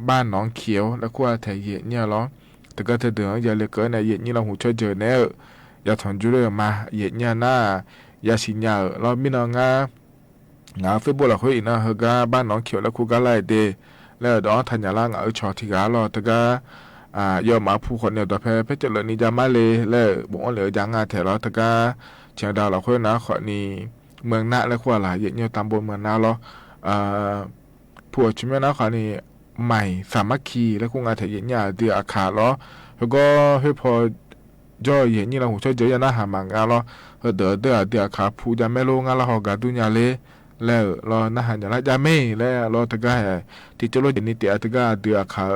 บ้านหนองเขียว လၢခိၣ်အထဲ ယိာ်ညိလီၤ တဂၤတဒု ယၤလံကၢန့ၣ် ယိာ်ညိလၢဟူးဆီၣ်ယဲၢ်န့ၣ် ယၤထွန်ကၠိလၢမၤ ယိာ်ညိနၤ ယၤစံၣ်ညါအၢလီၤ မံန့ၣ် ငါ ငါ Facebook လီၤဃိအံၤနၤ ဟၢဂၤ บ้านหนองเขียว လၢခိၣ်ဂၤလၢအဒဲး လၢဒီးထၢၣ်ညါလၢ ငါအၢဆီၣ်ထံဂၤလီၤ တဂၤ ယီၤမးဖုဃိးနံၣ်ဒီးဖဲ ဖဲကလၢာ်နံၤယၤမးလံ လၢဘိးအိၣ်လၢယၤငါထဲလီၤ တဂၤ เชียงดาว လီၤဃိနၤဃိးနံၣ် เมืองนะ လၢခိၣ်အလၤ ယိာ်ညိ ตำบลเมืองนะ လီၤ ဖုအိၣ်ဆိမိၣ်နၤဃိးနံၣ် မၢၢ် สามัคคี လၢခိၣ်ငါထဲ ယိာ်ညိအဒုးအခးလီၤ ဟဲကီၢ်ဟဲဖီ ကၠီ ယိာ်ညိလၢဟူးဆီၣ်ယဲၢ် ယၤနၢ်ဟါမၤငါလီၤ ဟဲဒၢးဒၢးအဒုးအခးဖုယၤမဲလီၤ ငါလၢဟီၣ်ကၢဒူၣ်ညါလံ လၢလီၤ နၢ်ဟါညါလၢယၤမဲလၢလီၤ တဂၤဟဲ ထံၣ်ကၠိလိယဲၢ်နံၤတဲအတဂၤအဒုးအခး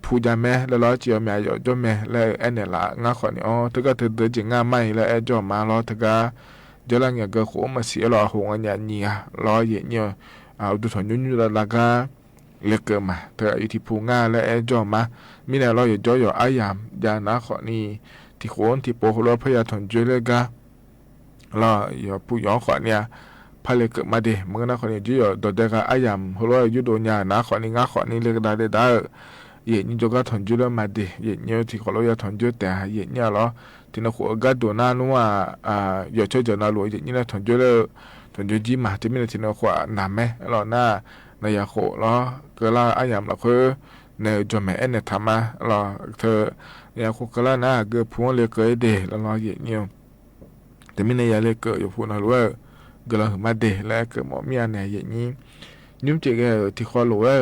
ဖုယၤမဲလၢလီၤ ကၠီယီၤမးယီၤကၠီမဲလၢအဲၣ်န့ၣ်လၢ ငါဃိးနံၣ်အီၤ တဂၤတဒုကၠ့ၢ်ငါမးအံၤလၢအဲၣ်ကၠီမးလီၤ တဂၤ ကၠီလၢငဲၤကၢဃိးမးစံးအလီၤ အဟူးအီၤညါနံၤဧါလီၤ ယိာ်ညိ ဒုးထီၣ်ညိညိလၢလၢဂၤ လဲၤကၢးမး တဂၤအံၤထံၣ်ဖုငါလၢအဲၣ်ကၠီမး မံန့ၣ်လီၤ ယကၠီယီၤအါယၢ် ယၤနၤဃိးနံၣ် ထံၣ်ဃိထံၣ်ပိၤဃိလၢဖဲယၤထွန်ကၠိလၢဂၤ လီၤ ယီၤဖုယီၤဃိးနံၣ်ဧါ ဖးလဲၤကၢးမးဒဲး မ့ၢ်နၤဃိးနံၣ် ကၠီယီၤဒီးဒဲးဂၤအါယၢ် ဟိလီၤယိၣ်ဒိၣ်ညါ နၤဃိးနံၣ် ငါဃိးနံၣ် လၢကဒါဒဲးဒၣ်ဧၢ ယိာ်ညိ ကၠီကၢ်ထွန်ကၠိလၢမၤဒဲး ယိာ်ညိ ထံၣ်ဃိးလၢယၤထွန်ကၠိတဲ ယိာ်ညိလီၤ ထံၣ်နဃိးအဂၤဒိၣ်နၤနူၤဧါ ယီၤဆီၣ်ယဲၢ်နၤလူၤ ယိာ်ညိလၢထွန်ကၠိလၢ ထွန်ကၠိကၠံမး တမံၤန့ၣ် ထံၣ်နဃိးနၤမဲလီၤနၤ နယၤဃိးလီၤ ကလၢအါယၢ်လီၤဃိ နကၠီမဲအဲၣ်န့ၣ်ထးမးလီၤ ထၢၣ် နယၤဃိးကလၢနၤ ဂ့ၤဖုလဲၤကၢးအံၤဒဲးလီၤ ယိာ်ညိ တမံၤန့ၣ် ယၤလဲၤကၢးယီၤဖုနၤလူၤဧၢ ဂ့ၤလီၤဟုၣ်မးဒဲး လၢကၢးမီၣ်မံဧါန့ၣ် ယိာ်ညိ ညိၣ်စ့ၢ်ကီး ထံၣ်ဃီလိာ်ဝဲ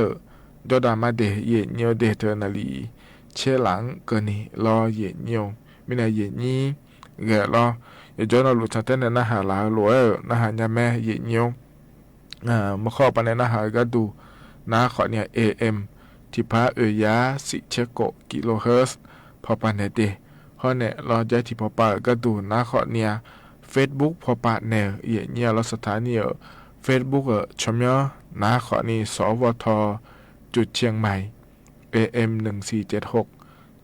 ကၠီဒါမးဒဲး ယိာ်ညိဒဲး ထၢၣ် နၤလံဆဲလၣ်ကၢးနံၤလီၤ ယိာ်ညိ မံန့ၣ် ယိာ်ညိ ဂ့ၤလီၤ ယကၠီနီၢ်လူၤ ဆီၣ်ထဲန့ၣ် နၢ်ဟါလၢလိၤဧၢ နၢ်ဟါညါမဲ ယိာ်ညိ မီၢ်ခီၣ်ပၢ်န့ၣ် နၢ်ဟါဂၤဒူၣ် နၤဃိးနံၣ် เอเอ็ม ထံၣ်ဖး အၢ ယၤ စံးဆဲးကိး กิโลเฮิรตซ์ ဖီၣ်ပၢ်နဲၣ်တ့ၢ် ဟီၣ်နဲၣ်လီၤ ယဲထံၣ်ဖီၣ်ပၢ်ဂၤဒူၣ် နၤဃိးနံၣ် Facebook ဖီၣ်ပၢ်နဲၣ် ယိာ်ညိလီၤ สถานี Facebook ဆိမိၣ် နၤဃိးနံၣ် สวท จุดเชียงใหม่ เอเอ็ม หนึ่งสี่เจ็ดหก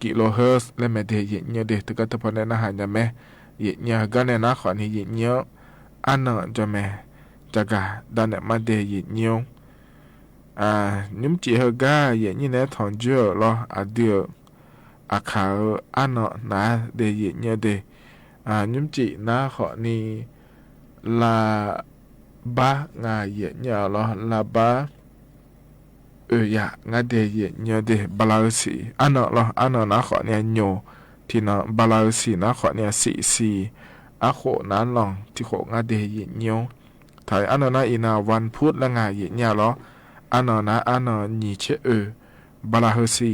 กิโลเฮิรตซ์ และแหมดเดยเหยียดเงี้ยวเด ตึงกั๋นเต๊อะ ปอเน่นหน้าหาญาแม้ เหยียดเงี้ยว เหินก้าแน่นหน้าขอเนี้ย เหยียดเงี้ยว อ้าเนิงจ๋อแหม จะกา ดาเน่นมาเดยเหยียดเงี้ยว อ่า ยุ้มจิเหินก้า เหยียดเงี้ยวแน่ถอนเจื้อลอ อะเดือ อะขา อ้าเนิงหนาเดยเหยียดเงี้ยวเด อ่า ยุ้มจิหน้าขอนี้ ลาบา งาเหยียดเงี้ยวลอ ลาบา เออ ยะ งาเดยเหยียดเงี้ยวเด บาลาฤๅษี อ้าเนิงลอ อ้าเนิงหน้าขอเนี้ย โย ตี้เนาะ บาลาฤๅษีหน้าขอเนี้ย สี่สี่ อะโขหน้าล่อง ตี้โขงาเดยเหยียดเงี้ยว ไถอ้าเนิงหน้าอีนา วันพุธละงาเหยียดเงี้ยวลอ อ้าเนิงหน้า อ้าเนิง หยีเชะเออ บาลาฤๅษี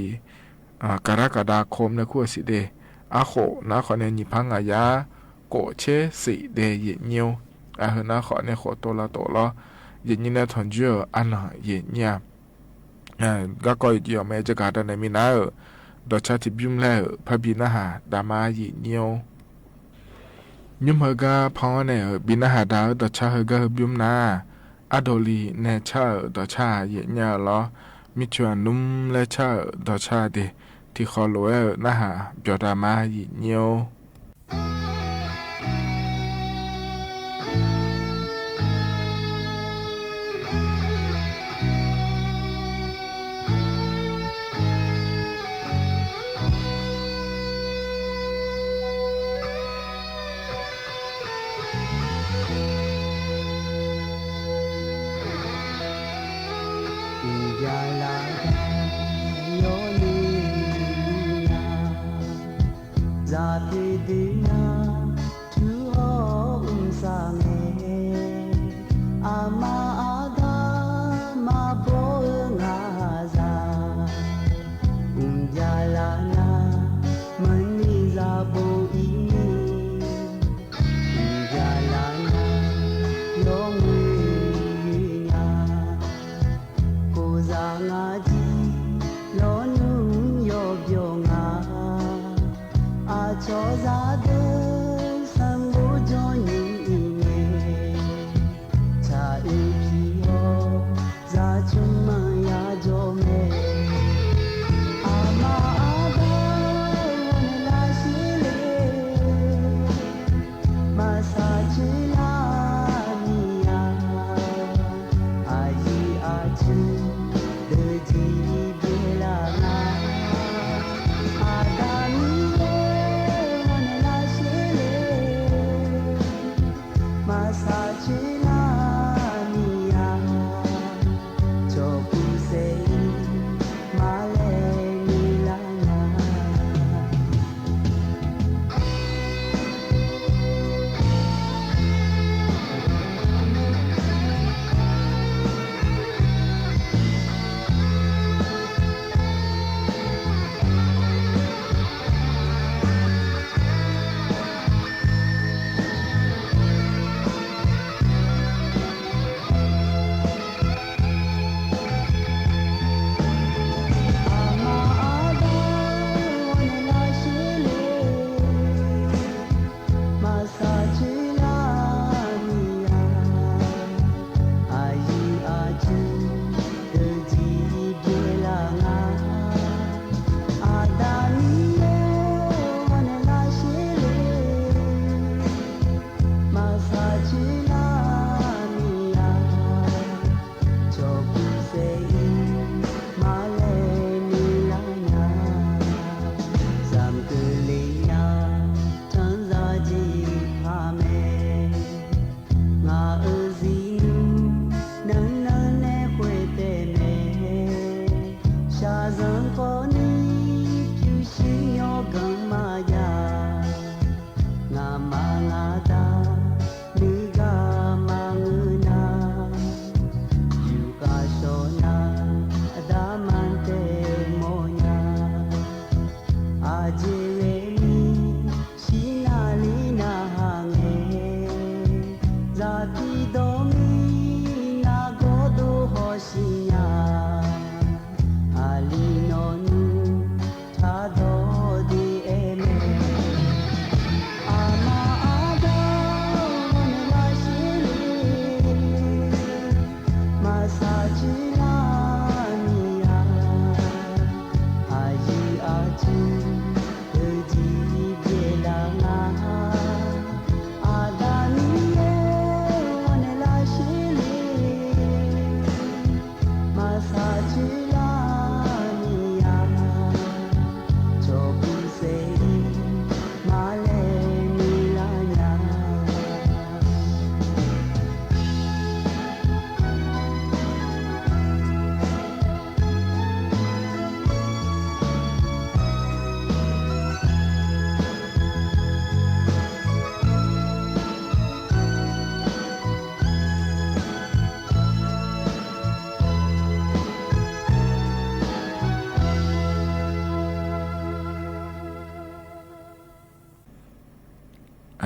อ่า กรกฎาคมเนี่ย คู่สีเด อะโขหน้าขอเนี้ย หยีพังงายา โกะเชะสีเดยเหยียดเงี้ยว อะ เหินหน้าขอเนี้ย โขโตลาโตลอ เหยียดเงี้ยวแน่ถอนเจื้อ อ้าเนิงเหยียดเงี้ยว อ่า ก็ก้อยเกี่ยวแม้จะกาดาเน่นมีนาเออ ดอดชาตี้ปิ้มแลเออ พระบิณฑบาตดามาเหยียดเงี้ยว ยุ้มเหินก้าพองแน่เออ บิณฑบาตดาเออ ดอดชาเหินก้าเฮอปิ้มนา อะโดลีแน่ชาเออ ดอดชาเหยียดเงี้ยวลอ มิตรชวนนุ่มและชาเออ ดอดชาเด ตี้คอโลเออ หน้าหา เปียวดามาเหยียดเงี้ยว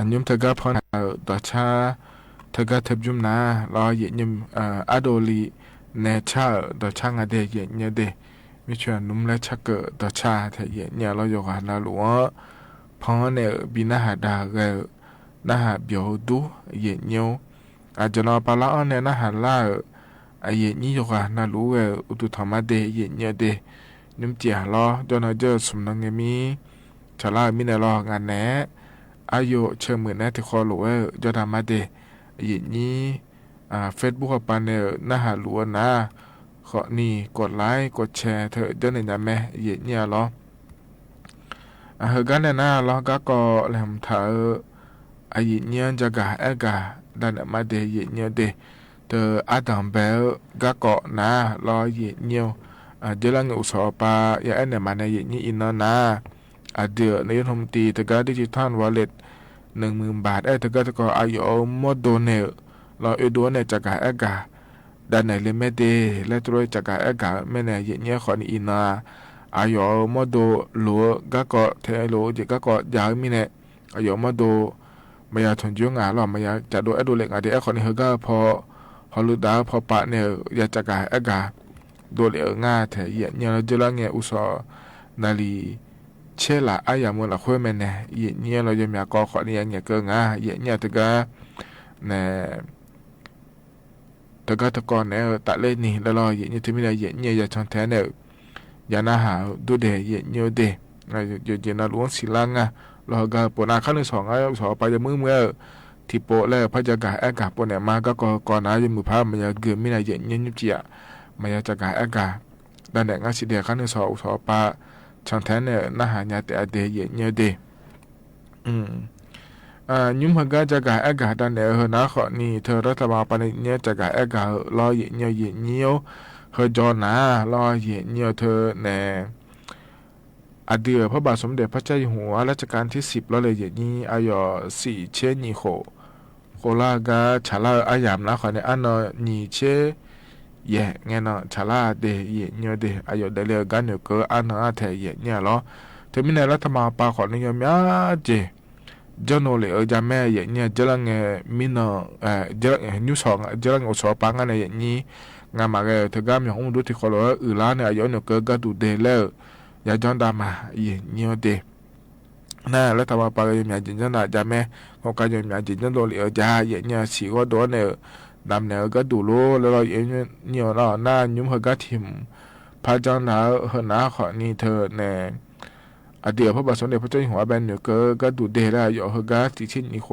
อะ ยุ้มเธอก้าพร เอ่อ ต่อช้า เธอก้าเทิบยุ้มนา ลอเหยียดเยี่ยม เอ่อ อาโดลี แนชา เอ่อ ต่อช้างาเด เหยียดเยี่ยมเด มิชวนหนุ่มและชะเกิดต่อช้า แถเหยียดเยี่ยม ลอโยกหานาหลวง พอเนี่ย บีนาหาดาเกอ นาหาเบียวดู เหยียดเยี่ยม อาจจะนอปาละอ้อนแนนาหาล่า เอ่อ อะเหยียดเยี่ยมโยกหานาหลวง เอ่อ อุตุธรรมะเด เหยียดเยี่ยมเด ยุ้มเจียลอ จอนอเจอสมนังเงมี ฉาล่ามีในลองานแหน อายุเชิงหมื่นแหน ที่คอหลวง เอ่อ จอดามาเด เหยียดเยี่ยม อ่า เฟซบุ๊ก ปาเนอร์ นาหาหลวงนา ขอนี่กดไลก์ กดแชร์เถอะ เจ้าเนี่ยนะแม่ เหยียดเยี่ยมลอ อ่า เฮอก้าเนี่ยนะ ลอก้าก็แหลมเถอะ อะเหยียดเยี่ยมจะกาแอกา ด้านเนี่ยมาเด เหยียดเยี่ยมเด เธออาดังเบลก้าก็นะ ลอเหยียดเยี่ยม อ่า เจ้าละเงอุสอปา ยาแอนเนี่ยมาในเหยียดเยี่ยมอีกเนาะนะ อ่า เดือในยุทธมนตรี เธอก้าดิจิทัลวอลเล็ต หนึ่งหมื่นบาท เอ้ย เธอก้าเธอก็อายุมดโดเนอร์ ลอเออดูเนี่ยจะกาแอกา ด้านไหนเลยแม่เด และตรวยจะกาแอกา แม่เนี่ยเหยียดเยี่ยมขอนี่อีกเนาะ อายุมดโดหลวงก้าก็เทโลเจก้าก็ยาวมีเนี่ย อายุมดโด มายาถนจุงอ่ะ ลอมายาจะโดแอดโดเหล็กอ่ะ เดแอดขอนี่เฮอก้าพอ ฮอลลูดาพอปะเนี่ย ยาจะกาแอกา โดเหล็กง่าแถเหยียดเยี่ยม ลอเจอละเงอุสอ นาลี เชล่า อายาเมืองละคุ้ยแม่เนี่ย เหยียดเยี่ยม ลอโยมยาก็ขอนี่ยาเยี่ยมเกิงอ่ะ เหยียดเยี่ยมเธอก้า แหน เธอก้าเธอก็เนี่ย ตะเล่นนี่ แล้วลอเหยียดเยี่ยม เธอมีอะไรเหยียดเยี่ยม ยาช่องแท้เนี่ย ยานาหาดูเด เหยียดเยี่ยมเด อ่า เยี่ยมเยี่ยมนาหลวงศิลางอ่ะ ลอก้าปนอาคารหนึ่งสองอ่ะ สอปายามือเมือ ที่โปะแล้วพระจะกาแอกาปนเนี่ยมาก็ก็ก่อนนะ ยามือพระมายาเกือมีอะไรเหยียดเยี่ยมยุบเจีย มายาจะกาแอกา ด้านแดงอาสิเดียขั้นหนึ่งสองสอปา ช่างแท้เนี่ย นาหาญาแต่อเด เหยียดเยี่ยมเด อืม อ่า ยุ้มเฮอก้าจะกาแอกา ด้านแดงเฮอนาขอนี่ เธอรัฐบาลปานิเนี่ยจะกาแอกา ลอเหยียดเยี่ยม เหยียดเยี่ยม เฮอจอนา ลอเหยียดเยี่ยม เธอแหน อ่า เดือพระบาทสมเด็จพระเจ้าอยู่หัวรัชกาลที่สิบ ลอเลยเหยียดเยี่ยม อายุสี่เชนยี่โข โคราชก้า ฉาล่าอายามนาขอนี่ อันเนาะ ยี่เช แย่ ไงเนาะ ฉาล่าเด เหยียดเยี่ยมเด อายุได้เลยก้าเหนียวเกอ อันเนาะ แถเหยียดเยี่ยมลอ เธอมีในรัฐบาลปาขอนี่ยอมยาเจ เจ้าโนเลยเออ จาแม่ เหยียดเยี่ยม เจ้าละเงมีเนาะ เอ่อ เจ้าละเงยุสอง เจ้าละเงอุสอปางานเนี่ย เหยียดเยี่ยม งานมาเกอ เธอก้ามีของอุ้มดูที่คอหลวง อือล้าเนี่ย อายุเหนียวเกอ ก้าดูเดแล้ว ยาจ้อนดามา เหยียดเยี่ยมเด น่า รัฐบาลปาก็ยอมยาเจียนจ้อนดาจาแม่ ของก้าโยมยาเจียนจ้อนโดเลยเออ จา เหยียดเยี่ยม สีก็โดนเนี่ย ดำเนี่ย ก็ดูโล แล้วลอเหยียดเยี่ยมลอ น่า ยุ้มเฮอก้าถิ่ม พระจ้อนดา เฮอนาขอนี่ เธอแหน อ่า เดือพระบาทสมเด็จพระเจ้าอยู่หัวแบนเหนียวเกอ ก็ดูเดแล้ว ยอเฮอก้าสี่เชนยี่โข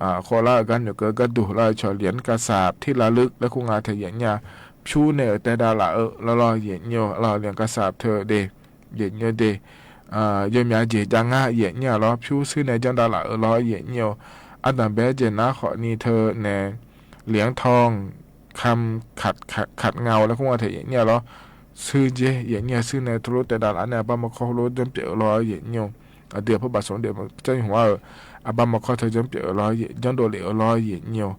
อ่า โคราชก้าเหนียวเกอ ก็ดู ลอฉอเหรียญกระสาบที่ระลึก และคู่งานแถเหยียดเยี่ยม ชูเนี่ย แต่ดาละเออ แล้วลอเหยียดเยี่ยม ลอเหรียญกระสาบเธอเด เหยียดเยี่ยมเด อ่า โยมยาเจียนจางะ เหยียดเยี่ยมลอ ผิวซื่อในจ้อนดาละเออ ลอเหยียดเยี่ยม อันดับแบเจนนาขอนี่ เธอแหน เหรียญทองคำขัด ขัด ขัดเงา และคู่งานแถเหยียดเยี่ยมลอ ซื่อเจ เหยียดเยี่ยม ซื่อในทะลุแต่ดาละเนี่ย บางมะคอทะลุจ้อนเปียก ลอเหยียดเยี่ยม อ่า เดือพระบาทสมเด็จพระเจ้าอยู่หัว เออ อ่า บางมะคอเธอจ้อนเปียก ลอเหยียด จ้อนโดเลย ลอเหยียดเยี่ยม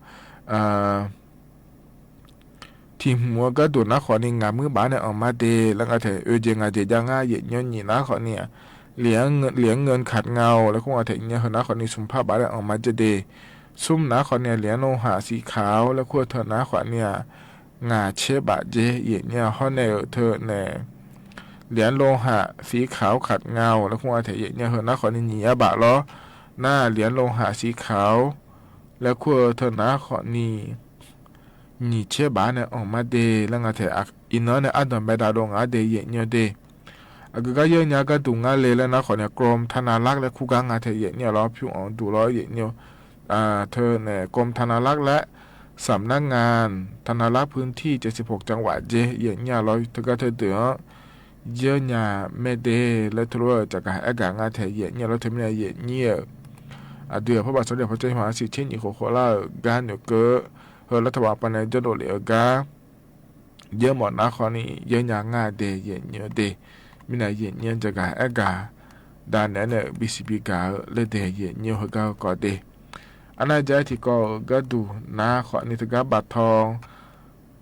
อ่า ที่หัวก็ดูนาขอนี่ งามือบาเนี่ยออกมาเด แล้วก็แถเออเจงาเจจางะ เหยียดเยี่ยม ยี่นาขอเนี่ย เหรียญเงิน เหรียญเงินขัดเงา และคู่งานแถเนี่ย เฮอนาขอนี่ สุมผ้าบาเนี่ยออกมาเจเด สุมนาขอเนี่ย เหรียญโลหะสีขาว และคู่เธอนาขอเนี่ย งาเชบาเจ เหยียดเยี่ยม ฮอเนี่ย เธอแหน เหรียญโลหะสีขาวขัดเงา และคู่งานแถเหยียดเยี่ยม เฮอนาขอนี่ ยี่บาทลอ น่า เหรียญโลหะสีขาว และคู่เธอนาขอนี่ ยี่เชบาเนี่ยออกมาเด แล้วงาแถ อ่ะ อีเนาะเนี่ย อันดับแบดาดงอาเด เหยียดเยี่ยมเด อ่ะ ก็ ก็เยอะเนี่ย ก็ดูงานเลยแล้วนาขอเนี่ย กรมธนารักษ์และคู่ก้างงานแถเหยียดเยี่ยมลอ ผิวอ่อนดูลอ เหยียดเยี่ยม อ่า เธอเนี่ย กรมธนารักษ์และสำนักงานธนารักษ์พื้นที่เจ็ดสิบหกจังหวัดเจ เหยียดเยี่ยมลอ เธอก็เธอเดือ เยอะเนี่ยแม่เด และทะลุจะกาแอกางานแถเหยียดเยี่ยมลอ เธอมีเนี่ย เหยียดเยี่ยม อ่ะ เดือพระบาทสมเด็จพระเจ้าอยู่หัวสี่เชนยี่โข โคราชก้าเหนียวเกอ เฮอรัฐบาลปาเนี่ยจ้อนโดเลยเออก้า เยอะหมดนาขอนี่ เยอะยางง่ายเด เหยียดเยี่ยมเด มีเนี่ย เหยียดเยี่ยมจะกาแอกา ด้านนั้นเนี่ย บีซีบีกา เลยเด เหยียดเยี่ยม เฮอก้าก็เด อันนั้นจะที่ก็ ก็ดูนาขอนี่ เธอก้าบาททอง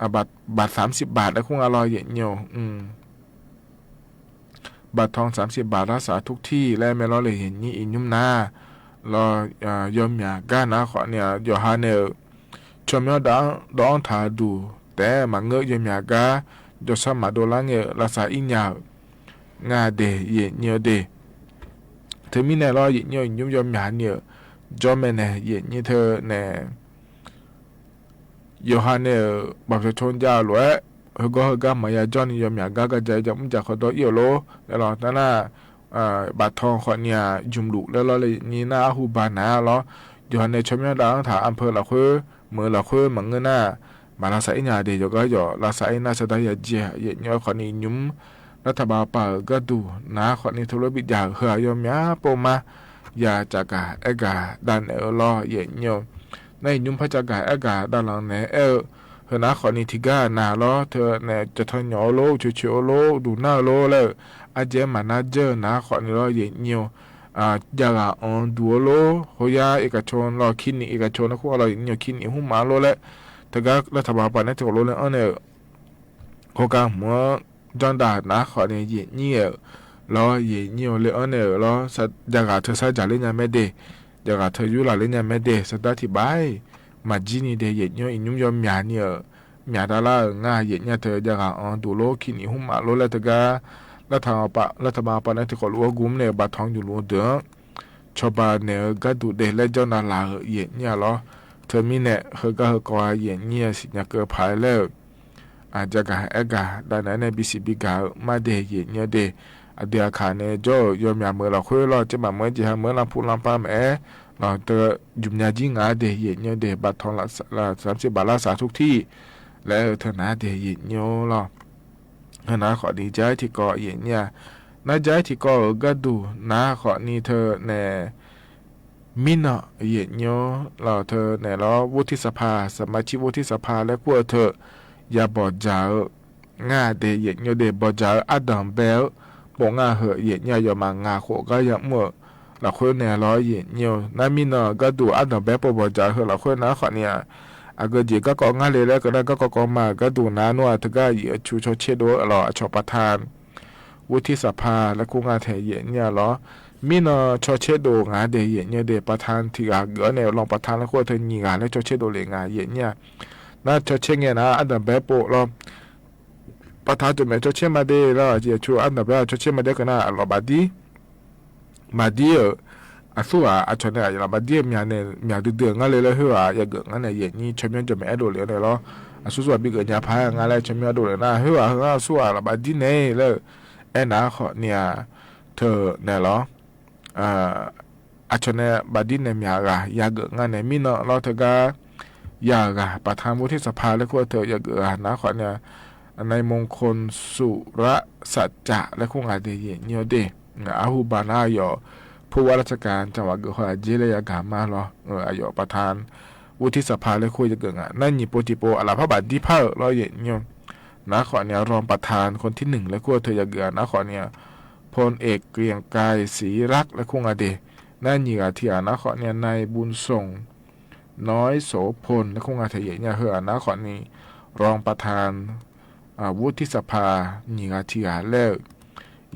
อ่ะ บาท บาทสามสิบบาท และคู่งานลอ เหยียดเยี่ยม อืม บาททองสามสิบบาท รักษาทุกที่ และแม่ลอเลยเหยียดเยี่ยม อีกยุ้มนา လီၤ ယိၤမျၢ်ကါ နာ်ဃိးန့ၣ် ယိၤဟၣ်န့ၣ် ဆိမိၣ်ဒီး ဒီးထၢဒူၣ် တဲမၤငၢၢ်ယိၤမျၢ်ကါ ယိၤဆၢမၤဒိလၢ်ငဲၢ် လၢ်သးအံၣ်ညါ ငါဒဲး ယဲၢ်ညိၣ်ဒဲး တမံၤန့ၣ်လီၤ ယဲၢ်ညိၣ် ညိၣ်ယိၤမျၢ်န့ၣ် ကၠီမဲာ်န့ၣ် ယဲၢ်ညိၣ် တၢ်န့ၣ် ယိၤဟၣ်န့ၣ် ဘၣ်ပၢၵ်ၣ်ဆိကၠၢ်လိာ်ဝဲ ဟဲဂီၢ်ဟဲဂီၢ်မၤယၤကၠီန့ၣ် ယိၤမျၢ်ကါ ကယၤ ယမုၢ်ကၠၢ်ဃီဒီးအံၣ်အီၤလီၤ လၢလီၤ တၢ်နၢ် ဘၣ်ထီၣ်ဃိးန့ၣ် ယုမ်လူးလၢလီၤလၢ ယဲၢ်ညိၣ် နၢ်အဟူဘၣ်နၤလီၤ ယိၤဟၣ်န့ၣ် ဆိမိၣ်ဒီးထၢ အၣ်ဖၢၣ်လီၤဃု မၢလီၤဃု မၤငၢၢ်နၢ် မၤလၢ်သးအံၣ်ညါဒဲး ယိၤကါယိၤ လၢ်သးအံၣ်နၢ် သဒါယၤကဲ ယဲၢ်ညိၣ် ဃိးန့ၣ် ယုမ် လၢထးဘၣ်ပာ်ဧၢ ကၢ်ဒူၣ် နာ်ဃိးန့ၣ် ထိၣ်လိဘံၣ်ယၢ် ဟၢအယိၤမျၢ်ပိာ်မး ယၤစၢ်ကၤအဲၣ်ကၤ ဒၣ်နဲၣ်အၢလီၤ ယဲၢ်ညိၣ် နၢ်ယုမ်ဖးစၢ်ကၤအဲၣ်ကၤ ဒၣ်လီၤနဲၣ် အဲၣ် ဟၢနာ်ဃိးန့ၣ် ထံၣ်ကါနၤလီၤ တၢ်န့ၣ် ကၠီထီၣ်ညီအီၤလီၤ ဆိဆိအီၤလီၤ ဒူၣ်နၢ်အီၤလီၤလၢ အကဲမၤနၢ်ကၠီ နာ်ဃိးန့ၣ်လီၤ ယဲၢ်ညိၣ် ယၤဂၤအီၤဒူၣ်အီၤလီၤ ဟိယါ เอกชน လီၤ คลินิก เอกชน နၢ်ဃိးလီၤ ယဲၢ်ညိၣ် คลินิก ဟူမးလီၤလၢ တဂၤ လၢထးဘၣ်ပာ်န့ၣ် တကိးလိာ်လၢအီၤန့ၣ် ဟိကါမၢ ကၠီဒၣ် နာ်ဃိးန့ၣ် ယဲၢ်ညိၣ် လီၤ ယဲၢ်ညိၣ် လၢအီၤန့ၣ်လီၤ ယၤဂၤထၢ သးစၢ်လၢညါမဲဒဲး ယၤဂၤထၢ ယူလၢ်လၢညါမဲဒဲး သဒါထံၣ်ဘၣ် မၤကၠီန့ၣ်ဒဲး ယဲၢ်ညိၣ် ယုမ်ယိၤမျၢ်န့ၣ် မျၢ်တၢ်လၢ ငါ ယဲၢ်ညိၣ် တၢ်ယၤဂၤအီၤဒူၣ်လီၤ คลินิก ဟူမးလီၤလၢ တဂၤ လၢထးဘၣ်ပာ်န့ၣ် တကိးလိာ်ဝဲဂီၢ်မုၢ်န့ၣ် ဘၣ်ထီၣ်ယူလူးဒၢး ဆိဘၣ်နဲၣ် ကၢ်ဒူၣ်ဒဲး လၢကၠီနၤလၢ် ယဲၢ်ညိၣ်လီၤ တမံၤန့ၣ် ဟၢကါဟၢကီ ယဲၢ်ညိၣ် စံၣ်ညီၣ်ကွီၢ်ဖးလၢ ယၤဂၤအဲၣ်ဂၤ ဒၣ်နဲၣ်န့ၣ် ဘံၣ်စံၣ်ဘံၣ်ကၤ မးဒဲး ယဲၢ်ညိၣ်ဒဲး အဒုးအခါန့ၣ် ကၠီ ယိၤမျၢ်မၢလီၤဃုလီၤ ကဲမၤမၢကဲဟးမၢလၢဖူလၢပၢ်မး လီၤ တၢ်ယုမ်မျၢ်ကၠီ ငါဒဲး ယဲၢ်ညိၣ်ဒဲး ဘၣ်ထီၣ်လၢ သးစၢ်ဘၣ်လၢ်သး ทุกที่ လၢထၢၣ်နၤဒဲး ယဲၢ်ညိၣ်လီၤ နာ်ဃိးန့ၣ် ကၠီထံကီၢ် ယဲၢ်ညိၣ် နၢ်ကၠီထံကီၢ်ဧၢ ကၢ်ဒူၣ် နာ်ဃိးန့ၣ် တၢ်န့ၣ် မံနီၤ ယဲၢ်ညိၣ်လီၤ တၢ်န့ၣ်လီၤ วุฒิสภา สมาชิกวุฒิสภา လၢခိၣ်အထၢၣ် ယၤဘီၣ်စၢ်ဧၢ ငါဒဲး ယဲၢ်ညိၣ်ဒဲး ဘီၣ်စၢ်ဧၢ အါဒၣ်ဘဲဧၢ ပိာ်ငါဟၢၣ် ယဲၢ်ညိၣ် ယီၤမး ငါဃိးကါယၤမုၣ် လီၤဃုန့ၣ်လီၤ ယဲၢ်ညိၣ် နၢ်မံနီၤ ကၢ်ဒူၣ် အါဒၣ်ဘဲ ပိာ်ဘီၣ်စၢ်ဟၢၣ် လီၤဃု နာ်ဃိးန့ၣ် အကက့ၤကၢ်ကီကငါလံလၢ ကနၣ်ကၢ်ကီကီမး ကၢ်ဒူၣ် နၢ်နီၤ တဂၤ ယဲၢ်အဆိ စီၤဆ့ဒိၣ်လီၤ အဆီၣ်ပထၢၣ် วุฒิสภา လၢခိၣ်ငါထဲ ယဲၢ်ညိၣ်လီၤ မံနီၤ စီၤဆ့ဒိၣ် ငါဒဲး ယဲၢ်ညိၣ်ဒဲး ပထၢၣ်ထံဂၤ ဂ့ၤန့ၣ် လီၤပထၢၣ်လၢခိၣ်ထၢၣ် နံၣ်ဂၤလၢ စီၤဆ့ဒိၣ်လံ ငါ ယဲၢ်ညိၣ် နၢ်စီၤဆ့ ငဲၤနၤ အါဒၣ်ဘဲပိာ်လီၤ ပထၢၣ်တမ့ၢ် စီၤဆ့မၤဒဲးလီၤ ယဲၢ်ဆိ အါဒၣ်ဘဲ စီၤဆ့မၤဒဲး ကနၣ် အလီၤဘၣ်ဒ် ဘၣ်ဒ်ဧၢ အသူဧါ အဆီၣ်န့ၣ် အလီၤဘၣ်ဒ် မျၢ်န့ၣ် မျၢ်ဒုဒု ငါလံလၢ ဟ့ၣ်ဧါ ယၤဂ့ၤ ငါန့ၣ် ယဲၢ်ညိၣ် ဆီၣ်မၠိၣ်ကၠီၣ်မဲအဲၣ်ဒိၣ်လံန့ၣ်လီၤ အသူသူအဘံၣ်ဂ့ၤညါဖး ငါလၢ ဆီၣ်မၠိၣ်အဲၣ်ဒိၣ်လံန့ၣ် ဟ့ၣ်ဧါ ဟ့ၣ်ဧါ အသူဧါ လီၤဘၣ်ဒ်န့ၣ်လၢ အဲၣ်နၤဃိးန့ၣ် တၢ်န့ၣ်လီၤ အဆီၣ်န့ၣ် ဘၣ်ဒ်န့ၣ် မျၢ်ဂၤ ယၤဂ့ၤ ငါန့ၣ် မံနီၤလီၤ တဂၤ ယၤဂၤ ပထၢၣ် วุฒิสภา လၢခိၣ်ထၢၣ် ယၤဂ့ၤဂၤ နာ်ဃိးန့ၣ် นายมงคลสุรสัจจะ လၢခိၣ်ငါဒဲး ယဲၢ်ညိၣ်ဒဲး အဟူဘၣ်နၤ အယီၤ ผู้ว่าราชการจังหวัด ဂ့ၤဃီ အက့လၢယၤဂၤမးလီၤ အယီၤ ပထၢၣ် วุฒิสภา လၢခိၣ် ယၤဂ့ၤ ငါ နၢ်နံၣ်ပိၤတံၤပိၤ အလီၤဖးဘၣ်ဒ်ဖးဧၢလီၤ ယဲၢ်ညိၣ် နာ်ဃိးန့ၣ် รองประธาน คนที่หนึ่ง လၢခိၣ်ထၢၣ် ယၤဂ့ၤ နာ်ဃိးန့ၣ် พลเอก เกรียงไกร ศรีรักษ์ လၢခိၣ်ငါဒဲး နၢ်နံၣ်ဂၤထံဂၤ နာ်ဃိးန့ၣ် นายบุญส่ง น้อยโสพล လၢခိၣ်ငါထဲ ယဲၢ်ညိၣ် ဟ့ၣ်ဧါ နာ်ဃိးန့ၣ် รองประธาน วุฒิสภา နံၣ်ဂၤထံဂၤလၢ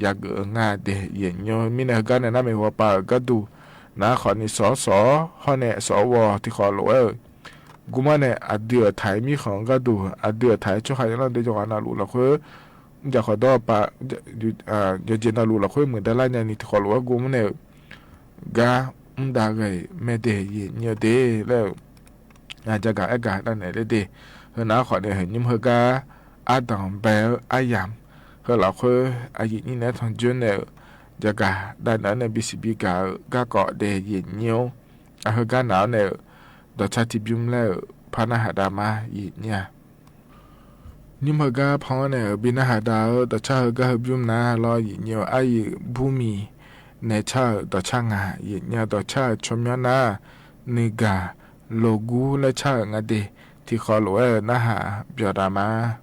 ယၤဂ့ၤ ငါဒဲး ယဲၢ်ညိၣ် မံန့ၣ် ဟ့ၣ်ဂၤန့ၣ် နၢ်မ့ၢ်ဝီၤပာ်ဧၢ ကၢ်ဒူၣ် နာ်ဃိးန့ၣ် စီၤစီၤ ဟီၣ်န့ၣ် စီၤဝီၤ ထံဃီလိာ်ဝဲ ဂီၢ်မးန့ၣ် အဒုးအထၢၣ်မံဃီ ကၢ်ဒူၣ် အဒုးအထၢၣ် ဆိဃာ်ယလီၤ ဒ်ယဂီၢ်နၢ်လူၤလီၤဃု ယဂီၢ်ဒီးပာ် ယဂီၢ်နၢ်လူၤလီၤဃု မုၢ်ဒၢလၢညါန့ၣ် ထံဃီလိာ်ဝဲ ဂီၢ်မးန့ၣ် ဂၤမူဒါဂဲၤ မဲဒဲး ယဲၢ်ညိၣ်ဒဲးလၢ ယၤဂၤအဲၣ်ဂၤ ဒၣ်နဲၣ်လၢဒဲး ဟ့ၣ်နာ်ဃိးန့ၣ် ဟ့ၣ်ညိၣ်ဟ့ၣ်ဂၤ အါဒၣ်ဘဲ အါယၤ ဟ့ၣ်လီၤဃု အယံာ်နံၣ်နဲထီၣ်ကၠိန့ၣ် ယၤဂၤ ဒၣ်နဲၣ်န့ၣ် ဘံၣ်စံၣ်ဘံၣ်ကၤ ဂၤကီးဒဲး ယဲၢ်ညိၣ် အဟ့ၣ်ဂၤနၤန့ၣ် ဒီးဆၣ်ထံဘျုးလၢ ဖးနၢ်ဟးဒါမး ယဲၢ်ညိၣ် ညိၣ်ဟ့ၣ်ဂၤဖီန့ၣ် ဘံၣ်နၢ်ဟးဒါဧၢ ဒီးဆၣ်ဟ့ၣ်ဂၤဟ့ၣ်ဘျုးနၤလီၤ ယဲၢ်ညိၣ် အယံာ်ဘူမံၤ နဲဆၣ်ဧၢ ဒီးဆၣ်ငါ ယဲၢ်ညိၣ် ဒီးဆၣ်ဆိမိၣ်နၤ နုၢ်ဂၤ လိာ်ဂူလၢဆၣ်ဧၢ ငါဒဲး ထံဃီလိာ်ဝဲ နၢ်ဟးပၠီၤဒါမး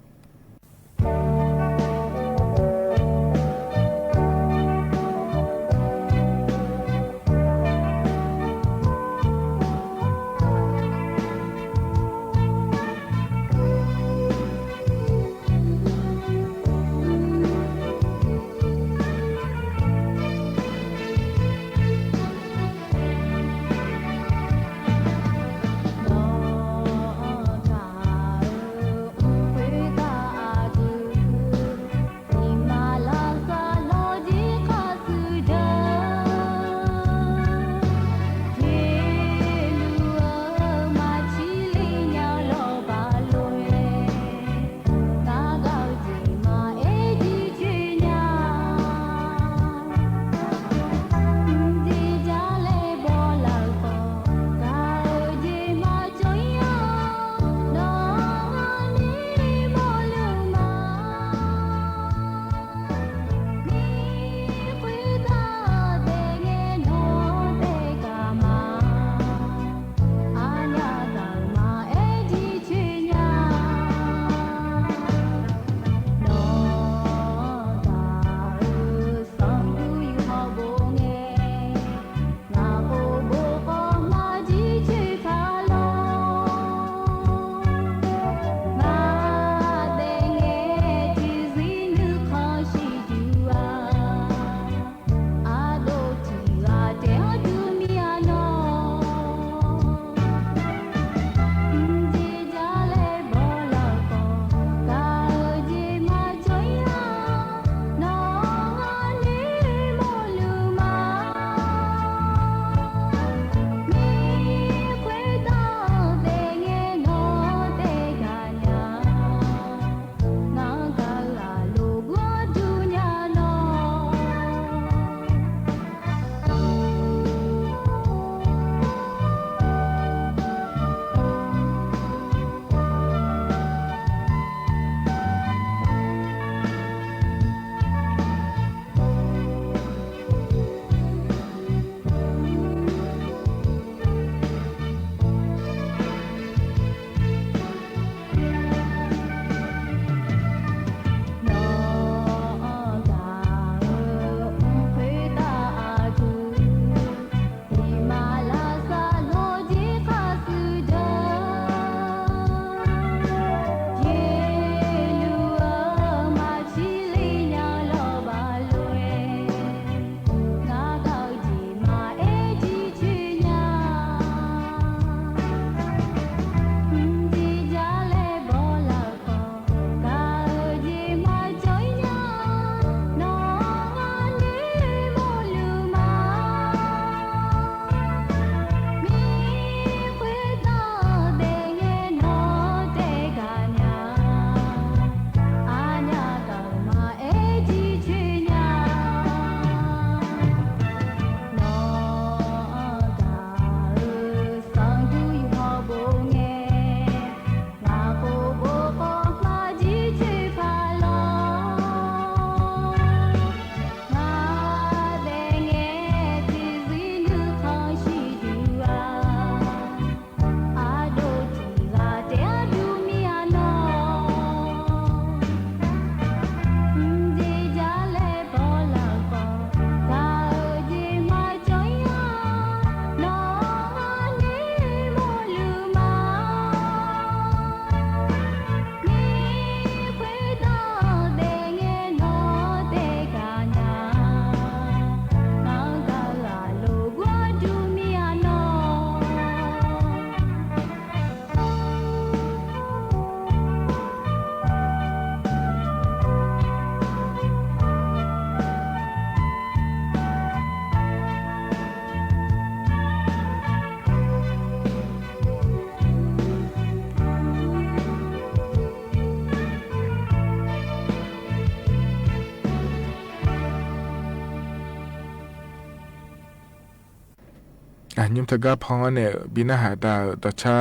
อ่ะ ยุมเธอก้าพองเนี่ย บินหน้าหาดาว ดอกช้า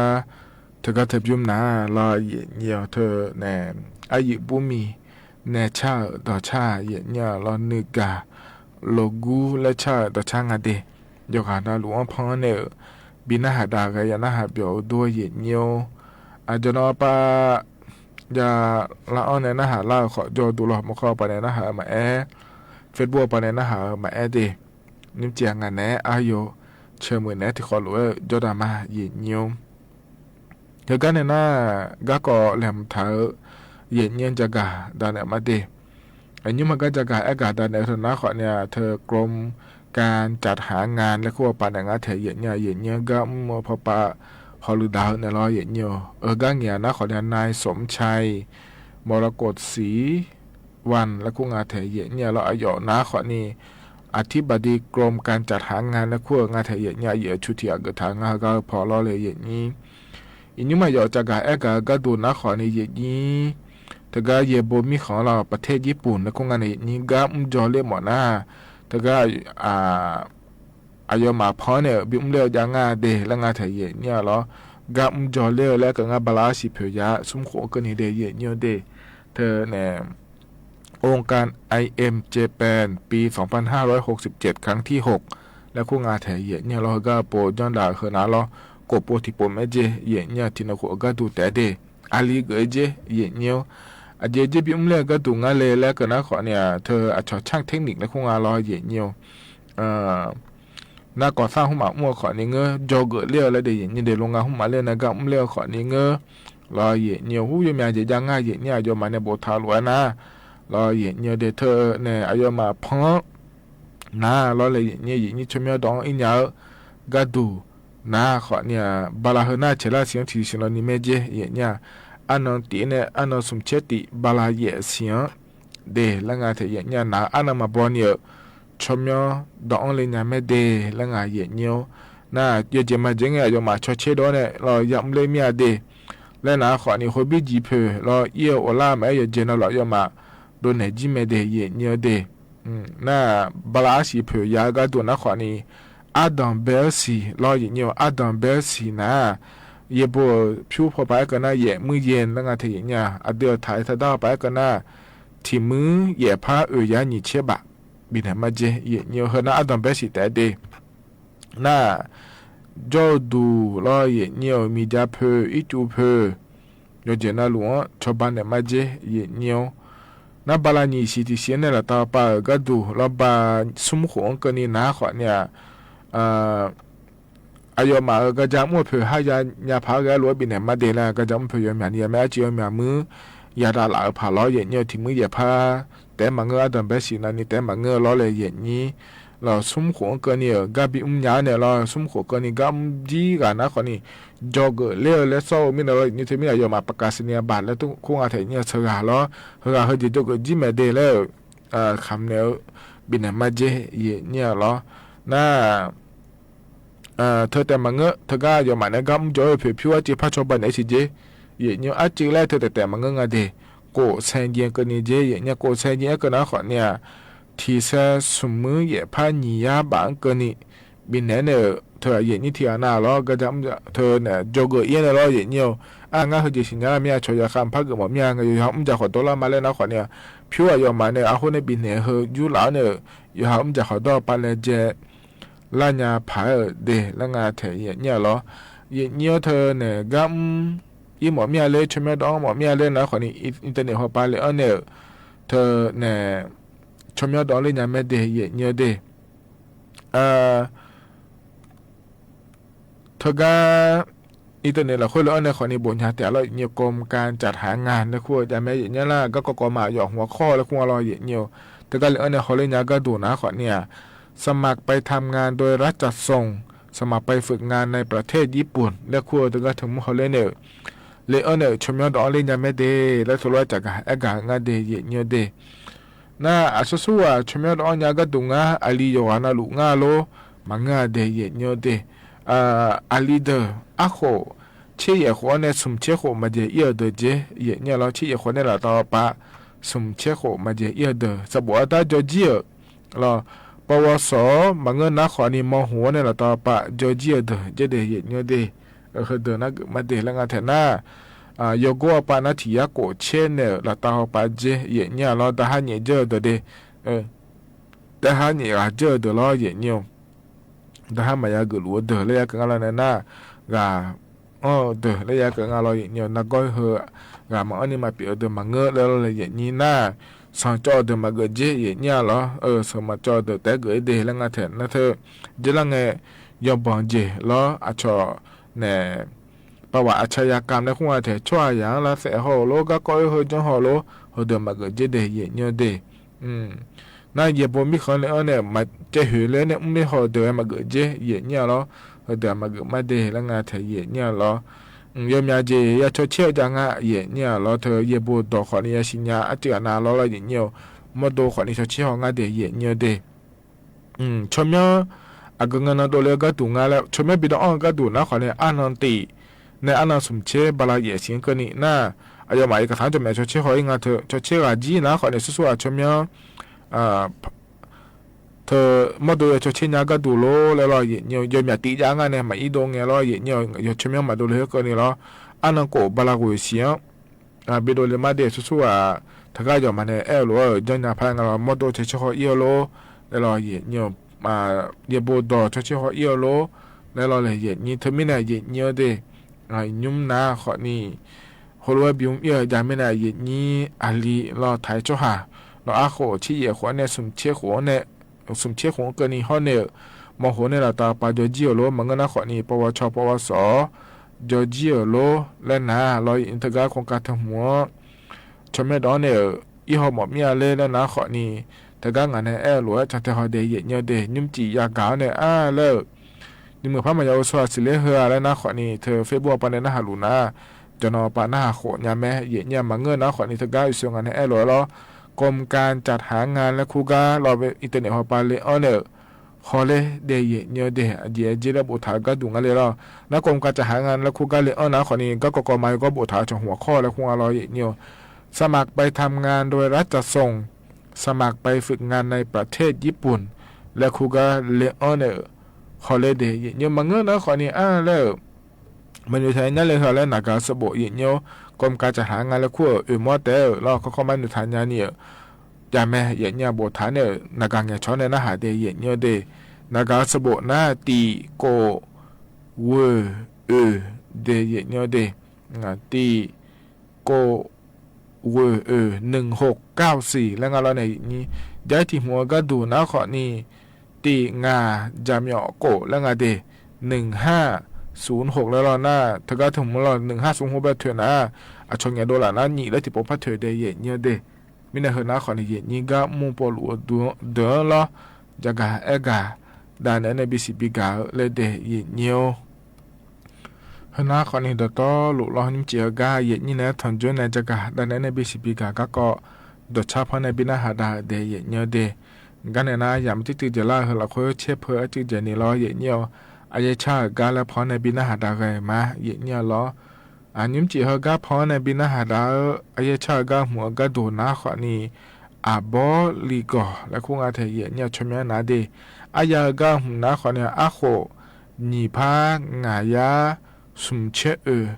เธอก้าเธอยุมหนา ลอเหยียดเยียวเธอแหน่ อาหยิบบุ้มมี แหน่ชา ดอกช้า เหยียดเยียว ลอนึ่งกา โลกู้ และชา ดอกช้างาเด ยกหาดาวหลวงพองเนี่ย บินหน้าหาดาว กะยาหน้าหาเปียวด้วย เหยียดเยียว อาจจะนอปะ ยาละอ้อในหน้าหาเล่า ขอโยดูลอหัวข้อปะในหน้าหามาแอ เฟซบุ๊กปะในหน้าหามาแอเด นิมเจียงงานแหน่ อาโย เชิญมือแหน่ ที่ขอหลวงโยดามา เหยียดเยียว เธอก้าในหน้า ก้าก็แหลมเถา เหยียดเยียวจากา ดาเนี่ยมาเด อันยุมเฮอก้าจากาแอกาดาเนี่ย เธอหน้าขอเนี่ย เธอกรมการจัดหางานและคู่ปะเนี่ย งาแถเหยียดเยียว เหยียดเยียว ก้า อืม พอปะ ฮอลือดาวเนี่ย ลอเหยียดเยียว เออ ก้าเหงียหน้าขอเนี่ย นายสมชัย มรกตศรีวรรณ และคู่งาแถเหยียดเยียว ลออาหยอหน้าขอนี่ อธิบดีกรมการจัดหางานและคู่งาแถเหยียดเยียว อาหยอชุติ อาเกิดถางา เฮอก้าพอลอเลย เหยียดเยียว อีกนิดมาหยอจากาแอกา ก้าดูหน้าขอนี่ เหยียดเยียว เธอก้าเยโบมิของลาว ประเทศญี่ปุ่น และคู่งาแถเหยียดเยียว ก้า อืม จอเล่หมอหน้า เธอก้า อ่า อาหยอมาพอเนี่ย บินอุ้มเล่ยางาเด และงาแถเหยียดเยียว ลอ ก้า อืม จอเล่ และก็งาบาลาสีเผยยา ซุมโขงเกินนี่เด เหยียดเยียวเด เธอแหน่ องค์การ ไอเอ็ม เจแปน ปี สองพันห้าร้อยหกสิบเจ็ด ครั้งที่หก และคู่งาแถเหยียดเยียว ลอ เฮอก้าโปย้อนดาเฮอหน้า ลอ โกโปติโปแม่เจ เหยียดเยียว ที่นครก้าดูแตเด อาลีเกยเจ เหยียดเยียว อาเจเจ บินอุ้มเล่ก้าดูงาเลย และก็หน้าขอเนี่ย เธออาจอช่างเทคนิค และคู่งา ลอเหยียดเยียว เอ่อ หน้าก่อสร้างหุ้มหมากมั่วขอนี่เงอ จอเกิดเล่แล้วเด เหยียดเยียวเด โรงงานหุ้มหมากเล่นะ ก้า อืม เล่ขอนี่เงอ ลอเหยียดเยียว ฮู้ยอมยาเจยางา เหยียดเยียว อาหยอมาเนี่ย โบทาหลวงนะ ลอเหยียดเยียวเด เธอแหน่ อาหยอมาพองหน้า ลอเลย เหยียดเยียว เหยียดเยียว ชมยอดองอี้เหยียด ก้าดูหน้าขอเนี่ย บาลาเฮอหน้าเฉล่าเสียง ถีเสียง ลอนี่แม่เจ เหยียดเยียว อานนท์ตี๋เนี่ย อานนท์สมเชษฐิ บาลาเหยียดเสียง เด และงาแถเหยียดเยียว หน้า อานนท์มาบอลเนี่ย ชมยอดองเล่ยาแม่เด และงาเหยียดเยียว หน้า เยอะเจมาเจงเงย อาหยอมาชอเชดอเนี่ย ลอ ยา อืม เล่เมียเด และหน้าขอนี่ โฮบี้จีเผอ ลอ เอี้ยวโอล่า มาเยอะเจนะ ลอ อาหยอมา โดนแหน่ จีแม่เด เหยียดเยียวเด อืม หน้า บาลาสีเผยยา ก้าดูหน้าขอนี่ อาดัมเบลสี ลอเหยียดเยียว อาดัมเบลสีนะ เยโบผิวพอไปก็หน้า แหย่มื้อเย็น และงาแถเหยียดเยียว อาเดือถ่ายทะด้าไปก็หน้า ถี่มื้อแหย่ผ้า เอ่ยยาหนีเชฟบะ บินแหน่มาเจ เหยียดเยียว เฮอหน้า อาดัมเบลสีแตเด หน้า โจ้ดู ลอเหยียดเยียว มีจาเผอ อี้จูเผอ ยอดเจนาหลวง ชาวบ้านเนี่ยมาเจ เหยียดเยียว หน้า บาลาหนีสี ถีเสียงเนี่ย ละตาปา เออ ก้าดู ลอบา ซุมโขงเกินนี่ หน้าขอเนี่ย เอ่อ อาหยอมา เออ กาจามั่วเผอ ห้ายา ยาผา แกหลวง บินแหน่มาเด และกาจามั่วเผอ ยอมหยานี่ ยาแม่ อาจี ยอมหยามื้อ ยาดาหลา เออ ผา ลอเหยียดเยียว ถี่มื้อแหย่ผ้า แต๋มาเงอ อาดัมเบลสีนะนี่ แต๋มาเงอ ลอเลย เหยียดเยียว ลอ ซุมโขงเกินนี่ เออ ก้าบินอุ้มยาเนี่ย ลอ ซุมโขงเกินนี่ ก้า อืม จีกาหน้าขอนี่ จอเกิดเล่แล้ว ซ้อมีนะ ลอ นี่เธอมีนะ อาหยอมา ประกาศนียบัตร และคู่งาแถเหยียดเยียว เสกา ลอ เฮอกา เฮอเจ จอเกิด จีแม่เด แล้ว เอ่อ คำเนี่ย บินแหน่มาเจ เหยียดเยียว ลอ หน้า เอ่อ เธอแต๋มาเงอ เธอก้า อาหยอมาเนี่ย ก้า อืม จอเผอ ผิวอาจี ผ้าชาวบ้านเนี่ย สีเจ เหยียดเยียว อาจี และเธอแต๋ แต๋มาเงองาเด โกแซงเยียงเกินนี่เจ เหยียดเยียว โกแซงเยียงเกินหน้าขอเนี่ย ถี่แซ่ซุมมื้อแหย่ผ้า หนียาบางเกินนี่ บินแหน่เนี่ย เธอเหยียดเยียว ถี่อาหน้า ลอ กาจา อืม เธอเนี่ย จอเกิดเอี้ยเนี่ย ลอเหยียดเยียว อ่ะ งาเฮอเจ สิญญา เมีย ชอยาคำ ผ้าเกิดหมอเมีย งา ยอหา อืม จาขอโตล่ามา และหน้าขอเนี่ย ผิวอาหยอมาเนี่ย อาโฮเนี่ย บินแหน่ เฮอ ยูหลาวเนี่ย ยอหา อืม จาขอโตปา และเจ ละยาผา เออ เด และงาแถเหยียดเยียว ลอ เหยียดเยียว เธอเนี่ย ก้า อืม อี้หมอเมียเลย ชมยอดองหมอเมียเลย หน้าขอนี่ อิน อินเทอร์เน็ต พอปา เลย เออ เนี่ย เธอเนี่ย ชมยอดองเล่ยาแม่เด เหยียดเยียวเด เอ่อ เธอก้า อินเทอร์เน็ต ละค่อยเลย เออ ในขอนี่ บ่นยาแต่ ลอเหยียดเยียว กรมการจัดหางาน และคู่ยาแม่ เหยียดเยียว ละ ก้าก็ ก็มาหยอหัวข้อ และคู่ ลอเหยียดเยียว เธอก้าเลย เออ ในขอเล่ยา ก้าดูหน้าขอเนี่ย สมัครไปทำงานโดยรัฐจัดส่ง สมัครไปฝึกงานในประเทศญี่ปุ่น และคู่ เธอก้า เถิงมื้อขอเลยเนี่ย เลย เออ เนี่ย ชมยอดองเล่ยาแม่เด และโทรจากา แอกางาเด เหยียดเยียวเด หน้า อาซัวซัว ชมยอดองยา ก้าดูงา อาลี ยอหา หน้าหลูงา ลอ มาเงาเด เหยียดเยียวเด เอ่อ อาลีเดอ อาโข เชฟแหย่โขเนี่ย สุมเชฟโข มาเจ เอี้ยวเดอ เจ เหยียดเยียว ลอ เชฟแหย่โขเนี่ย ละตาปา สุมเชฟโข มาเจ เอี้ยวเดอ สะบัวตา จอ เจียว ลอ ปวส မၤငၢၼ်း နာ်ကၠီန့ၣ် မီၤဟူဝ်န့ၣ် လၢတၢ်ပာ် ယီၢ်ကၠံဢဒၢး ယဲဒၣ် ယဲၢ်ညီဒၣ် အဟၢဒၢးနၢ်ကၢၣ်မးဒၣ် လၢငါထဲနၤ ယီၢ်ကိၣ်အပာ် နၢ်ထံၣ်ယါကိၣ်ဆဲန့ၣ် လၢတၢ်ဟီၣ်ပာ်ကၠ့ ယဲၢ်ညီလီၤ. တဟါညံၣ်ကၠံအဒၢးဒၣ် တဟါညံၣ်ဂၤကၠံအဒၢးလီၤ ယဲၢ်ညီ တဟါမၤယါကလုာ်အဒၢး လၢယါကငါလီၤန့ၣ်နၤ ဂၤ အီၣ်ဒၢး လၢယါကငါလီၤ ယဲၢ်ညီ နၢ်ကၠီဟၢ ဂၤမၤအီၣ်နံၣ်မၤပံာ်အဒၢး မၤငၢၼ်းလၢလီၤလၢ ယဲၢ်ညီနၤ စီၤကၠီအဒၢးမၤကၢၣ်ကၠ့ ယဲၢ်ညီလီၤ. စီၤမၤကၠီအဒၢး တဲကၢၣ်အဒၢး လၢငါထဲနၤ ထဲ ယဲလၢငါ ယီၢ်ဘီၣ်ကၠ့လီၤ အဆီၣ်န့ၣ် ပဝဲ อาชญากรรม လၢဃုဂၤထဲ ဆီၣ်ယၤလၢသဲးဟီၣ်လီၤ ကၢ်ကီဟၢကၠီဟီၣ်လီၤ ဟၢဒၢးမၤကၢၣ်ကၠ့ဒၣ် ယဲၢ်ညီဒၣ် နၤ ယဲၢ်ဘိမံဃီလၢအီၤန့ၣ် မၤကဲဟၢလၢန့ၣ် မ့ၢ်ဟီၣ်ဒၢးမၤကၢၣ်ကၠ့ ယဲၢ်ညီလီၤ. ဟၢဒၢးမၤကၢၣ်မးဒၣ် လၢငါထဲ ယဲၢ်ညီလီၤ. ယီၢ်မၠးကၠ့ ယၤဆီၣ်ဆ့ဟီၣ်ကၠၢ်ငါ ယဲၢ်ညီလီၤ. ထဲ ယဲၢ်ဘိဒီးဃီန့ၣ် ယၤဆံညါ အစ့ၢ်အနၤလီၤလီၤ ယဲၢ်ညီ မီၢ်ဒိဃီန့ၣ် ဆီၣ်ဆ့ဟီၣ်ငါဒၣ် ယဲၢ်ညီဒၣ် ဆီၣ်မၠၢ အကငၢၢ်နီၢ်ဒိၣ်လၢကၢ်တူၢ်ငါလၢ ဆီၣ်မၠၢ ဘံဒီးအီၣ်ကၢ်တူၢ်နၤဃီန့ၣ် အါနီၢ်တံၢ် နဲအါနီၢ် သုးဆ့ ဘါလၢယဲၢ်ဆံကၢၢ်နံၣ်နၤ အယီၢ်မး ယကသးကီမဲာ် ဆီၣ်ဆ့ဟီၣ်အံၤ ငါထဲ ဆီၣ်ဆ့ဂၤကၠံနၤဃီန့ၣ် ဆူၣ်ဆူၣ်အဆီၣ်မၠၢ ထဲ မီၢ်ဒိယဲၢ်ဆီၣ်ဆ့ညါကၢ်တူၢ်လီၤ လၢလီၤ ယဲၢ်ညီ ယီၢ်မၠးတံၢ်ယါငါန့ၣ် မၤအံၤဒိၣ်ငဲလီၤ ယဲၢ်ညီ ယဆီၣ်မၠၢမၤဒိၣ်လၢဟဲကၢၢ်နံၣ်လီၤ အါနီၢ်ကိၣ် ဘါလၢဂုၤဆံ ဘံဒီးလၢမးဒၣ် ဆူၣ်ဆူၣ်ဧါ ထဲဂၤယီၢ်မးန့ၣ် အဲၣ်လိာ် ကၠီၣ်ညါဖးငါလီၤ မီၢ်ဒိဆီၣ်ဆ့ဟီၣ်အံၤလီၤ လၢလီၤ ယဲၢ်ညီ ယဲၢ်ဘိဒီးဆီၣ်ဆ့ဟီၣ်အံၤလီၤ လၢလီၤလၢ ယဲၢ်ညီ ထဲမ့ၢ်နၤ ယဲၢ်ညီဒၣ် ညုမ်နၤဃီန့ၣ် ဟိလိဝဲဘံအံၤ ယၤမ့ၢ်နၤ ယဲၢ်ညီ အလံၤလီၤ ထဲဆီၣ်ဟး လီၤအါဃိးဆံယဲၢ်ဃိးန့ၣ် သုးဆ့ဃိးန့ၣ် သုးဆ့ဃိးကၢၢ်နံၣ်ဟီၣ်န့ၣ် မီၢ်ဟူန့ၣ်လီၤ တၢ်ပာ်ယီၢ်ကၠံအီၤလီၤ မၤငၢၼ်းနၤဃီန့ၣ် ပဝဲဆီၣ် ပဝဲစီၤ ယီၢ်ကၠံအီၤလီၤ လၢနၤလီၤ ယဲၢ်ညီ ထဲဂၤကိးကးတမူ ဆီၣ်မၠၢဒီးန့ၣ် အံၤဟီၣ်မီၢ်မံအါလၢ လၢနၤဃီန့ၣ် ထဲဂၤငါန့ၣ် အဲၣ်လိာ် ဆီၣ်ထဲဟီၣ်ဒၣ် ယဲၢ်ညီဒၣ် ညုမ်စံၣ်ယါကၤန့ၣ် အါလၢ နံၣ်မုၢ်ဖးမၤယါအိၣ်ဆိး စံးလၢဟၢလၢနၤဃီန့ၣ် ထဲ Facebook အပၤန့ၣ် နဟးလူၤနၤ ကၠီၣ်နီၤပၤနဟးဃိးညါမး ယဲၢ်ညီ မၤငၢၼ်းနၤဃီန့ၣ် ထဲဂၤအိၣ်ဆိး ငါန့ၣ် အဲၣ်လိာ်လီၤ กรมการจัดหางานและคู่ค้า လီၤ internet ဟီၣ်ပၤလၢအီၤန့ၣ် ဃီလဲဒၣ် ယဲၢ်ညီဒၣ် အယဲၢ်အကၠံလၢဘိးထးကၢ်တူၢ်ငါလၢလီၤ နၤ กรมการจัดหางานและคู่ค้า လၢအီၤနၤဃီန့ၣ် ကၢ်ကီကီမၤယါကီၢ်ဘိးထး ဆီၣ်ဟူးခီၣ်လၢဃုဂၤလီၤ ယဲၢ်ညီ สมัครไปทำงานโดยรัฐจัดส่ง สมัครไปฝึกงานในประเทศญี่ปุ่น လၢဃုဂၤလၢအီၤန့ၣ် ဃီလဲဒၣ် ယဲၢ်ညီ မၤငၢၼ်းနၤဃီန့ၣ် အါလၢ မနုၤထဲညါလၢဟၢလၢ နဂၤစဘိး ယဲၢ်ညီ กรมการจัดหางานและคู่ค้า အၢၣ်မီတဲလီၤ ခီခီမၤနုၤထဲညါန့ၣ် ယၤမး ယဲၢ်ညီ ဘိးထးန့ၣ် နဂၤငဲၤဆီန့ၣ် နဟးဒၣ် ယဲၢ်ညီဒၣ် နဂၤစဘိးနၤ တံၢ်ကိၣ် ဝဲၢ် အၢၣ် ဒၣ် ယဲၢ်ညီဒၣ် တံၢ် ကိၣ် ဝဲၢ် အၢၣ် หนึ่งหกเก้าสี่ လၢငါလီၤန့ၣ် ယဲၢ်ညီ ယဲၢ်ထံၣ်မူအကၢ်တူၢ်နၤဃီန့ၣ် တံၢ် ငါ ယၤမၠီၣ်ကိၣ် လၢငါဒၣ် หนึ่งห้าศูนย์หก လၢလီၤနၤ ထဲဂၤထံၣ်မူလီၤ หนึ่งห้าศูนย์หก ဘၣ်ထွဲနၤ အဆီၣ်ငဲၤဒိၣ်လၢနၤ ညံးလၢထံၣ်ပိာ်ဖးထွဲဒၣ် ယဲၢ်ညီဒၣ် မ့ၢ်နဟၢနၤဃီန့ၣ် ယဲၢ်ညီ ဂၤမူပိာ်လူၤအဒုးဒၢလီၤ ယဂၤအဲၣ်ဂၤ ဒၣ်နဲန့ၣ် ဘံၣ်စံးဘံၣ်ကၤလၢဒၣ် ယဲၢ်ညီ ဟၢနၤဃီန့ၣ် ဒီးတီလိၤလီၤ ညုမ်စံၣ်ဟၢဂၤ ယဲၢ်ညီန့ၣ် ထီၣ်ကၠိန့ၣ် ယဂၤ ဒၣ်နဲန့ၣ် ဘံၣ်စံးဘံၣ်ကၤ ဂၤကီး ဒီးဆါဖီန့ၣ် ဘံၣ်နၢ်ဟးဒါဒၣ် ယဲၢ်ညီဒၣ် ဂၤန့ၣ်နၤ ယၤမ့ၢ်တံၢ်တံၢ်ဒၣ်လၢ ဟၢလီၤခိၣ်ဆဲးဖၢအတံၢ်ဒၣ်န့ၣ်လီၤ ယဲၢ်ညီ အယဲၢ်ဆါဟၢဂၤလၢဖီန့ၣ် ဘံၣ်နၢ်ဟးဒါဂၤမး ယဲၢ်ညီလီၤ အညုမ်စံၣ်ဟၢဂၤဖီန့ၣ် ဘံၣ်နၢ်ဟးဒါဧၢ အယဲၢ်ဆါဟၢဂၤမူအကၢ်ဒိၣ်နၤဃီန့ၣ် အဘီလံၤကီၢ် လၢခိၣ်ငါထဲ ယဲၢ်ညီ ဆီၣ်မၠၢနၤဒၣ် အယၤဟၢဂၤမူနၤဃီန့ၣ် အဃိး နံၣ်ဖး ငါးရာ သုးဆဲးအၢၣ်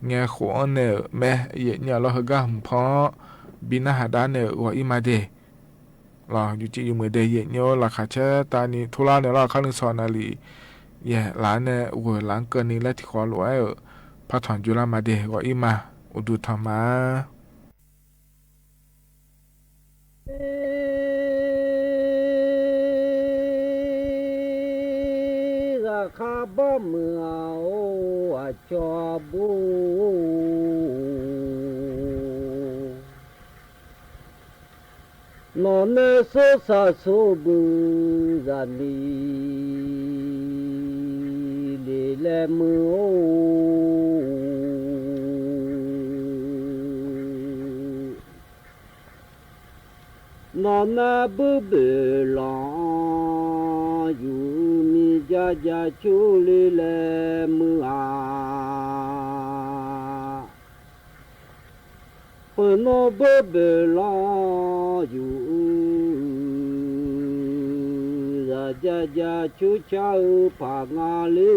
ငဲၤဃိးန့ၣ်မး ယဲၢ်ညီလီၤ ဟၢဂၤမူဖီ ဘံၣ်နၢ်ဟးဒါန့ၣ် ဂီၤအံၤမးဒၣ် လီၤ ယူၢ်စံၣ်ယူၢ်မုာ်ဒၣ် ယဲၢ်ညီ လီၤခးဆဲးတၢ်နံၤထူလါန့ၣ်လီၤ ခါနုာ်စီၤနၤလံၤ ယဲၢ်လါန့ၣ် ဝဲၢ်လါကၢၢ်နံၤလၢထံၣ်ဃီလိာ်ဝဲဧၢ ဖးထီၣ်ကၠိလၢမးဒၣ် ဂီၤအံၤမး အိၣ်ဒုးထီၣ်မး ဂၤခါဘီမုၢ်အအိၣ် အကၠီဘိ နီၢ်နဲစိစၢ်စိဘု ဂၤလံ လံလဲမုၢ်အိၣ် နီၢ်နဲဘုဘုလီၤ ယူၢ်မံၤယၤယၤ ကၠိလံလဲမုၢ်ဧၢ ပနီၢ်ဘုဘုလီၤ ယူၢ် ယယၤဆူဆၣ်အူ ပၢ်ငါလံ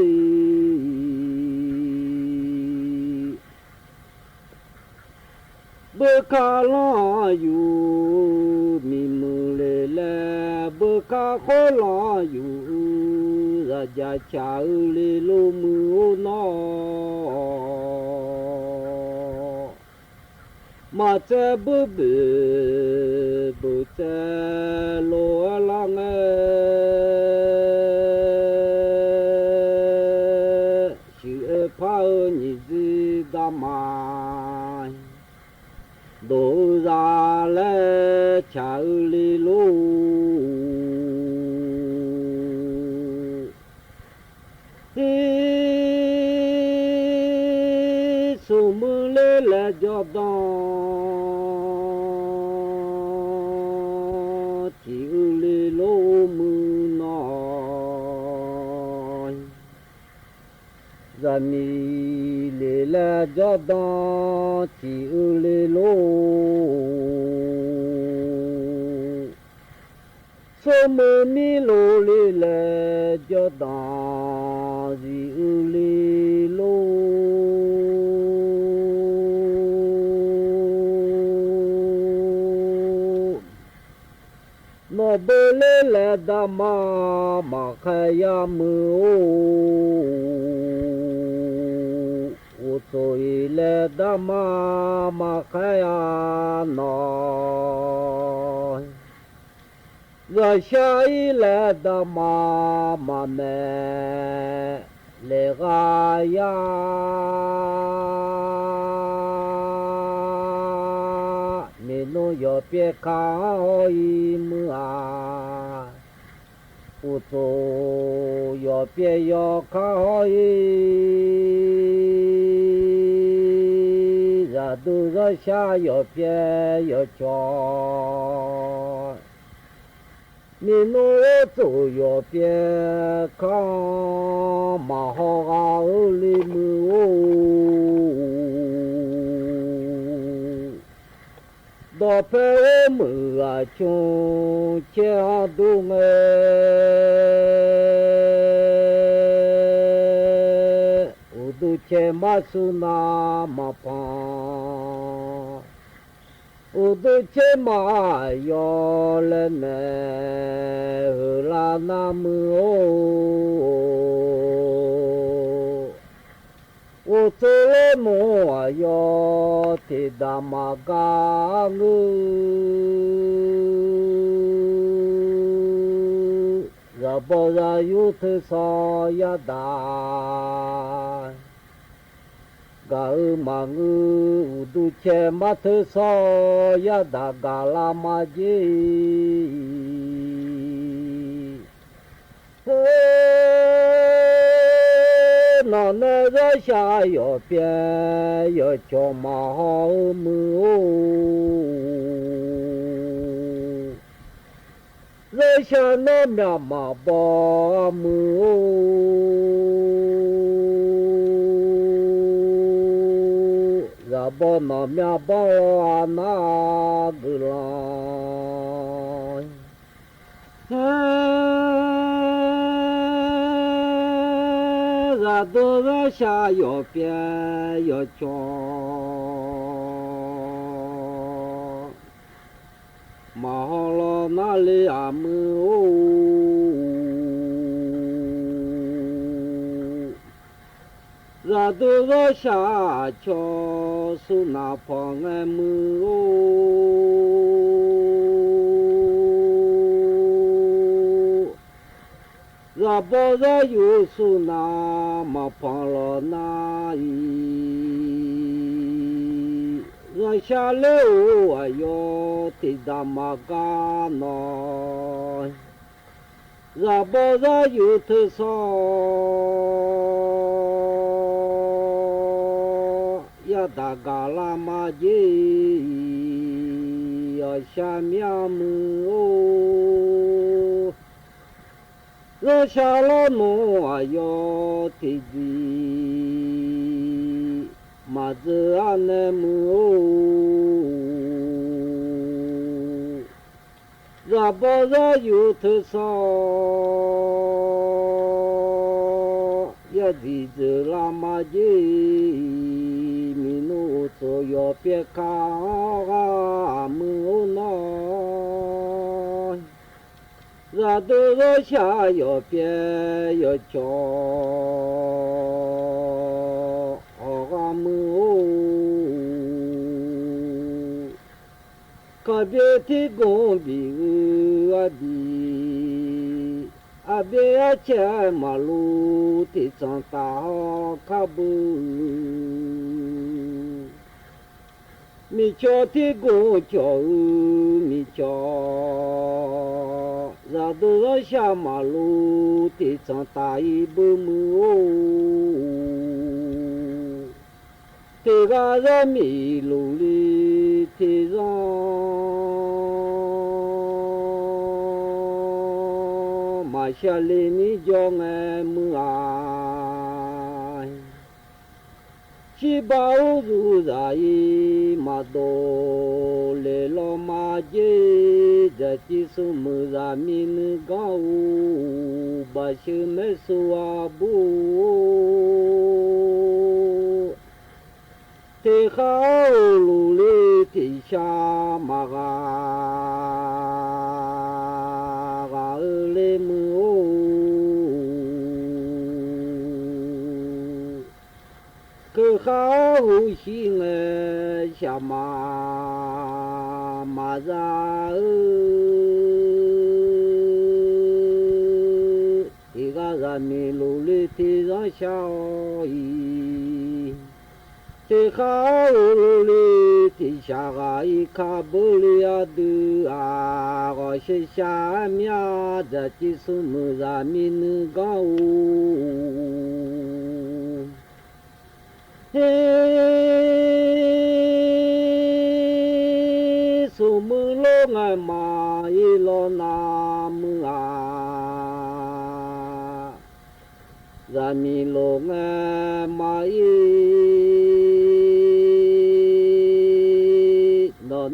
ဘုခါလီယူၢ် မံမုၢ်လ့လၢ ဘုခါဃိလီယူၢ် ယယၤဆၣ်အူလံ လိမုၢ်အိၣ်နီၢ် မၤစၢၤဘုဘု ဘုစၢၤလိာ်အလီၤငဲ ဆူအဖါအၢ နံၣ်စံဒၣ်မၤ ဒိၣ်အူရၤလၢ ဆၣ်အူလံလိ ဟံး ဆိမိၣ်လ့လၢ ယီၢ်ဒီ ထံၣ်အူလံလိ မုၢ်နီၢ် ယၤမံလ့လၢ ယီၢ်ဒီ ထံၣ်အူလံလိ ဆိမိၣ်မံလိလံလၢ ယီၢ်ဒီ စံးအူလံလိ နီၢ်ဘၢလ့လၢ ဒၣ်မၤ မၤဃဲယၤမုၢ်အိၣ် အိၣ်ဆိၣ်အံၤလၢ ဒၣ်မၤ မၤဃဲယၤနီၢ် ဂၤဆှါအံၤလၢ ဒၣ်မၤ မၤမဲာ်လဲၤဂၤယၤ မ့ၢ်နိယီၢ်ပျဲခါဟီၣ်အံၤမုၢ်ဧါ အိၣ်ဆိၣ်ယီၢ်ပျဲယီၢ်ခါဟီၣ်အံၤ ယၤဒိၣ်ယၤဆှါ ယီၢ်ပျဲယီၢ်ကၠီ မ့ၢ်နိအိၣ်ဆိၣ်ယီၢ်ပျဲခါ မၤဟီၣ်ဂၤအူလံ မုၢ်အိၣ် ဒီးဖဲအိၣ်မုာ်အဆူၣ် ဆဲးဟီၣ်ဒိၣ်ငဲ အိၣ်ဒိၣ်ဆဲးမးဆူနၤ မၤဖီ အိၣ်ဒိၣ်ဆဲးမးယီၢ်လၢမဲာ် ဟုးလၢနၤ မုၢ်အိၣ် အိၣ်ဆိၣ်လၢနအိၣ်အယီၢ် ထံၣ်ဒၣ်မၤဂၤငု ယၤဘီယၤယူၢ်ထုးစီယၤဒၣ် ဂၤအူမၤငု အိၣ်ဒိၣ်ဆဲးမးထုးစီ ယၤဒၣ်ဂၤလၢမၤက့ နီၢ်နဲ ယၤဆှါယီၢ်ပျဲ ယီၢ်ကၠီ မၤဟီၣ်အူ မုၢ်အိၣ် ယၤဆှါနီၢ်မၠၣ် မၤဘီ မုၢ်အိၣ် ယၤဘီနီၢ်မၠၣ် ဘီလီၤအနၢ် ဂုာ်လီၤ ယၤဒိၣ်ယၤဆှါ ယီၢ်ပျဲယီၢ်ကၠီ မၤဟီၣ်လီၤနၤလံ အမုၢ်အိၣ် ယၤဒိၣ်ယၤဆှါ ဆှီဆူနၤ ဖီငဲ မုၢ်အိၣ် ယၤဘီယၤယူၢ်ဆူနၤ မၤဖီလီၤနၤအံၤ ယၤဆှါလၢအိၣ်အယီၢ် ထံၣ်ဒၣ်မၤဂၤနီၢ် ယၤဘီယၤယူၢ်ထုးစီ ယၤဒၣ်ဂၤလၢမၤက့ ယၤဆှါမၠၣ် မုၢ်အိၣ် ယၤဆှါလၢနအိၣ်အယီၢ် ထံၣ်ဒံး မၤစၢၤအါနဲ မုၢ်အိၣ် ယၤဘီယၤယူၢ်ထုးစီ ဒ်သို့လႃႈမႃးယီႈ မီးၼူၸူဝ်ႈယွတ်ႈပျဲၢ်ၶႃႈ ဢေႃႈ ဢႃႈ မိူဝ်ႈဢူၼ်ၼေႃႈ ရႃႇတူႇရႃႇသျႃႇ ယွတ်ႈပျဲႃႇယွတ်ႈၶျေႃႇ ဢေႃႈ ၵႃႈမိူဝ်ႈဢူၼ် ၶႃႈပျေႇထီႇၵုင်ႇပီႇဢိူဝ်ႈ ဢႃႇပီႇ ဢႃႇပီႇ ဢႃႇၶျႄႇမႃႇလူႇ ထီႇသၼ်ႇတႃႇႁေႃႈၶႃႈပိူဝ်ႈ မီးၶျေႃႇထီႇၵုင်ႇၶျေႃႇဢိူဝ်ႈ မီးၶျေႃႇ ရႃႇတူႇရႃႇသျႃႇမႃႇလူႇ ထီႇသၼ်ႇတႃႇဢီႈပိူဝ်ႈမိူဝ်ႈဢူၼ် တေၵႃႈရႃႇမီႇလူႇလီႇ ထီႇရႃႇ မႃႇသျႃႇလီႇ မီးၸွင်ႇငႄႈမိူဝ်ႈဢၢႆ သီႇပႃႇဢူႇၸူႇၸႃႇဢီႇ မႃႇတူဝ်ႇ လႄႈလေႃႇမႃႇၸေႇ ၸႃႇၸီႇသူႇမိူဝ်ႈၸႃႇမီႇၼိုင်ႈၵဝ်ႈ ပႃႇသိူဝ်ႇမႄႈသူႇဢႃႇပူႇ တေၶႃႈဢူႇလူႇလီႇ ထီႇသျႃႇမႃႇၵႃႇ ၵႃႈဢိူဝ်ႈလႄႈမိူဝ်ႈဢူၼ် ၵိူဝ်ႇၶႃႈႁူႉသီႇငႄႈ သျႃႇမႃႇ မႃႇၸႃႇဢိူဝ်ႈ တေၵႃႈၸႃႇမီႇလူႇလီႇ ထီႇသျႃႇဢီႇ တေၶႃႈဢူႇလူႇလီႇ ထီႇသျႃႇၵႃႇဢီႇ ၶႃႈပိူဝ်ႈလီဢႃႇတိုဝ်ႉဢႃႇ ၵေႃႈသျႃႇသျႃႇမႃႇ ၸႃႇၸီႇသူႇမိူဝ်ႈၸႃႇမီႇၼိုင်ႈၵဝ်ႈ ႁေး သူႇမိူဝ်ႈလူင်ဢႃႇ မႃႇဢီႇလေႃႇၼႃႇ မိူဝ်ႈဢႃႇ ၸႃႇမီႇလူင်ဢႃႇ မႃႇဢီႇ လေႃႇၼႃ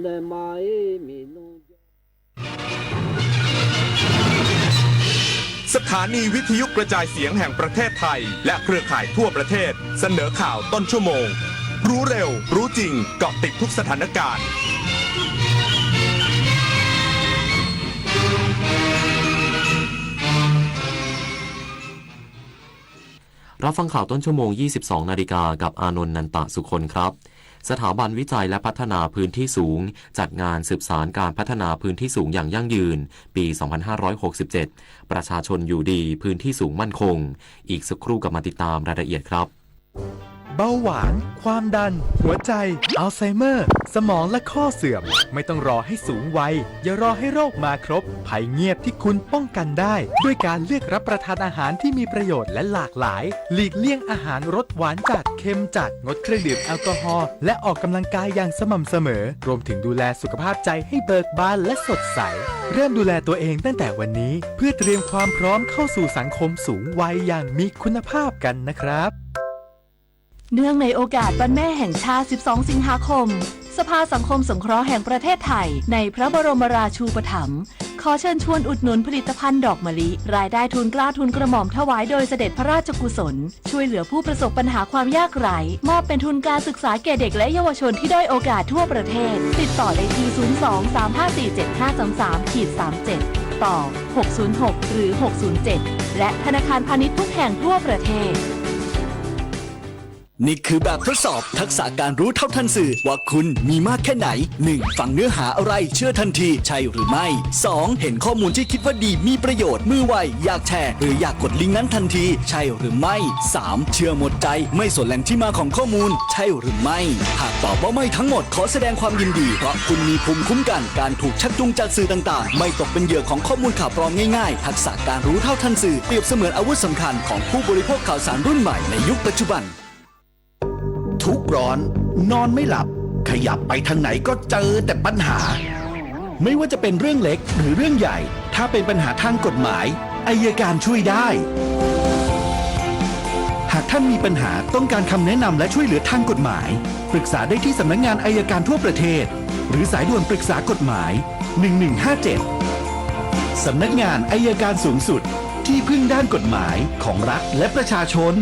ႇ မႃႇဢီႇ မီႇၼုင်ႈ สถานีวิทยุกระจายเสียงแห่งประเทศไทย และเครือข่ายทั่วประเทศ เสนอข่าวต้นชั่วโมง รู้เร็ว รู้จริง เกาะติดทุกสถานการณ์ รับฟังข่าวต้นชั่วโมง ยี่สิบสองนาฬิกา กับอานนท์ นันตะสุคนครับ สถาบันวิจัยและพัฒนาพื้นที่สูง จัดงานสืบสานการพัฒนาพื้นที่สูงอย่างยั่งยืน ปี สองพันห้าร้อยหกสิบเจ็ด ประชาชนอยู่ดี พื้นที่สูงมั่นคง อีกสักครู่กลับมาติดตามรายละเอียดครับ เบาหวาน ความดัน หัวใจ อัลไซเมอร์ สมองและข้อเสื่อม ไม่ต้องรอให้สูงวัย อย่ารอให้โรคมาครบ ภัยเงียบที่คุณป้องกันได้ ด้วยการเลือกรับประทานอาหารที่มีประโยชน์และหลากหลาย หลีกเลี่ยงอาหารรสหวานจัด เค็มจัด งดเครื่องดื่มแอลกอฮอล์ และออกกำลังกายอย่างสม่ำเสมอ รวมถึงดูแลสุขภาพใจให้เบิกบานและสดใส เริ่มดูแลตัวเองตั้งแต่วันนี้ เพื่อเตรียมความพร้อมเข้าสู่สังคมสูงวัยอย่างมีคุณภาพกันนะครับ เนื่องในโอกาสวันแม่แห่งชาติ สิบสอง สิงหาคม สภาสังคมสงเคราะห์แห่งประเทศไทย ในพระบรมราชูปถัมภ์ ขอเชิญชวนอุดหนุนผลิตภัณฑ์ดอกมะลิ รายได้ทุนเกล้าทุนกระหม่อมถวายโดยเสด็จพระราชกุศล ช่วยเหลือผู้ประสบปัญหาความยากไร้ มอบเป็นทุนการศึกษาแก่เด็กและเยาวชนที่ด้อยโอกาสทั่วประเทศ ติดต่อได้ที่ ศูนย์สอง สามห้าสี่ เจ็ดห้าสามสาม ขีดสามเจ็ด ต่อ หกศูนย์หก หรือ หกศูนย์เจ็ด และธนาคารพาณิชย์ทุกแห่งทั่วประเทศ นี่คือแบบทดสอบทักษะการรู้เท่าทันสื่อ ว่าคุณมีมากแค่ไหน หนึ่ง ฟังเนื้อหาอะไรเชื่อทันที ใช่หรือไม่ สอง เห็นข้อมูลที่คิดว่าดีมีประโยชน์ มือไว อยากแชร์ หรืออยากกดลิงก์นั้นทันที ใช่หรือไม่ สาม เชื่อหมดใจ ไม่สนแหล่งที่มาของข้อมูล ใช่หรือไม่ หากตอบว่าไม่ทั้งหมด ขอแสดงความยินดี เพราะคุณมีภูมิคุ้มกัน การถูกชักจูงจากสื่อต่างๆ ไม่ตกเป็นเหยื่อของข้อมูลข่าวปลอมง่ายๆ ทักษะการรู้เท่าทันสื่อ เปรียบเสมือนอาวุธสำคัญของผู้บริโภคข่าวสารรุ่นใหม่ในยุคปัจจุบัน ทุกข์ร้อน นอนไม่หลับ ขยับไปทางไหนก็เจอแต่ปัญหา ไม่ว่าจะเป็นเรื่องเล็กหรือเรื่องใหญ่ ถ้าเป็นปัญหาทางกฎหมาย อัยการช่วยได้ หากท่านมีปัญหาต้องการคำแนะนำและช่วยเหลือทางกฎหมาย ปรึกษาได้ที่สำนักงานอัยการทั่วประเทศ หรือสายด่วนปรึกษากฎหมาย หนึ่งหนึ่งห้าเจ็ด สำนักงานอัยการสูงสุด ที่พึ่งด้านกฎหมายของรัฐและประชาชน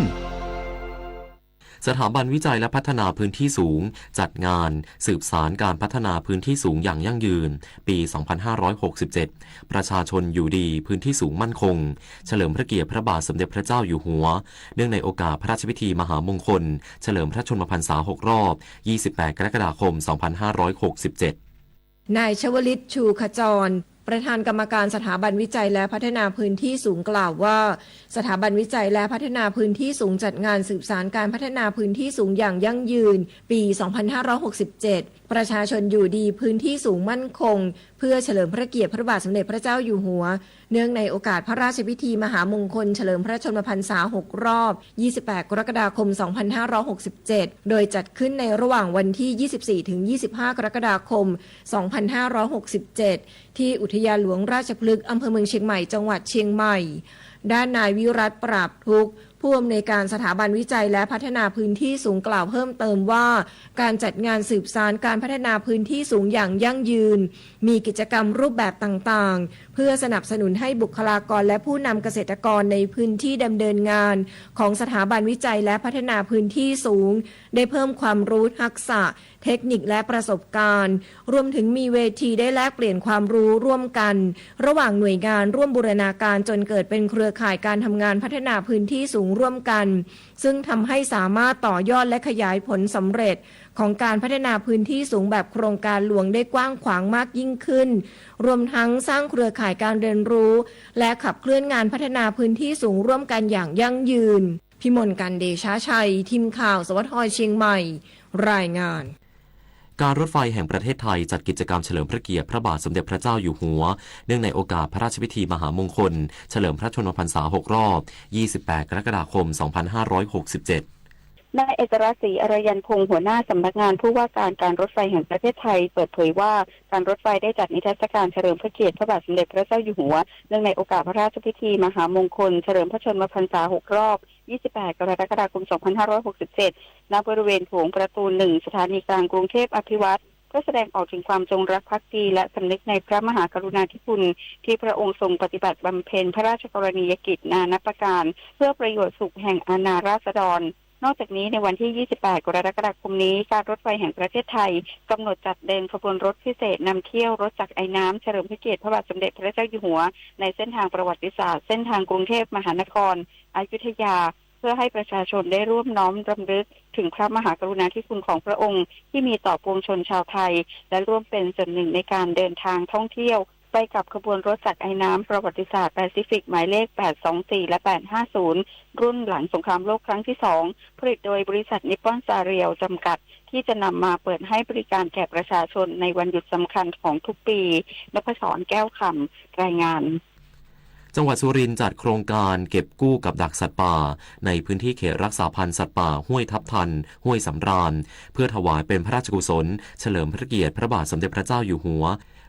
สถาบันวิจัยและพัฒนาพื้นที่สูง จัดงานสืบสานการพัฒนาพื้นที่สูงอย่างยั่งยืน ปี สองพันห้าร้อยหกสิบเจ็ด ประชาชนอยู่ดี พื้นที่สูงมั่นคง เฉลิมพระเกียรติพระบาทสมเด็จพระเจ้าอยู่หัว เนื่องในโอกาสพระราชพิธีมหามงคล เฉลิมพระชนมพรรษา หก รอบ ยี่สิบแปด กรกฎาคม สองพันห้าร้อยหกสิบเจ็ด นายชวลิต ชูขจร ประธานกรรมการสถาบันวิจัยและพัฒนาพื้นที่สูงกล่าวว่า สถาบันวิจัยและพัฒนาพื้นที่สูงจัดงานสืบสานการพัฒนาพื้นที่สูงอย่างยั่งยืน ปี สองพันห้าร้อยหกสิบเจ็ด ประชาชนอยู่ดี พื้นที่สูงมั่นคง เพื่อเฉลิมพระเกียรติพระบาทสมเด็จพระเจ้าอยู่หัว เนื่องในโอกาสพระราชพิธีมหามงคลเฉลิมพระชนมพรรษา หก รอบ ยี่สิบแปด กรกฎาคม สองพันห้าร้อยหกสิบเจ็ด โดยจัดขึ้นในระหว่างวันที่ ยี่สิบสี่ ถึง ยี่สิบห้า กรกฎาคม สองพันห้าร้อยหกสิบเจ็ด ที่อุทยานหลวงราชพฤกษ์ อำเภอเมืองเชียงใหม่ จังหวัดเชียงใหม่ ด้านนายวิรัตน์ ปราบทุกข์ ผู้อำนวยการสถาบันวิจัยและพัฒนาพื้นที่สูงกล่าวเพิ่มเติมว่า การจัดงานสืบสานการพัฒนาพื้นที่สูงอย่างยั่งยืน มีกิจกรรมรูปแบบต่างๆ เพื่อสนับสนุนให้บุคลากรและผู้นำเกษตรกรในพื้นที่ดำเนินงานของสถาบันวิจัยและพัฒนาพื้นที่สูง ได้เพิ่มความรู้ทักษะ เทคนิคและประสบการณ์ รวมถึงมีเวทีได้แลกเปลี่ยนความรู้ร่วมกัน ระหว่างหน่วยงานร่วมบูรณาการจนเกิดเป็นเครือข่ายการทำงานพัฒนาพื้นที่สูงร่วมกัน ซึ่งทำให้สามารถต่อยอดและขยายผลสำเร็จของการพัฒนาพื้นที่สูงแบบโครงการหลวงได้กว้างขวางมากยิ่งขึ้น รวมทั้งสร้างเครือข่ายการเรียนรู้ และขับเคลื่อนงานพัฒนาพื้นที่สูงร่วมกันอย่างยั่งยืน พิมลกรรย์ เดชะชัย ทีมข่าว สวท เชียงใหม่ รายงาน การรถไฟแห่งประเทศไทยจัดกิจกรรมเฉลิมพระเกียรติพระบาทสมเด็จพระเจ้าอยู่หัว เนื่องในโอกาสพระราชพิธีมหามงคล เฉลิมพระชนมพรรษา หก รอบ ยี่สิบแปด กรกฎาคม สองพันห้าร้อยหกสิบเจ็ด นายเอกรัตน์ ศรีอารยันพงศ์ หัวหน้าสำนักงานผู้ว่าการการรถไฟแห่งประเทศไทย เปิดเผยว่า การรถไฟได้จัดนิทรรศการเฉลิมพระเกียรติพระบาทสมเด็จพระเจ้าอยู่หัว เนื่องในโอกาสพระราชพิธีมหามงคล เฉลิมพระชนมพรรษา หก รอบ ยี่สิบแปด กรกฎาคม สองพันห้าร้อยหกสิบเจ็ด ณ บริเวณโถงประตู หนึ่ง สถานีกลางกรุงเทพอภิวัฒน์ เพื่อแสดงออกถึงความจงรักภักดี และสำนึกในพระมหากรุณาธิคุณ ที่พระองค์ทรงปฏิบัติบำเพ็ญพระราชกรณียกิจนานับประการ เพื่อประโยชน์สุขแห่งอาณาราษฎร นอกจากนี้ในวันที่ ยี่สิบแปด กรกฎาคมนี้ การรถไฟแห่งประเทศไทยกำหนดจัดเดินขบวนรถพิเศษนำเที่ยวรถจักรไอน้ำเฉลิมพระเกียรติพระบาทสมเด็จพระเจ้าอยู่หัว ในเส้นทางประวัติศาสตร์ เส้นทางกรุงเทพมหานคร อยุธยา เพื่อให้ประชาชนได้ร่วมน้อมรำลึกถึงพระมหากรุณาธิคุณของพระองค์ที่มีต่อปวงชนชาวไทย และร่วมเป็นส่วนหนึ่งในการเดินทางท่องเที่ยว ไปกับขบวนรถจักรไอน้ำประวัติศาสตร์แปซิฟิกหมายเลข แปดสองสี่ และ แปดห้าศูนย์ รุ่นหลังสงครามโลกครั้งที่สอง ผลิตโดยบริษัทนิปปอนซาเรียลจำกัด ที่จะนำมาเปิดให้บริการแก่ประชาชนในวันหยุดสำคัญของทุกปี นพศร แก้วคำ รายงาน จังหวัดสุรินทร์จัดโครงการเก็บกู้กับดักสัตว์ป่า ในพื้นที่เขตรักษาพันธุ์สัตว์ป่าห้วยทับทัน ห้วยสำราญ เพื่อถวายเป็นพระราชกุศล เฉลิมพระเกียรติพระบาทสมเด็จพระเจ้าอยู่หัว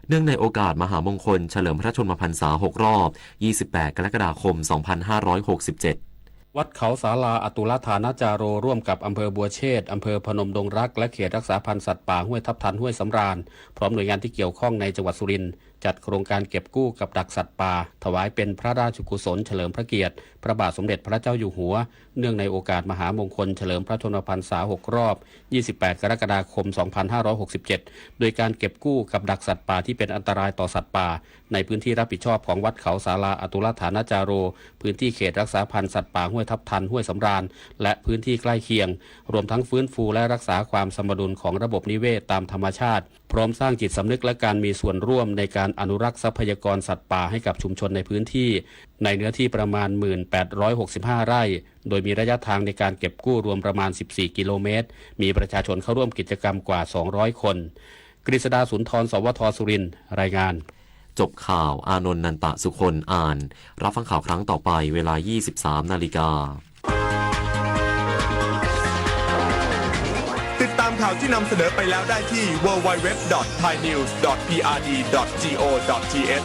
เนื่องในโอกาสมหามงคลเฉลิมพระชนมพรรษา หก รอบ ยี่สิบแปด กรกฎาคม สองพันห้าร้อยหกสิบเจ็ด วัดเขาสาลาอตุลฐานาจาโร ร่วมกับอำเภอบัวเชษฐ อำเภอพนมดงรัก และเขตรักษาพันธุ์สัตว์ป่าห้วยทับทัน ห้วยสำราญ พร้อมหน่วยงานที่เกี่ยวข้องในจังหวัดสุรินทร์ จัดโครงการเก็บกู้กับดักสัตว์ป่า ถวายเป็นพระราชกุศลเฉลิมพระเกียรติพระบาทสมเด็จพระเจ้าอยู่หัว เนื่องในโอกาสมหามงคลเฉลิมพระชนมพรรษา หก รอบ ยี่สิบแปด กรกฎาคม สองพันห้าร้อยหกสิบเจ็ด โดยการเก็บกู้กับดักสัตว์ป่าที่เป็นอันตรายต่อสัตว์ป่า ในพื้นที่รับผิดชอบของวัดเขาสาลาอตุลฐานาจาโร พื้นที่เขตรักษาพันธุ์สัตว์ป่าห้วยทับทัน ห้วยสำราญ และพื้นที่ใกล้เคียง รวมทั้งฟื้นฟูและรักษาความสมดุลของระบบนิเวศตามธรรมชาติ พร้อมสร้างจิตสำนึกและการมีส่วนร่วมในการอนุรักษ์ทรัพยากรสัตว์ป่าให้กับชุมชนในพื้นที่ ในเนื้อที่ประมาณ หมื่นแปดร้อยหกสิบห้า ไร่ โดยมีระยะทางในการเก็บกู้รวมประมาณ สิบสี่ กิโลเมตร มีประชาชนเข้าร่วมกิจกรรมกว่า สองร้อย คน กฤษดา สุนทร สวท สุรินทร์ รายงาน จบข่าว อานนท์ นันตะสุคน อ่าน รับฟังข่าวครั้งต่อไปเวลา ยี่สิบสาม นาฬิกา ติดตามข่าวที่นำเสนอไปแล้วได้ที่ ดับเบิลยู ดับเบิลยู ดับเบิลยู ดอท ไทยนิวส์ ดอท พีอาร์ดี ดอท จี โอ ดอท ที เอช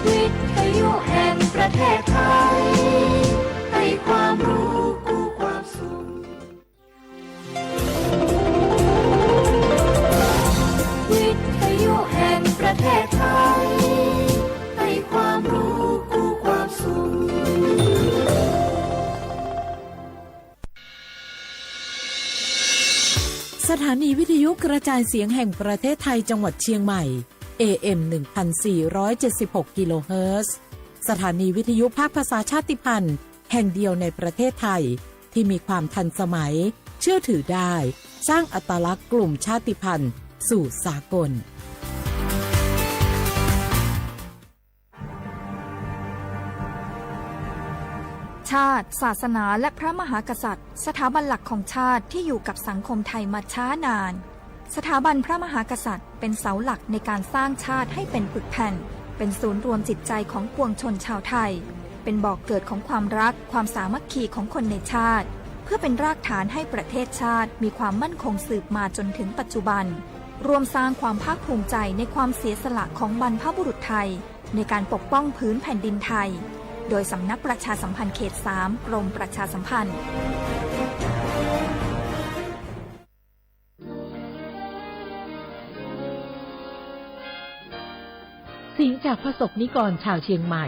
วิทยุแห่งประเทศไทย ให้ความรู้คู่ความสุข สถานีวิทยุกระจายเสียงแห่งประเทศไทยจังหวัดเชียงใหม่ เอเอ็ม หนึ่งพันสี่ร้อยเจ็ดสิบหก กิโลเฮิรตซ์ สถานีวิทยุภาคภาษาชาติพันธุ์แห่งเดียวในประเทศไทย ที่มีความทันสมัย เชื่อถือได้ สร้างอัตลักษณ์กลุ่มชาติพันธุ์สู่สากล ชาติ ศาสนา และพระมหากษัตริย์ สถาบันหลักของชาติที่อยู่กับสังคมไทยมาช้านาน สถาบันพระมหากษัตริย์เป็นเสาหลักในการสร้างชาติให้เป็นปึกแผ่น เป็นศูนย์รวมจิตใจของปวงชนชาวไทย เป็นบ่อเกิดของความรัก ความสามัคคีของคนในชาติ เพื่อเป็นรากฐานให้ประเทศชาติมีความมั่นคงสืบมาจนถึงปัจจุบัน ร่วมสร้างความภาคภูมิใจในความเสียสละของบรรพบุรุษไทย ในการปกป้องผืนแผ่นดินไทย โดยสำนักประชาสัมพันธ์เขตสาม กรมประชาสัมพันธ์ เสียงจากพระสงฆ์นิกรชาวเชียงใหม่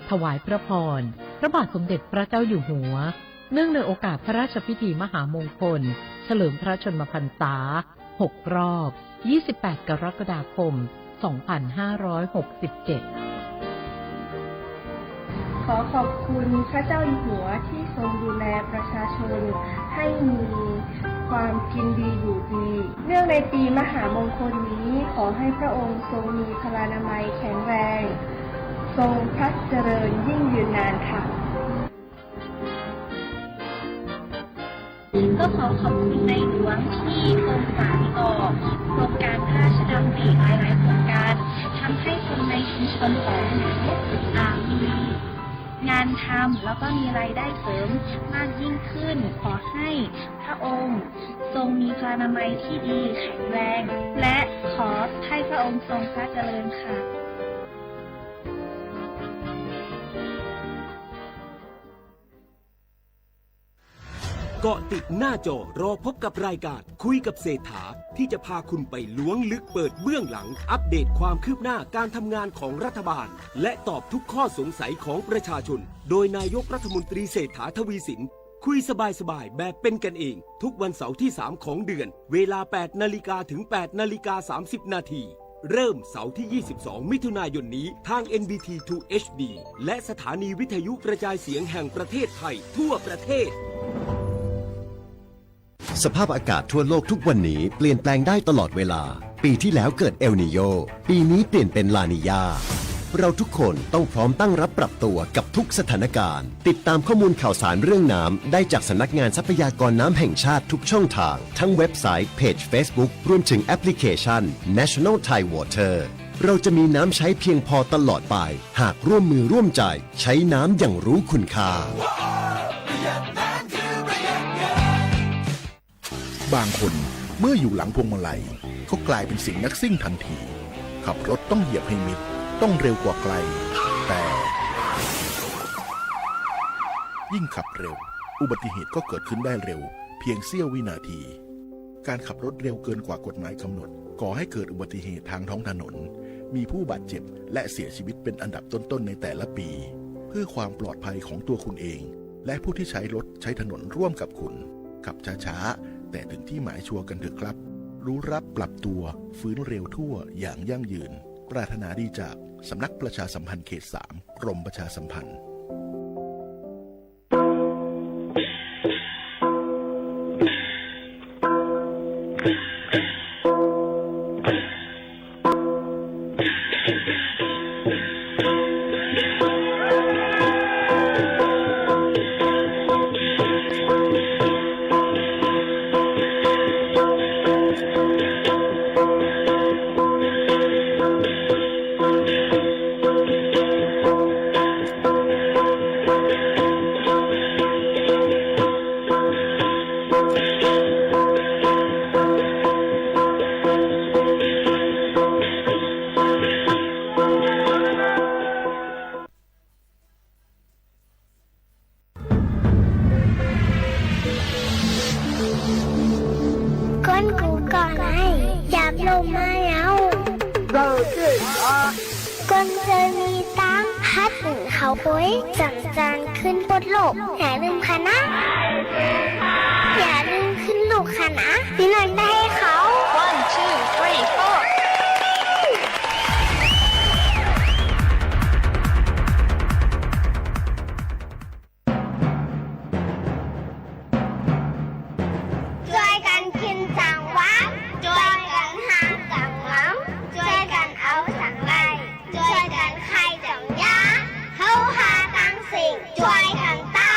ถวายพระพร พระบาทสมเด็จพระเจ้าอยู่หัว เนื่องในโอกาสพระราชพิธีมหามงคล เฉลิมพระชนมพรรษา หกรอบ ยี่สิบแปด กรกฎาคม สองพันห้าร้อยหกสิบเจ็ด ขอขอบคุณพระเจ้าอยู่หัวที่ทรงดูแลประชาชนให้มีความกินดีอยู่ดี เนื่องในปีมหามงคลนี้ ขอให้พระองค์ทรงมีพลานามัยแข็งแรง ทรงพระเจริญยิ่งยืนนานค่ะ ก็ขอขอบคุณในหลวงที่ทรงสานต่อโครงการพระราชดำริหลายๆ โครงการ ทำให้คนในชุมชนของหนู อ่า มีงานทำ แล้วก็มีรายได้เสริมมากยิ่งขึ้น ขอให้พระองค์ทรงมีพลานามัยที่ดีแข็งแรง และขอให้พระองค์ทรงพระเจริญค่ะ เกาะติดหน้าจอรอพบกับรายการคุยกับเศรษฐา ที่จะพาคุณไปล้วงลึกเปิดเบื้องหลัง อัปเดตความคืบหน้าการทำงานของรัฐบาล และตอบทุกข้อสงสัยของประชาชน โดยนายกรัฐมนตรีเศรษฐา ทวีสิน คุยสบายๆ แบบเป็นกันเอง ทุกวันเสาร์ที่สามของเดือน เวลาแปดนาฬิกาถึงแปดนาฬิกาสามสิบนาที เริ่มเสาร์ที่ยี่สิบสองมิถุนายนนี้ ทาง เอ็น บี ที ทู เอช ดี และสถานีวิทยุกระจายเสียงแห่งประเทศไทยทั่วประเทศ สภาพอากาศทั่วโลกทุกวันนี้เปลี่ยนแปลงได้ตลอดเวลา ปีที่แล้วเกิดเอลนีโญ ปีนี้เปลี่ยนเป็นลานีญา เราทุกคนต้องพร้อมตั้งรับปรับตัวกับทุกสถานการณ์ ติดตามข้อมูลข่าวสารเรื่องน้ำได้จากสำนักงานทรัพยากรน้ำแห่งชาติทุกช่องทาง ทั้งเว็บไซต์ เพจเฟซบุ๊ก รวมถึงแอปพลิเคชัน National Thai Water เราจะมีน้ำใช้เพียงพอตลอดไป หากร่วมมือร่วมใจใช้น้ำอย่างรู้คุณค่า บางคนเมื่ออยู่หลังพวงมาลัยก็กลายเป็นเสียงนักซิ่งทันที ขับรถต้องเหยียบให้มิด ต้องเร็วกว่าใคร แต่ ยิ่งขับเร็ว อุบัติเหตุก็เกิดขึ้นได้เร็ว เพียงเสี้ยววินาที การขับรถเร็วเกินกว่ากฎหมายกำหนด ก่อให้เกิดอุบัติเหตุทางท้องถนน มีผู้บาดเจ็บ และเสียชีวิตเป็นอันดับต้นๆ ในแต่ละปี เพื่อความปลอดภัยของตัวคุณเอง และผู้ที่ใช้รถใช้ถนนร่วมกับคุณ ขับช้าๆ แต่ถึงที่หมายชัวร์กันเถอะครับ รู้รับปรับตัว ฟื้นเร็วทั่วอย่างยั่งยืน ปรารถนาดีจากสำนักประชาสัมพันธ์เขตสาม กรมประชาสัมพันธ์ก้นกูก่อนไอ้ หยาบลงมาแล้ว เลิกสิ ก้นเจอมีตังค์ ฮัดหนุนเขาโอย จำจานขึ้นปดโลก อย่าลืมค่ะนะ อย่าลืม สนุกค่ะนะ พี่น้องได้เขา One, two, three, four. จ้วยกั๋นกิ๋นจังหวาน จ้วยกั๋นหาจังหวาน จ้วยกั๋นเอาสังไหล่ จ้วยกั๋นใค่จังหยา เฮาฮาตังสิ่ง จ้วยกั๋นตา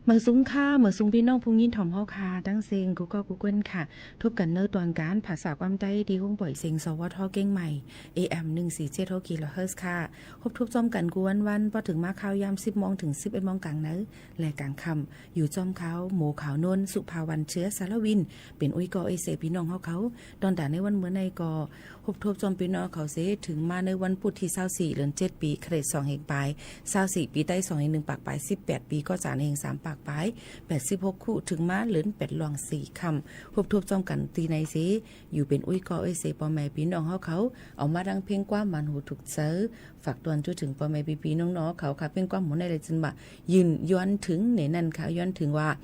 เมิดสูงค่ะ เมิดสูงปี้น้องผู้ยินถ่อมเฮาค่ะ ตังเซงกู้ก้อกู้ก้นค่ะ ทบกั๋นเนอะตวงก๋านภาษาความใต้ตี้โฮงป่อยเสียง สวท เจียงใหม่ เอเอ็ม หนึ่งสี่เจ็ดหก กิโลเฮิรตซ์ค่ะ ฮบทบจ้อมกั๋นกู้วันๆ ปอเถิงมาข่าวยามสิบโมงเถิงสิบเอ็ดโมงก๋างเนือ และก๋างค่ำ อยู่จ้อมเขา หมูขาวนวล สุภาวรรณ เชื้อสารวิน เป๋นอุ้ยก้อเอ้ยเสยปี้น้องเฮาเขา ตอนต๋าในวันเมื่อในก็ ฮบทบจ้อมปี้น้องเขาเสย เถิงมาในวันปุ๊ดตี้ซาวสี่ เดือนเจ็ด ปี๋คริสต์สองเฮงปายซาวสี่ ปี๋ใต้สองเฮงหนึ่งปากปายสิบแปด ปี๋ ก็จ๋าในเฮงสามปากปายแปดสิบหกคู่ เถิงมาเดือนแปดล่วงสี่ค่ำ ฮบทบจ้อมกั๋นตี้ในเสย อยู่เป๋นอุ้ยก้อเอ้ยเสย ป้อแม่ปี้น้องเฮาเขา เอามาดังเพลงความหมานหูถูกใจ๋ ฝากตวนจู๊เถิงป้อแม่ปี้ๆ น้องๆ เขาค่ะ เพลงความหมายในลายจื้อว่า ยืนย้อนเถิงในนั้นค่ะ ย้อนเถิงว่า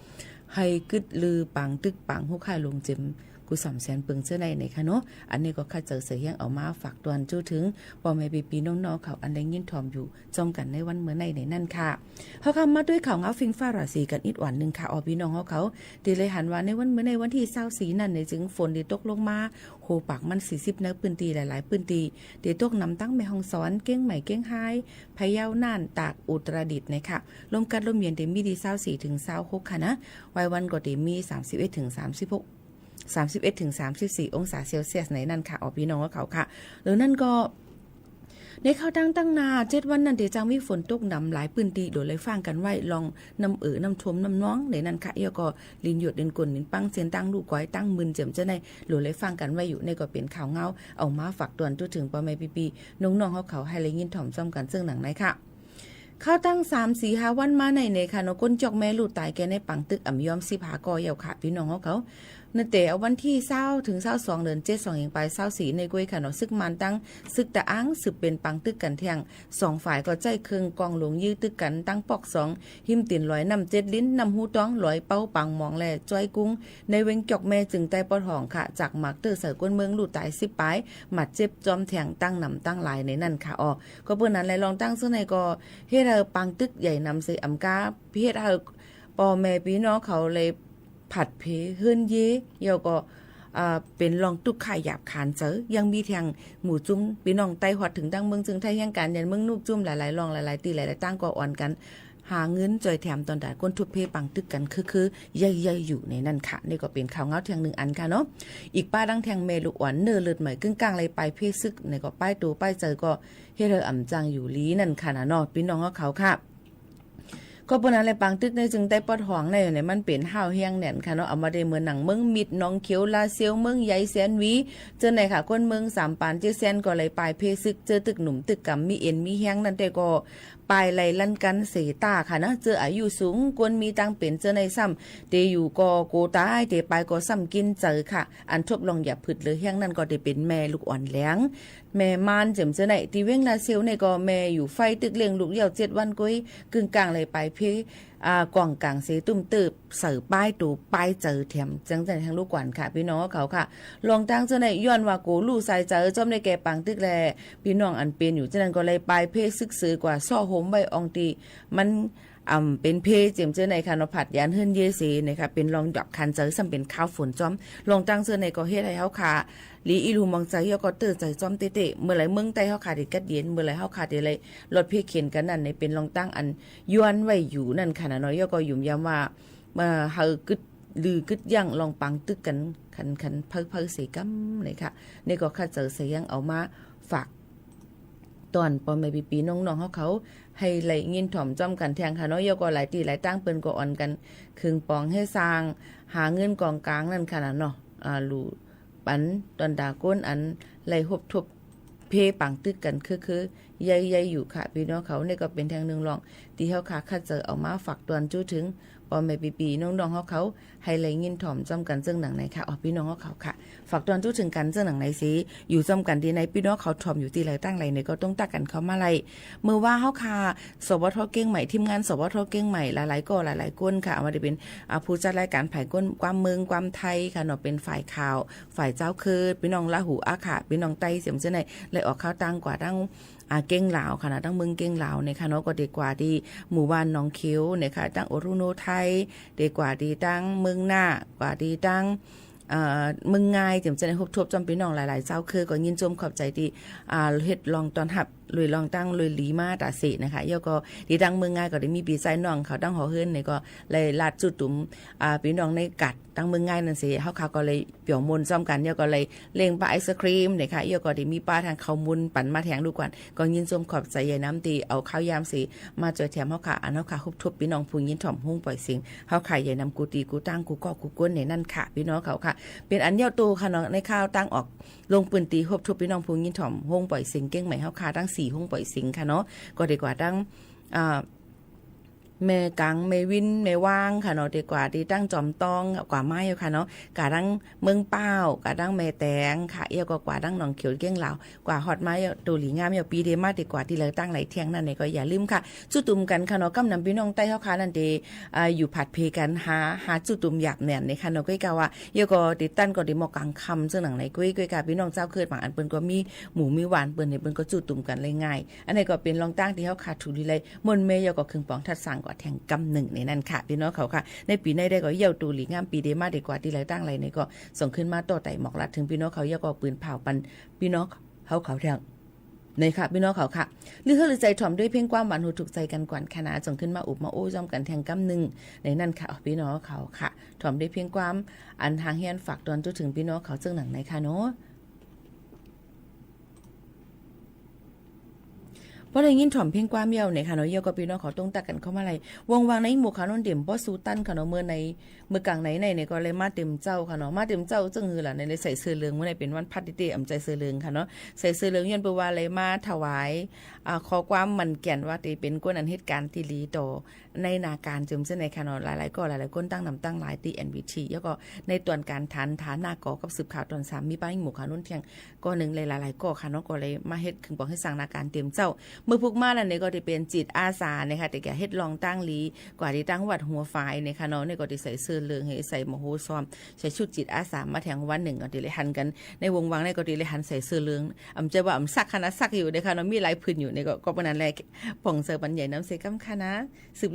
ให้กึ๊ดลือปางตึกปางฮุกข์ ให้ลงเจ็ม กู้สามแสนเปิงเจ้าในในค่ะเนาะ อันนี้ก็ข้าเจ้าเสยเฮียงเอามาฝากตวนจู๊เถิงป้อแม่ปี้ๆ น้องๆ เขา อันได้ยินถ่อมอยู่จ้อมกั๋นในวันเมื่อในในนั้นค่ะ เฮาค่ะมาตวยข่าวเหงาฟิงฟ้าราศีกั๋นอีกวันนึ่งค่ะ อ้อ ปี้น้องเฮาเขา ตี้เลยหันว่าในวันเมื่อในวันตี้ซาวสี่นั้นในจึงฝนได้ตกลงมา โห ปากมันสี่สิบในปื้นตี้ หลายๆ ปื้นตี้ ได้ตกหนำตังแม่ฮ่องสอน เจียงใหม่ เจียงฮาย พะเยา น่าน ตาก อุตรดิตถ์นะคะ ลมกัดลมเย็นได้มีตี้ซาวสี่เถิงซาวหกค่ะนะ วายวันก็ได้มีสามสิบเอ็ดเถิงสามสิบหก สามสิบเอ็ดเถิงสามสิบสี่องศาเซลเซียสในนั้นค่ะ อ้อ ปี้น้องเฮาเขาค่ะ หรือนั้นก็ ในคราวตั้งตั้งหน้าเจ็ดวันนั้นได้จังมีฝนตกหนำหลายปื้นตี้ โดยเลยฟังกั๋นไว้ ลองน้ำเอ่อ น้ำท่วม น้ำนองในนั้นค่ะ แล้วก็ลินหยด ลินก๋น ลินปัง เส้นตางลู่ก๋อย ตางมื่นเจียมเจ้าใน โดยเลยฟังกั๋นไว้อยู่ นี่ก็เป๋นข่าวเหงา เอามาฝากตวนจู๊เถิงป้อแม่ปี้ๆ น้องๆ เฮาเขา ให้ได้ยินถ่อมจ้อมกั๋นเซิ่งหนังในค่ะ คราวตั้งสามสี่ห้าวันมาในในค่ะเนาะ คนจอกแม่ลู่ต๋ายแก่ในปางตึกอ่ำย้อมสิบห้าก้อเย้าค่ะ ปี้น้องเฮาเขา นับแต่วันตี้ซาวเถิงซาวสอง เดือนเจ็ด สองเฮงปายซาวสี่ในก้วยค่ะเนาะ ศึกมานตังศึกตะอาง สืบเป๋นปางตึกกั๋นแทง สองฝ่ายก็ใจ๊เคิงกองหลวงยื้อตึกกั๋น ตังปอกสอง ฮิมตี๋นลอยน้ำเจ็ดลิ้น น้ำฮูตอง ลอยเป๊า ปางหมอง และจ้อยกุ้ง ในเว็งจอกแม่ เจิงใต้ป้อถ่องค่ะ จากหมากเตื้อใส่คนเมืองลู่ต๋ายสิบปาย หมัดเจ็บจ้อมแทงตังหนำตังหลายในนั้นค่ะ อ้อ ก็เปิ้นนั้นแหละ ลองตั้งเซิ่งในก็ เฮ็ดหื้อปางตึกใหญ่หนำเสยอ่ำก้า เฮ็ดหื้อป้อแม่ปี้น้องเขาเลย ผัดเพเฮือนเย้ แล้วก็ อ่า เป๋นลองตุ๊กข์ยากขานเจ๋อ ยังมีแทงหมู่จุ้มปี้น้องใต้ฮอดเถิงตังเมืองเจิงไทเฮียงก๋าน ยันเมืองนุกจุ้มหลายๆ ลองหลายๆ ตี้หลายๆ ตางก็อ่อนกั๋น หาเงินจ้อยแถมตอนต๋าคนทุบเพปางตึกกั๋นคือๆ ใหญ่ๆ อยู่ในนั้นค่ะ นี่ก็เป๋นข่าวเหงาแทงนึ่งอันค่ะเนาะ อีกป้าดังแทงแม่ลูกอ่อนเน่อเลือดใหม่กึ่งก้างเลยปายเพศึก นี่ก็ปายตั๋วปายใจ๋ก็ เฮ็ดหื้ออ่ำจังอยู่ลี้นั่นค่ะนะเนาะ ปี้น้องเฮาเขาค่ะ ก็เปิ้นนั้นแหละ ปางตึกในเจิงใต้ป้อถ่องในเนี่ย มันเป๋นห้าวแฮงแน่นค่ะเนาะ อ่ำบ่ได้เหมือนหนังเมืองมิตร หนองเขียว ลาเซียว เมืองใหญ่ แสนวี เจ้าในค่ะ คนเมืองสามปานเจ็ดแสนก็เลยปายเพศึก เจ้อตึกหนุ่มตึกก๋ำ มีเอ็นมีแฮง นั้นแต่ก็ปายไล่ลันกั๋นเสยต้าค่ะนะ เจ้ออายุสูง คนมีตังเป๋นเจ้าในซ้ำ เตอยู่ก็โกต๋าย เตปายก็ซ้ำกิ๋นเจ๋อค่ะ อันทบลองหยาบผึดเหลือแฮงนั้นก็เตเป๋นแม่ลูกอ่อนแหลง แม่ม่านเจียมเจ้าใน ตี้เว็งลาเซียวในก็แม่อยู่ใฟ้ตึกเลี้ยงลูกเย้าเจ็ดวันก้วย กึ่งก้างเลยปายเพ อ่า ก่องก๋างเสยตุ้มเติบ ใส่ปายตั๋วปายใจ๋แถม จังใจ๋แทงลูกอ่อนค่ะ ปี้น้องเขาค่ะ ลองตั้งเจ้าใน ย้อนว่าโกลู่สายใจ๋ จ้อมได้แก่ปางตึกแล ปี้น้องอันเป๋นอยู่เจ้านั้นก็เลยปายเพศึกเสยกว่า ซ้อโฮมไว้อ่องตี้ มัน อ่ำเป๋นเพเจียมเจ้าในค่ะเนาะ ผัดยานเฮือนเย้เสยนะคะ เป๋นลองหยาบขานเจ๋อ ซ้ำเป๋นคาวฝนจ้อม ลองตั้งเจ้าในก็เฮ็ดหื้อเฮาค่ะ หลีอี้หลู่หมองใจ๋ แล้วก็เตื้อใจ๋จ้อมเต๊ๆ เมื่อใดเมืองใต้เฮาค่ะได้กัดเย็น เมื่อใดเฮาค่ะได้ไล่ลดเพเข็ญกั๋นนั้น นี่เป๋นลองตั้งอันย้อนไว้อยู่นั่นค่ะนะเนาะ แล้วก็หยุมย้ำว่า เอ่อ หื้อกึ๊ดลือกึ๊ดยั้งลองปางตึกกั๋น ขันๆ เผิวๆ เสยก้ำเลยค่ะ นี่ก็ข้าเจ้าเสยเฮียงเอามาฝาก ตอนป้อแม่ปี้ๆ น้องๆ เฮาเขา หื้อได้ยินถ่อมจ้อมกั๋นแทงค่ะเนาะ แล้วก็หลายตี้หลายตางเปิ้นก็อ่อนกั๋น เคิงป๋องหื้อซ่าง หาเงินก่องก๋างนั่นค่ะนะเนาะ อ่า ลู่ปันตอนต๋าคนอันได้ฮบทบเพปางตึกกั๋นคือๆ ใหญ่ๆ อยู่ค่ะ ปี้น้องเขา นี่ก็เป๋นแทงนึ่งลอง ตี้เฮาค่ะ ข้าเจ้าเอามาฝากตอนจู๊เถิง ป้อแม่ปี้ๆ น้องๆ เฮาเขา หื้อได้ยินถ่อมจ้อมกั๋นเซิ่งหนังในค่ะ อ้อ ปี้น้องเฮาเขาค่ะ ฝากตอนจู๊เถิงกั๋นเซิ่งหนังในเสย อยู่จ้อมกั๋นตี้ไหน ปี้น้องเขาถ่อมอยู่ตี้ใดตางใดเนี่ยก็ต้องตั๊กกั๋นเข้ามาไล่ เมื่อว่าเฮาค่ะ สวท เจียงใหม่ ทีมงาน สวท เจียงใหม่ หลายๆ ก็หลายๆ คนค่ะ เอามาได้เป๋น อ่า ผู้จัดรายก๋านฝ่ายก้น ความเมือง ความไทยค่ะเนาะ เป๋นฝ่ายข่าว ฝ่ายเจ้าเคิด ปี้น้องลาหูอาค่ะ ปี้น้องใต้เจียมเจ้าใน ได้ออกข่าวตางกว่าตัง อ่า เจียงลาวค่ะนะ ตังเมืองเจียงลาวเนี่ยค่ะเนาะ ก็ได้กว่าตี้หมู่บ้านหนองเขียวเนี่ยค่ะ ตังอรุโนไทย ได้กว่าตี้ตังเมืองน่า กว่าตี้ตัง เอ่อ เมืองงาย เจียมเจ้าใน ฮบทบจ้อมปี้น้องหลายๆ เจ้าเคิด ก็ยินจมขอบใจ๋ตี้ อ่า เฮ็ดลองต้อนฮับ ลุยลองตั้งลุยหลีมาต๋าเสะนะคะ แล้วก็ตี้ตั้งเมืองงายก็ได้มีปี้จายน้องเขาตั้งหอเฮือนเนี่ยก็เลยลาดจุตุ้ม อ่า ปี้น้องในกัดตั้งเมืองงายนั่นเสะ เฮาข้าก็เลยเปียวมวลซ้อมกั๋น แล้วก็เลยเล่งป้าไอศกรีมเนี่ยค่ะ แล้วก็ได้มีป้าทางข้าวมูลปั๋นมาแทงดูก่อน ก็ยินชมขอบใจ๋ใหญ่น้ำตี้เอาข้าวยามเสะมาจ่อยแถมเฮาข้า อันเฮาข้าฮุบทุบปี้น้องผู้ยินถ่อมโฮงป่อยเสียงเฮาข้าใหญ่นำกู้ตี้กู้ตั้งกู้ก้อกู้ก้นในนั้นค่ะ ปี้น้องเขาค่ะ เป๋นอันเย้าโตค่ะเนาะ ในค่าวตางออกลงปื้นตี้ฮุบทุบปี้น้องผู้ยินถ่อมโฮงป่อยเสียงเก้งใหม่เฮาข้าตั้งสี่โฮงป่อยเสียงค่ะเนาะ ก็ได้กว่าตั้ง อ่า แม่กัง แม่วิน แม่วางค่ะเนาะ ได้กว่าตี้ตั้งจอมตอง กว่ามาอยู่ค่ะเนาะ กว่าตั้งเมืองป้าว กว่าตั้งแม่แตงค่ะ แล้วก็กว่าตั้งหนองเขียวเก้งลาว กว่าฮอดมาอยู่ โตหลีงามอยู่ ปี้เดมาได้กว่าตี้เหลือตั้งหลายเที่ยงนั่นเนี่ยก็อย่าลืมค่ะ จุตุ้มกั๋นค่ะเนาะ ก้ำนำปี้น้องใต้เฮาข้านั่นเต อ่า อยู่ผัดเพกั๋นหา หาจุตุ้มหยาบแหน่นเนี่ยค่ะเนาะ ก้อยกาว่า แล้วก็ตี้ตันก็ตี้หม้อกลางค่ำเซิ่งหนังในก้อย ก้อยกาปี้น้องเจ้าเคิดบางอันเปิ้นก็มีหมูมีหวานเปิ้นเนี่ย เปิ้นก็จุตุ้มกั๋นเลยง่าย อันนี้ก็เป๋นลองตั้งตี้เฮาข้าถูกดีเลย ม่วนแม่เย้าก็เคืองป๋องทัดสร้างกว่าแทงกำนึ่งในนั้นค่ะ ปี้น้องเขาค่ะ ในปี๋ไหนได้ก็เย้าโตหลีงาม ปี้เดมาได้กว่าตี้เหลือตั้งหลายเนี่ยก็ส่งขึ้นมาต่อไต่หมอกลัดเถิงปี้น้องเขา เย้าก็ปืนผ่าปันปี้น้องเขาเขาแทง นี่ค่ะ ปี้น้องเขาค่ะ ลือเฮือลือใจ๋ถ่อมด้วยเพลงความหวานหูถูกใจ๋กั๋นก่อนค่ะนะ ส่งขึ้นมาอุบมาอู้ย้อมกั๋นแทงกำนึ่งในนั้นค่ะ ปี้น้องเขาค่ะ ถ่อมด้วยเพลงความอันหางเฮียนฝากตอนจุเถิงปี้น้องเขาเซิ่งหนังในค่ะเนาะ พอได้ยินถ่อมเพลงความเย้าเนี่ยค่ะเนาะ เย้าก็ปี้น้องเขาต้องตักกั๋นเข้ามาเลย วงวางในหมู่เขาโน้นเด่มป้อซูตันค่ะเนาะ เมื่อใน เมื่อกลางในในเนี่ยก็เลยมาเต็มเจ้าค่ะเนาะ มาเต็มเจ้าเซิ่งหื้อล่ะ ในได้ใส่เสื้อเหลือง เมื่อในเป๋นวันพัดตี้ตี้อำใส่เสื้อเหลืองค่ะเนาะ ใส่เสื้อเหลืองย้อนเปิ้นว่าเลยมาถวาย อ่า ข้อความหมั่นแก่นว่าตี้เป๋นก้นอันเหตุก๋ารณ์ตี้ดีต่อในนาก๋านเจิมเจ้าในค่ะเนาะ หลายๆ ก้อ หลายๆ ก้นตั้งนำตั้งหลายตี้ แอน วี ที แล้วก็ในตอนก๋านถานถามหน้าก่อกับสืบข่าวตอนสาม มีป้าหญิงหมู่เขาโน้นเที่ยง ก้อนึ่งเลยหลายๆ ก้อค่ะเนาะ ก็เลยมาเฮ็ดเคืองป๋องเฮ็ดสร้างนาก๋านเต็มเจ้า เมื่อพุกมานั่นเนี่ยก็ตี้เป๋นจิตอาสาเนี่ยค่ะ ตี้แก่เฮ็ดลองตั้งหลี กว่าตี้ตั้งวัดหัวฝายเนี่ยค่ะเนาะ เนี่ยก็ตี้ใส่เสื้อเหลือง หื้อใส่หมวกหูซ้อม ใส่ชุดจิตอาสามาแทงวันนึ่ง ก็ตี้เลยหันกั๋น ในวงวางเนี่ยก็ตี้เลยหันใส่เสื้อเหลือง อำใจ๋ว่าอำซักค่ะนะ ซักอยู่เนี่ยค่ะเนาะ มีหลายผืนอยู่เนี่ยก็ ก็เปิ้นนั้นแหละ ป๋องเสื้อปันใหญ่น้ำเสกำค่ะนะ สืบ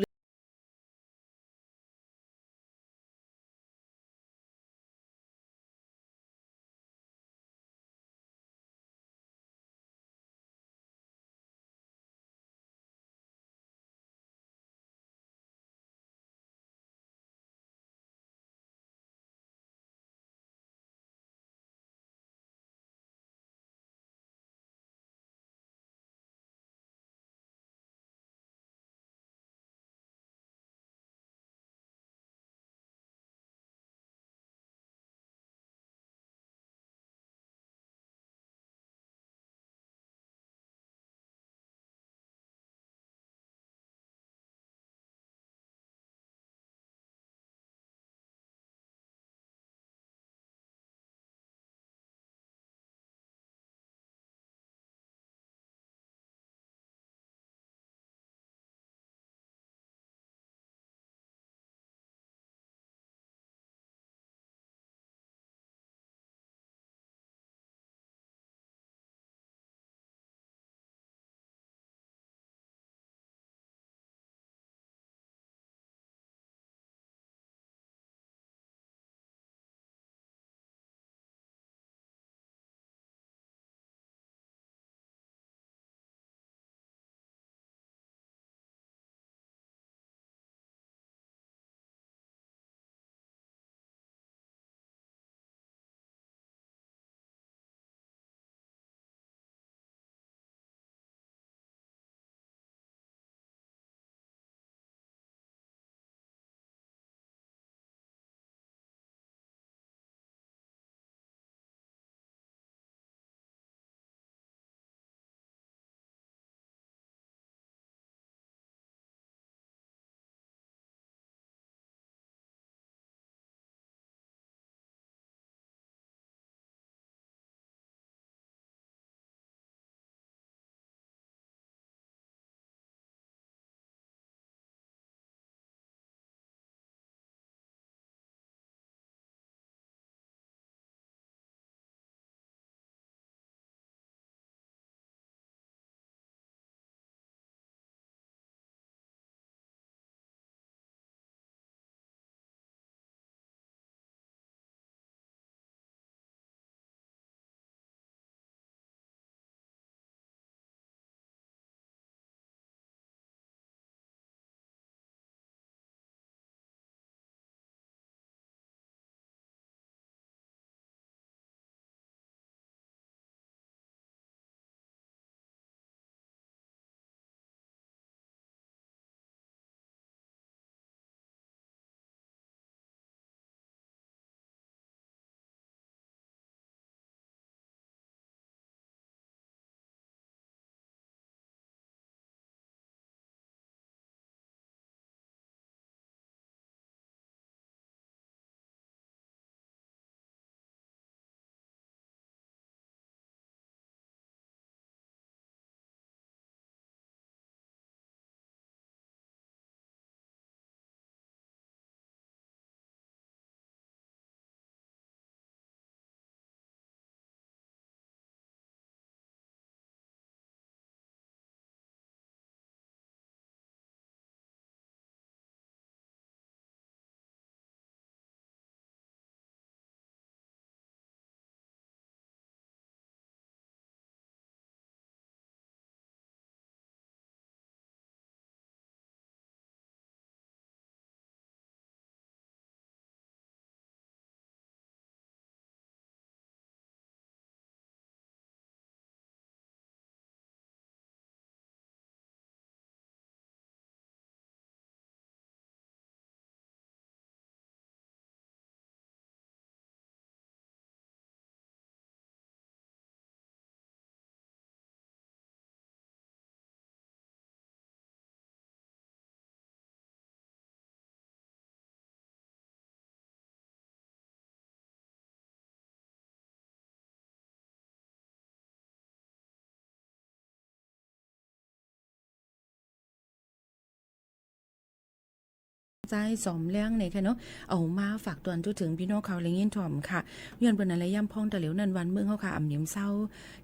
ใจ๊สอมแรงเนี่ยค่ะเนาะ เอามาฝากตวนจู๊เถิงปี้น้องเขาได้ยินถ่อมค่ะ ย้อนเปิ้นนั้นแหละ ยามพ่องตะเหลียวนั้น บ้านเมืองเฮาค่ะ อ่ำเหน็มเซา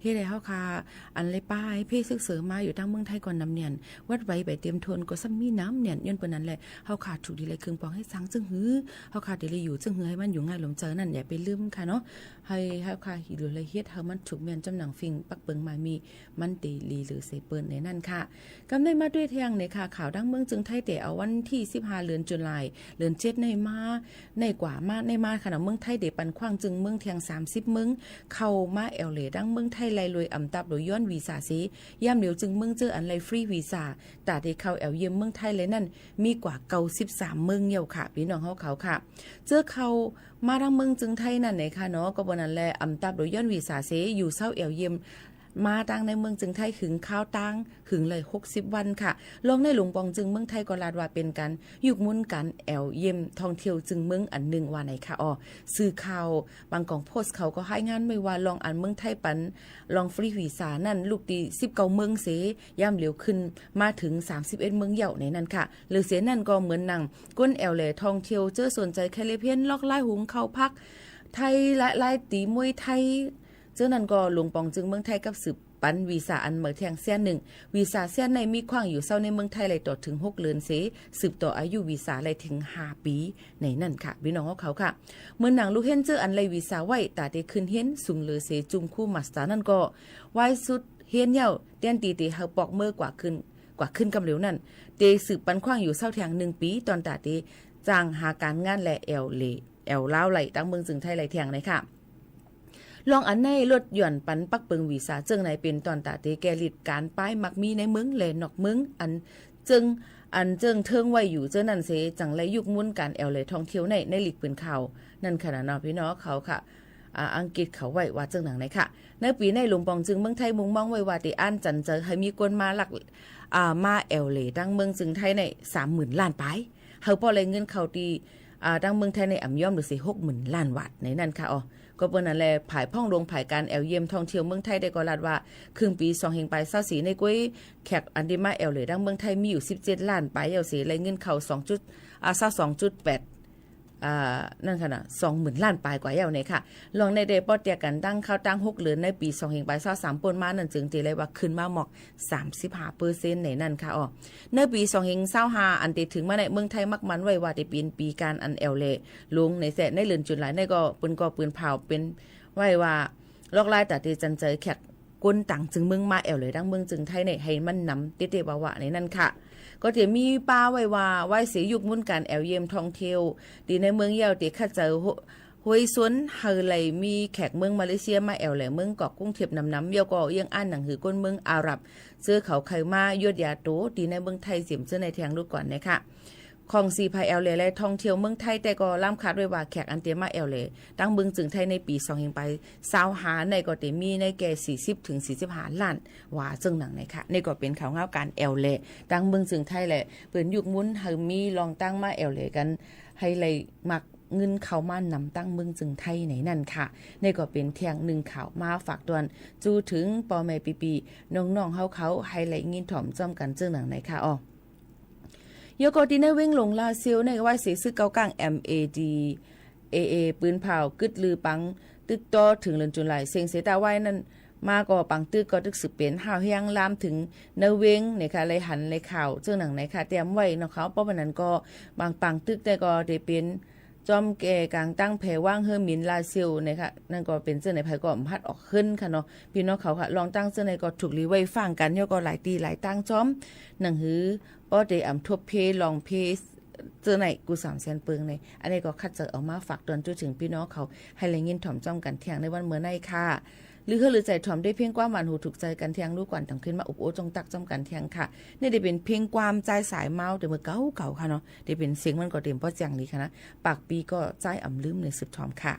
เฮ็ดหื้อเฮาค่ะ อันเล่ยป้ายเพศศึกเสริมมาอยู่ตางเมืองไทยก่อนนำเนียน วัดไหวไปเตรียมทนก็ซ้ำมีนำเนียน ย้อนเปิ้นนั้นแหละ เฮาค่ะถูกดีเลยเคืองปองเฮ็ดสังจึงหื้อ เฮาค่ะดีเลยอยู่จึงหื้อหื้อมันอยู่ง่ายลมใจ๋นั่น อย่าไปลืมค่ะเนาะ หื้อเฮาค่ะ หื้อเลยเฮ็ดหื้อมันถูกเมี้ยนจ๋ำหนังฟิงปักเปิงหมายมี มันเต๋ดีเหลือเสยเปิ้นในนั้นค่ะ กำในมาตวยแทงในค่ะ ข่าวตางเมืองจึงไทยเต๋เอาวันตี้สิบห้าเดือนจุลาย เดือนเจ็ดในมา ในกว่ามา ในมาค่ะเนาะ เมืองไทยเต๋ปันขว้างจึงเมืองแทงสามสิบเมือง เข้ามาแอ่วเหล่ตางเมืองไทยไล่ลวยอ่ำตับโดยย้อนวีซ่าเส ยามเหลียวจึงเมืองเจ้ออันไล่ฟรีวีซ่า ต๋าเต๋เข้าแอ่วเยี่ยมเมืองไทยไล่นั้น มีกว่าเก้าสิบสามเมืองเย้าค่ะ ปี้น้องเฮาเขาค่ะ เจ้อเข้ามาตางเมืองจึงไทยนั้นในค่ะเนาะ ก็บ่นั้นแหละ อ่ำตับโดยย้อนวีซ่าเส อยู่เซาแอ่วเยี่ยม มาตางในเมืองจึงไทยหึงคาวตาง หึงเลยหกสิบวันค่ะ ลองในหลวงปองจึงเมืองไทยก็ลาดว่าเป๋นก๋านยุกมุนก๋านแอ่วเยี่ยมท่องเที่ยวจึงเมืองอันนึ่งว่าไหนค่ะ อ้อ สื่อข่าวบางกอกโพสต์เขาก็รายงานไว้ว่า ลองอันเมืองไทยปัน ลองฟรีวีซ่านั้น ลุกตี้สิบเก้าเมืองเส ยามเหลียวขึ้นมาเถิงสามสิบเอ็ดเมืองเย้าในนั้นค่ะ เหลือเสนั้นก็เหมือนหนัง คนแอ่วเหล่ท่องเที่ยว เจ้อสนใจ๋แคริบเบียน ลอกลายหุงข้าวผัก ไทยละลายตี๋มวยไทย เจ้านั้นก็หลวงปองจึงเมืองไทยกับสืบปันวีซ่าอันใหม่แทงเส้นนึ่ง วีซ่าเส้นในมีขว้างอยู่เซาในเมืองไทยไล่ต่อเถิงหกเดือนเส สืบต่ออายุวีซ่าไล่เถิงห้าปี๋ ในนั้นค่ะ ปี้น้องเฮาเขาค่ะ เหมือนหนังลูกเฮียนเจ้ออันไล่วีซ่าไว้ ต๋าเต๋ขึ้นเฮียนสูงเหลือเส จุมครูมาสเตอร์นั้นก็ วายสุดเฮียนเย้า เตียนตี๋เต๋หื้อปอกเมินกว่าขึ้น กว่าขึ้นกำเหลียวนั้น เต๋สืบปันขว้างอยู่เซาแทงนึ่งปี๋ ตอนต๋าเต๋จ้างหาก๋านงานและแอ่วเหล่ แอ่วลาวไล่ตางเมืองจึงไทยไล่แทงในค่ะ ลองอันในลดหย่อนปันปักเปิงวีซ่าเจิ่งในเป๋นตอนต๋าเต๋แก้ฤทธิ์ก๋านป้ายมักมีในเมืองและนอกเมือง อันเจิ่ง อันเจิ่งเทิงไว้อยู่เจ้านั้นเส จั่งไล่ยุกมุนก๋านแอ่วเหล่ท่องเที่ยวใน ในหลีกปืนข่าว นั้นค่ะเนาะ ปี้น้องเขาค่ะ อ่า อังกฤษเขาไว้ว่าเจิ่งหนังในค่ะ ในปี๋ในหลวงปองจึงเมืองไทยมุ่งมองไว้ว่าเต๋อั้นจันเจอหื้อมีคนมาลัก อ่า มาแอ่วเหล่ตางเมืองจึงไทยในสามหมื่นล้านปาย หื้อป้อไล่เงินเข้าตี้ อ่า ตางเมืองไทยในอ่ำย้อมเหลือเสหกหมื่นล้านวาทในนั้นค่ะ อ้อ ก็เปิ้นนั้นแหละ ฝ่ายพ่องหลวงฝ่ายก๋านแอ่วเยี่ยมท่องเที่ยวเมืองไทยได้ก็ลาดว่า ครึ่งปี๋สองเฮงปายซาวสี่ในก้วย แขกอันตี้มาแอ่วเหล่ตางเมืองไทยมีอยู่สิบเจ็ดล้านปายเย้าเส ไล่เงินเข้าสองจุด อ่า ซาวสองจุดแปด อ่า นั้นค่ะเนาะ สองหมื่นล้านปายกว่าเย้าในค่ะ ลองในเต๋ป้อเตียกั๋นตั้งข้าวตั้งหกเดือนในปี๋สองเฮงปายซาวสามป้นมานั้น จึงเต๋ไล่ว่าขึ้นมาหมอก สามสิบห้าเปอร์เซ็นต์ในนั้นค่ะ อ้อ ในปี๋สองเฮงซาวห้าอันเต๋เถิงมาในเมืองไทยมักมันไว้ว่าเต๋เป๋นปี๋ก๋านอันแอ่วเหล่หลวงในแสะ ในเดือนจุลายในก็เปิ้นก็ปืนผ่าวเป๋นไว้ว่า ลอกลายต๋าเต๋จันเจอแขกคนต่างจึงเมืองมาแอ่วเหล่ตางเมืองจึงไทยในหื้อมันนำเต๊ๆ ว่าๆ ในนั้นค่ะ ก็เต๋มีป้าไว้ว่า วายเสยุกมุนก๋านแอ่วเยี่ยมท่องเที่ยว ตี้ในเมืองเย้าเต๋คัดเจอ ฮวยซวนหื้อไล่มีแขกเมืองมาเลเซียมาแอ่วเหล่เมืองกอกกรุงเทพนำๆ เย้าก็เยียงอั้นหนังหื้อคนเมืองอาหรับ เจ้อเขาใค่มายวดยาตั๋วตี้ในเมืองไทยเสียมเจ้อในแทงลูกก่อนนะคะ ของสี่ภายแอ่วเหล่และท่องเที่ยวเมืองไทยแต่ก็ล้ำคาดไว้ว่าแขกอันเต๋มาแอ่วเหล่ตางเมืองจึงไทยในปี๋สองเฮงปายซาวห้าในก็เต๋มีในแก่สี่สิบเถิงสี่สิบห้าล้าน ว่าเจิ่งหนังในค่ะ ในก็เป๋นข่าวเงาก๋านแอ่วเหล่ตางเมืองจึงไทยแหละ เปิ้นยุกมุนหื้อมีลองตั้งมาแอ่วเหล่กั๋น หื้อไล่มัก เงินเข้ามานำตางเมืองจึงไทยในนั้นค่ะ ในก็เป๋นแทงนึ่งข่าวมาฝากตวน จู๊เถิงป้อแม่ปี้ๆ น้องๆ เฮาเขาหื้อไล่ยินถ่อมจ้อมกั๋นเจิ่งหนังในค่ะ อ้อ เย้าก็ตี้ในเว็งหลวงลาเซียวในวายเสศึกเก้าก้าง เอ็มเอดีเอเอ ปืนผ่าวกึ๊ดลือปังตึกต่อเถิงเดือนจุลาย เซ็งเสตาวายนั้นมาก็ปังตึกก็ตึกสืบเป๋นห้าวแฮงลามเถิงในเว็งในค่ะ ไล่หันไล่ข่าวเจิ่งหนังในค่ะ เต๋มไว้เนาะค่ะ ป้อวันนั้นก็บางปังตึกแต่ก็เต๋เป๋น จ้อมแก่ก๋างตั้งแผวางหื้อหมิ่นลาเซียวนะคะ นั้นก็เป๋นเจ้าไหนใผก็บ่ฮัดออกเฮิรนค่ะเนาะ ปี้น้องเขาค่ะ ลองตั้งเจ้าไหนก็ถูกหลีไว้ฟังกั๋น เย้าก็หลายตี้หลายตางจ้อม หนังหื้อป้อเต๋อ่ำทบเพลองเพลเจ้าไหนกู้สามแสนเปิงใน อันนี้ก็คัดเจอเอามาฝากตวนจู๊เถิงปี้น้องเขา หื้อไล่ยินถ่อมจ้อมกั๋นแทงในวันเมื่อในค่ะ หรือหื้อหรือใจ๋ถ่อมได้เพียงความหวานหูถูกใจ๋กั๋นแทง ลูกก่อนต้องขึ้นมาอบโอ้จงตักจ้อมกั๋นแทงค่ะ นี่ได้เป๋นเพลงความจ้ายสายเมาแต่เมื่อเก่าๆ ค่ะเนาะ ได้เป๋นเสียงมันก็เต๋มป้อแจ่งดีค่ะนะ ปากปีก็จ้ายอ่ำลืมในสืบถ่อมค่ะ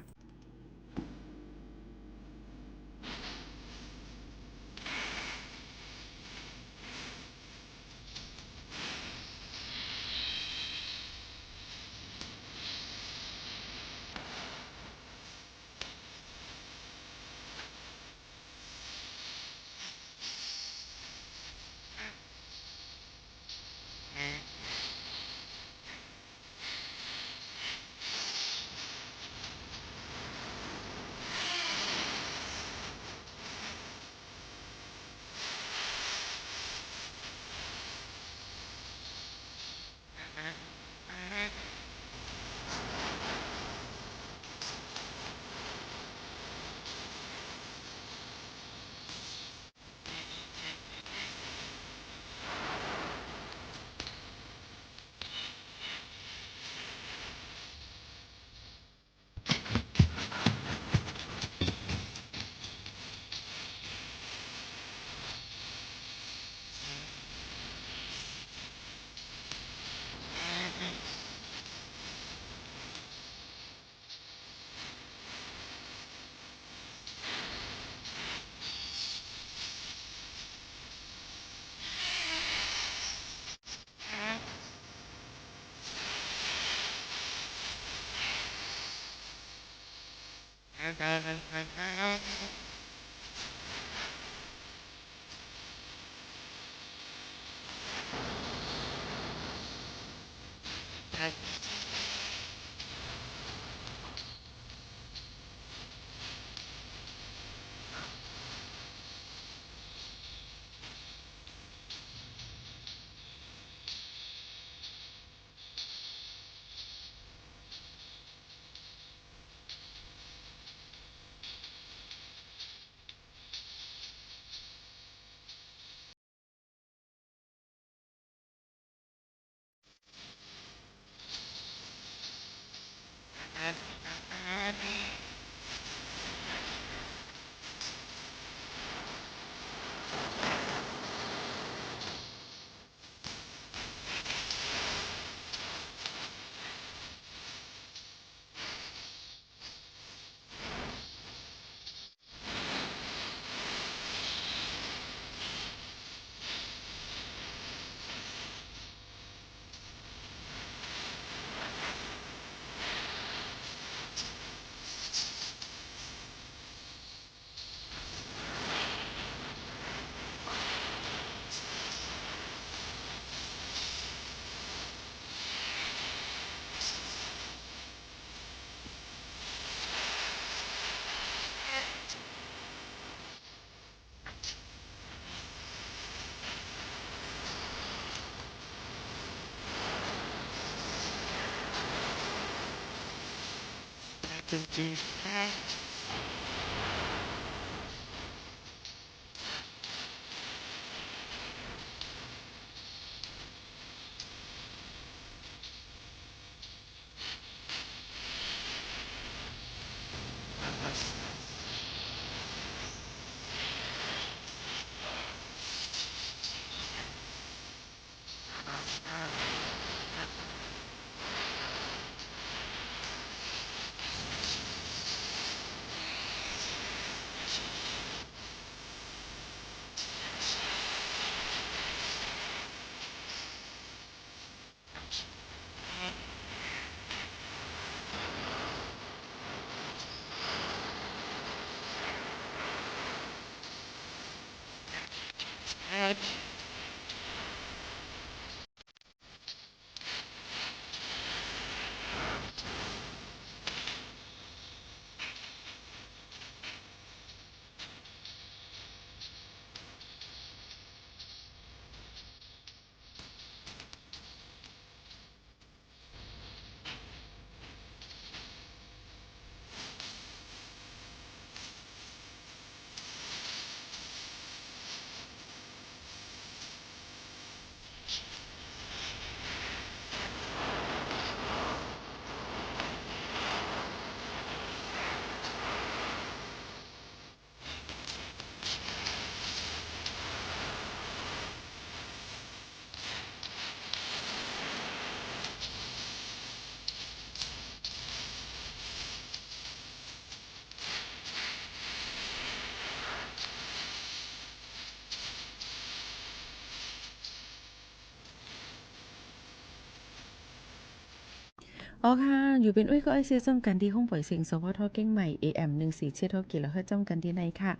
อ๋อค่ะ อยู่เป๋นอุ้ยก็อ้อยเสียจ้อมกั๋นตี้ห้องป่อยเสียง สวท เจียงใหม่ เอเอ็ม หนึ่งสี่เจ็ดหก กิโลเฮิรตซ์ จ้อมกั๋นตี้ในค่ะ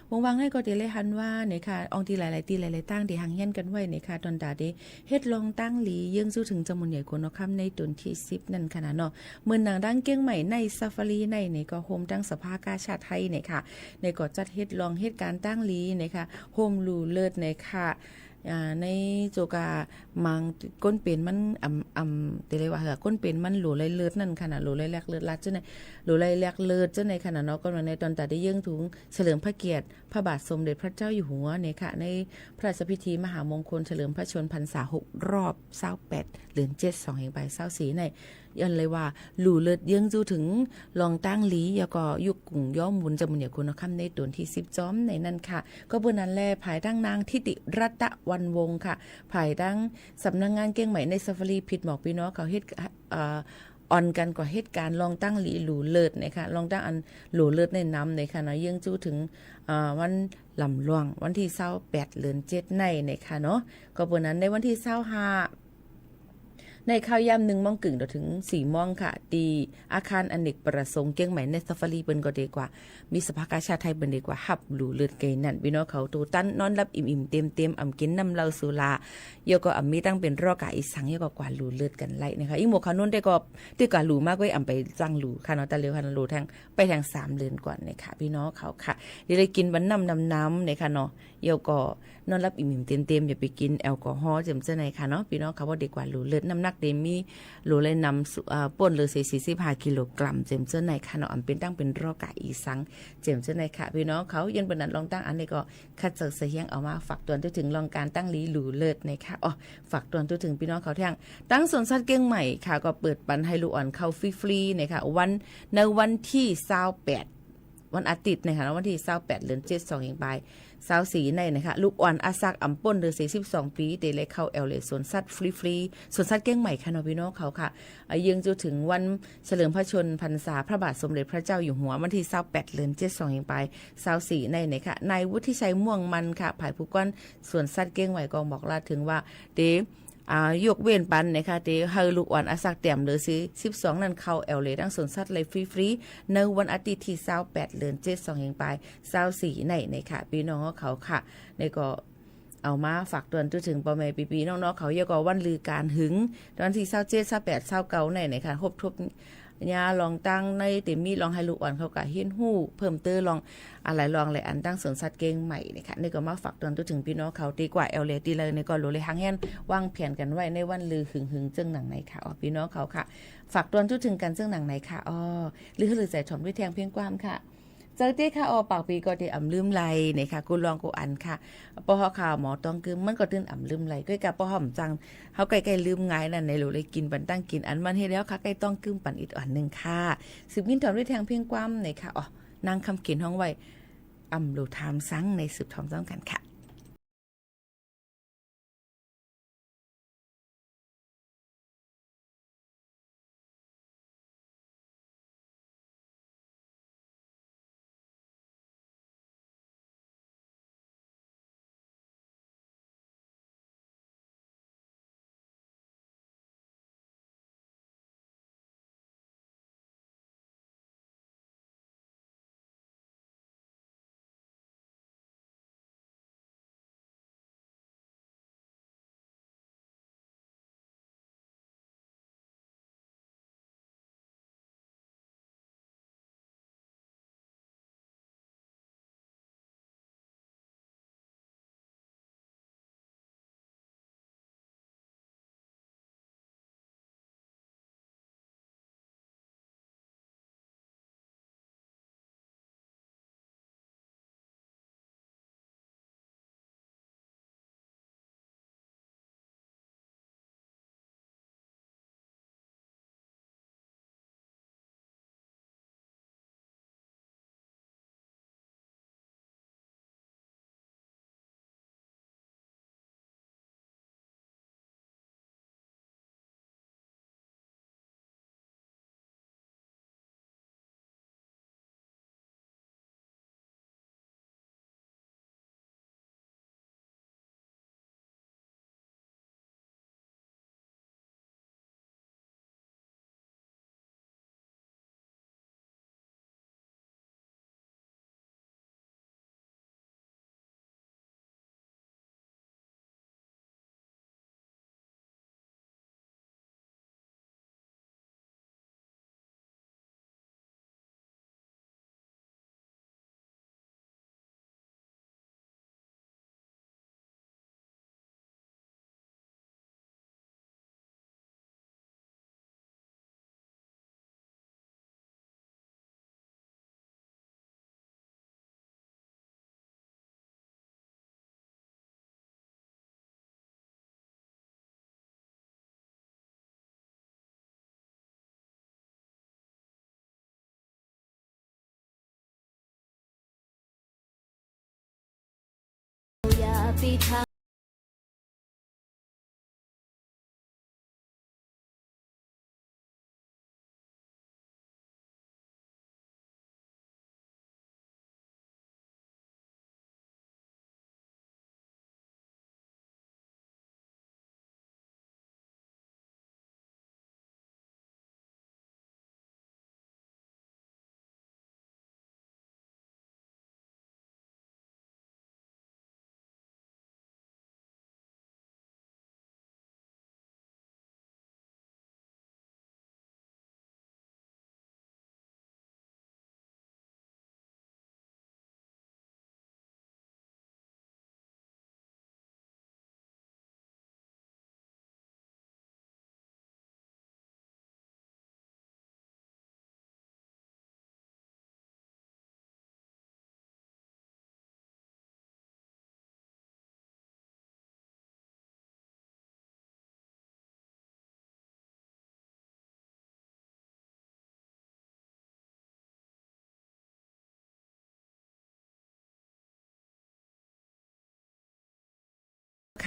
วงวางในก็จะได้หันว่าในค่ะ อ่องตี้หลายๆ ตี้หลายๆ ตางตี้หังเฮียนกั๋นไว้ในค่ะ ตอนตาเด เฮ็ดลองตั้งหลี เยื้องจู้เถิงจาหมุนใหญ่โขนหอคำในต๋นตี้สิบนั่นค่ะนะเนาะ เหมือนหนังดังเจียงใหม่ในซาฟารีใน ในก็โฮมตั้งสภากาชาดไทยในค่ะ ในก็จัดเฮ็ดลองเฮ็ดก๋านตั้งหลีในค่ะ โฮมหลู่เลิศในค่ะ อ่า ในโจกา หมางก้นเป๋นมันอ่ำ อ่ำ เต๋เลยว่าเหือ ก้นเป๋นมันหลู่ไหลเลิศนั่นค่ะนะ หลู่ไหลแหลกเลิศลาดเจ้าใน หลู่ไหลแหลกเลิศเจ้าในค่ะนะเนาะ ก็ในตอนตาเดเยื้องถึงเฉลิมพระเกียรติพระบาทสมเด็จพระเจ้าอยู่หัวในค่ะ ในพระราชพิธีมหามงคลเฉลิมพระชนมพรรษาหกรอบ ซาวแปด เดือนเจ็ด สองพันยี่สิบสี่ใน อันเลยว่า หลู่เลิศเยื้องจู้เถิงลองตั้งหลี แล้วก็ยุคกุ่งย้อมหมุนจาหมุนใหญ่โขนหอคำในต๋นตี้สิบจ้อมในนั่นค่ะ ก็เปื้อนั้นแล ภายตั้งนางทิติรัตน์ วันวงศ์ค่ะ ภายตั้งสำนักงานเจียงใหม่ในซาฟารี ผิดหมอกปี้น้องเขาเฮ็ด เอ่อ อ่อนกั๋นก็เฮ็ดก๋านลองตั้งหลีหลู่เลิศในค่ะ ลองตั้งอันหลู่เลิศในนำในค่ะเนาะ เยื้องจู้เถิง เอ่อ วันหลำหลวง วันตี้ซาวแปด เดือนเจ็ดในในค่ะเนาะ ก็เปื้อนั้นในวันตี้ซาวห้า ในค่ำยามหนึ่งโมงครึ่งจนถึงสี่โมงค่ะ ตี้อาคารอเนกประสงค์เกียงใหม่ Night Safari เปิ้นก็เตรียมกว่า มีสภากาชาดไทยเปิ้นเตรียมกว่าฮับหลู่เลิศไกลนั้น ปี้น้องเขา ตั๋วตันนอนหลับอิ่มๆ เต็มๆ อ่ำกิ๋นน้ำเหล้าสุรา แล้วก็อ่ำมีตังค์เป๋นรอกาอีสัง แล้วก็กว่าหลู่เลิศกั๋นไล่นะคะ อิ้งหมวกขาวนุ่นเต้ก็ เตรียมกว่าหลู่มากเว้ย อ่ำไปจั้งหลู่ค่ะเนาะ ตาเหลียวหันหลู่แท่ง ไปแท่งสามเดือนก่อนนะคะ ปี้น้องเขาค่ะ เดี๋ยวได้กิ๋นบันน้ำน้ำๆ นะคะเนาะ แล้วก็นอนหลับอิ่มๆ เต็มๆ อย่าไปกิ๋นแอลกอฮอล์เจิ่มเจ้าไหนค่ะเนาะ ปี้น้องเขา ว่าเตรียมกว่าหลู่เลิศ น้ำหนักเตรียมมี หลู่เลยนำสุ อ่า ป้นเลยสี่ สี่สิบห้ากิโลกรัมเจิ่มเจ้าไหนค่ะเนาะ อ่ำเป๋นตังค์เป๋นรอกาอีสัง เจิ่มเจ้าไหนค่ะ ปี้น้องเขา เยินเปิ้นนั้นลองตั้งอันนี้ก็ คัดเสาะเสียงเอามาฝากตวนทั่วเถิง ลองก๋านตั้งหลีหลู่เลิศนะคะ อ๋อ ฝากตวนทั่วเถิงปี้น้องเขาแท่ง ตังสวนสัตว์เกียงใหม่ค่ะ ก็เปิดปันหื้อลูกอ่อนเข้าฟรีๆ นะคะ วัน ในวันตี้ซาวแปด วันอาทิตย์นะคะ วันตี้ซาวแปด เดือนเจ็ด สองเฮงปาย ซาวสี่ ในนะคะ ลูกอ่อนอาสักอ่ำป้นเลยสี่สิบสองปี๋ เต๋เลยเข้าแอ่วเหล่สวนสัตว์ฟรีๆ สวนสัตว์เกียงใหม่ค่ะเนาะ ปี้น้องเขาค่ะ อ่ะ เยื้องจะเถิงวันเฉลิมพระชนมพรรษาพระบาทสมเด็จพระเจ้าอยู่หัว วันตี้ซาวแปด เดือนเจ็ด สองเฮงปาย ซาวสี่ ในนะคะ นายวุฒิชัย ม่วงมันค่ะ ฝ่ายผู้ก้านสวนสัตว์เกียงใหม่ก็บอกลาดเถิงว่า เต๋ อ่า ยกเว้นปันนะคะ เต๋หื้อลูกอ่อนอาสักแต้มเลยสี่สิบสอง นั้นเข้าแอ่วเหล่ตังสวนสัตว์เลยฟรีๆ ในวันอาทิตย์ตี้ซาวแปด เดือนเจ็ด สองเฮงปาย ซาวสี่ ในนะคะ ปี้น้องเขาค่ะ นี่ก็ เอามาฝากตวนทั่วเถิงป้อแม่ปี้ๆ น้องๆ เขา แล้วก็วันลือก๋านหึง วันตี้ซาวเจ็ด ซาวแปด ซาวเก้า ในนะคะ ฮบทบยาลองตั้งในเต๋มีลองหื้อลูกอ่อนเขาก็เฮียนฮู้เพิ่มเติมลอง อะหลายลองหลายอันตังสวนสัตว์เกียงใหม่นะคะ นี่ก็มาฝากตวนทั่วเถิงปี้น้องเขา เต๋กว่าแอ่วเหล่ตี้ใดนี่ก็หลู่เลยหางแหนวางแผนกั๋นไว้ในวันลือหึงๆ เจิ่งหนังในค่ะ อ๋อ ปี้น้องเขาค่ะ ฝากตวนทั่วเถิงกั๋นเจิ่งหนังในค่ะ อ๋อ ลือหื้อลือใจ๋ถ่อมด้วยแท่งเพียงความค่ะ เจ้าเต้ค่ะ อ๋อ ปากปี๋ก็เต๋อ่ำลืมไหลนะคะ กู้ลองกู้อันค่ะ ป้อเฮาข่าวหมอต้องกึ๊ม มันก็ตึงอ่ำลืมไหล ก้อยกาป้อเฮาบ่จั้ง เฮาใก้ๆ ลืมง่ายนั้น ในหลู่เลยกิ๋นปันตังกิ๋นอันมันเฮาแล้วค่ะ ใก้ต้องกึ๊มปันอีกอ่อนนึ่งค่ะ สืบยินถ่อมด้วยแท่งเพียงความนะคะ อ๋อ นางคำเขียนฮ้องไว้ อ่ำหลู่ถามสัง ในสืบถ่อมซ้ำกั๋นค่ะ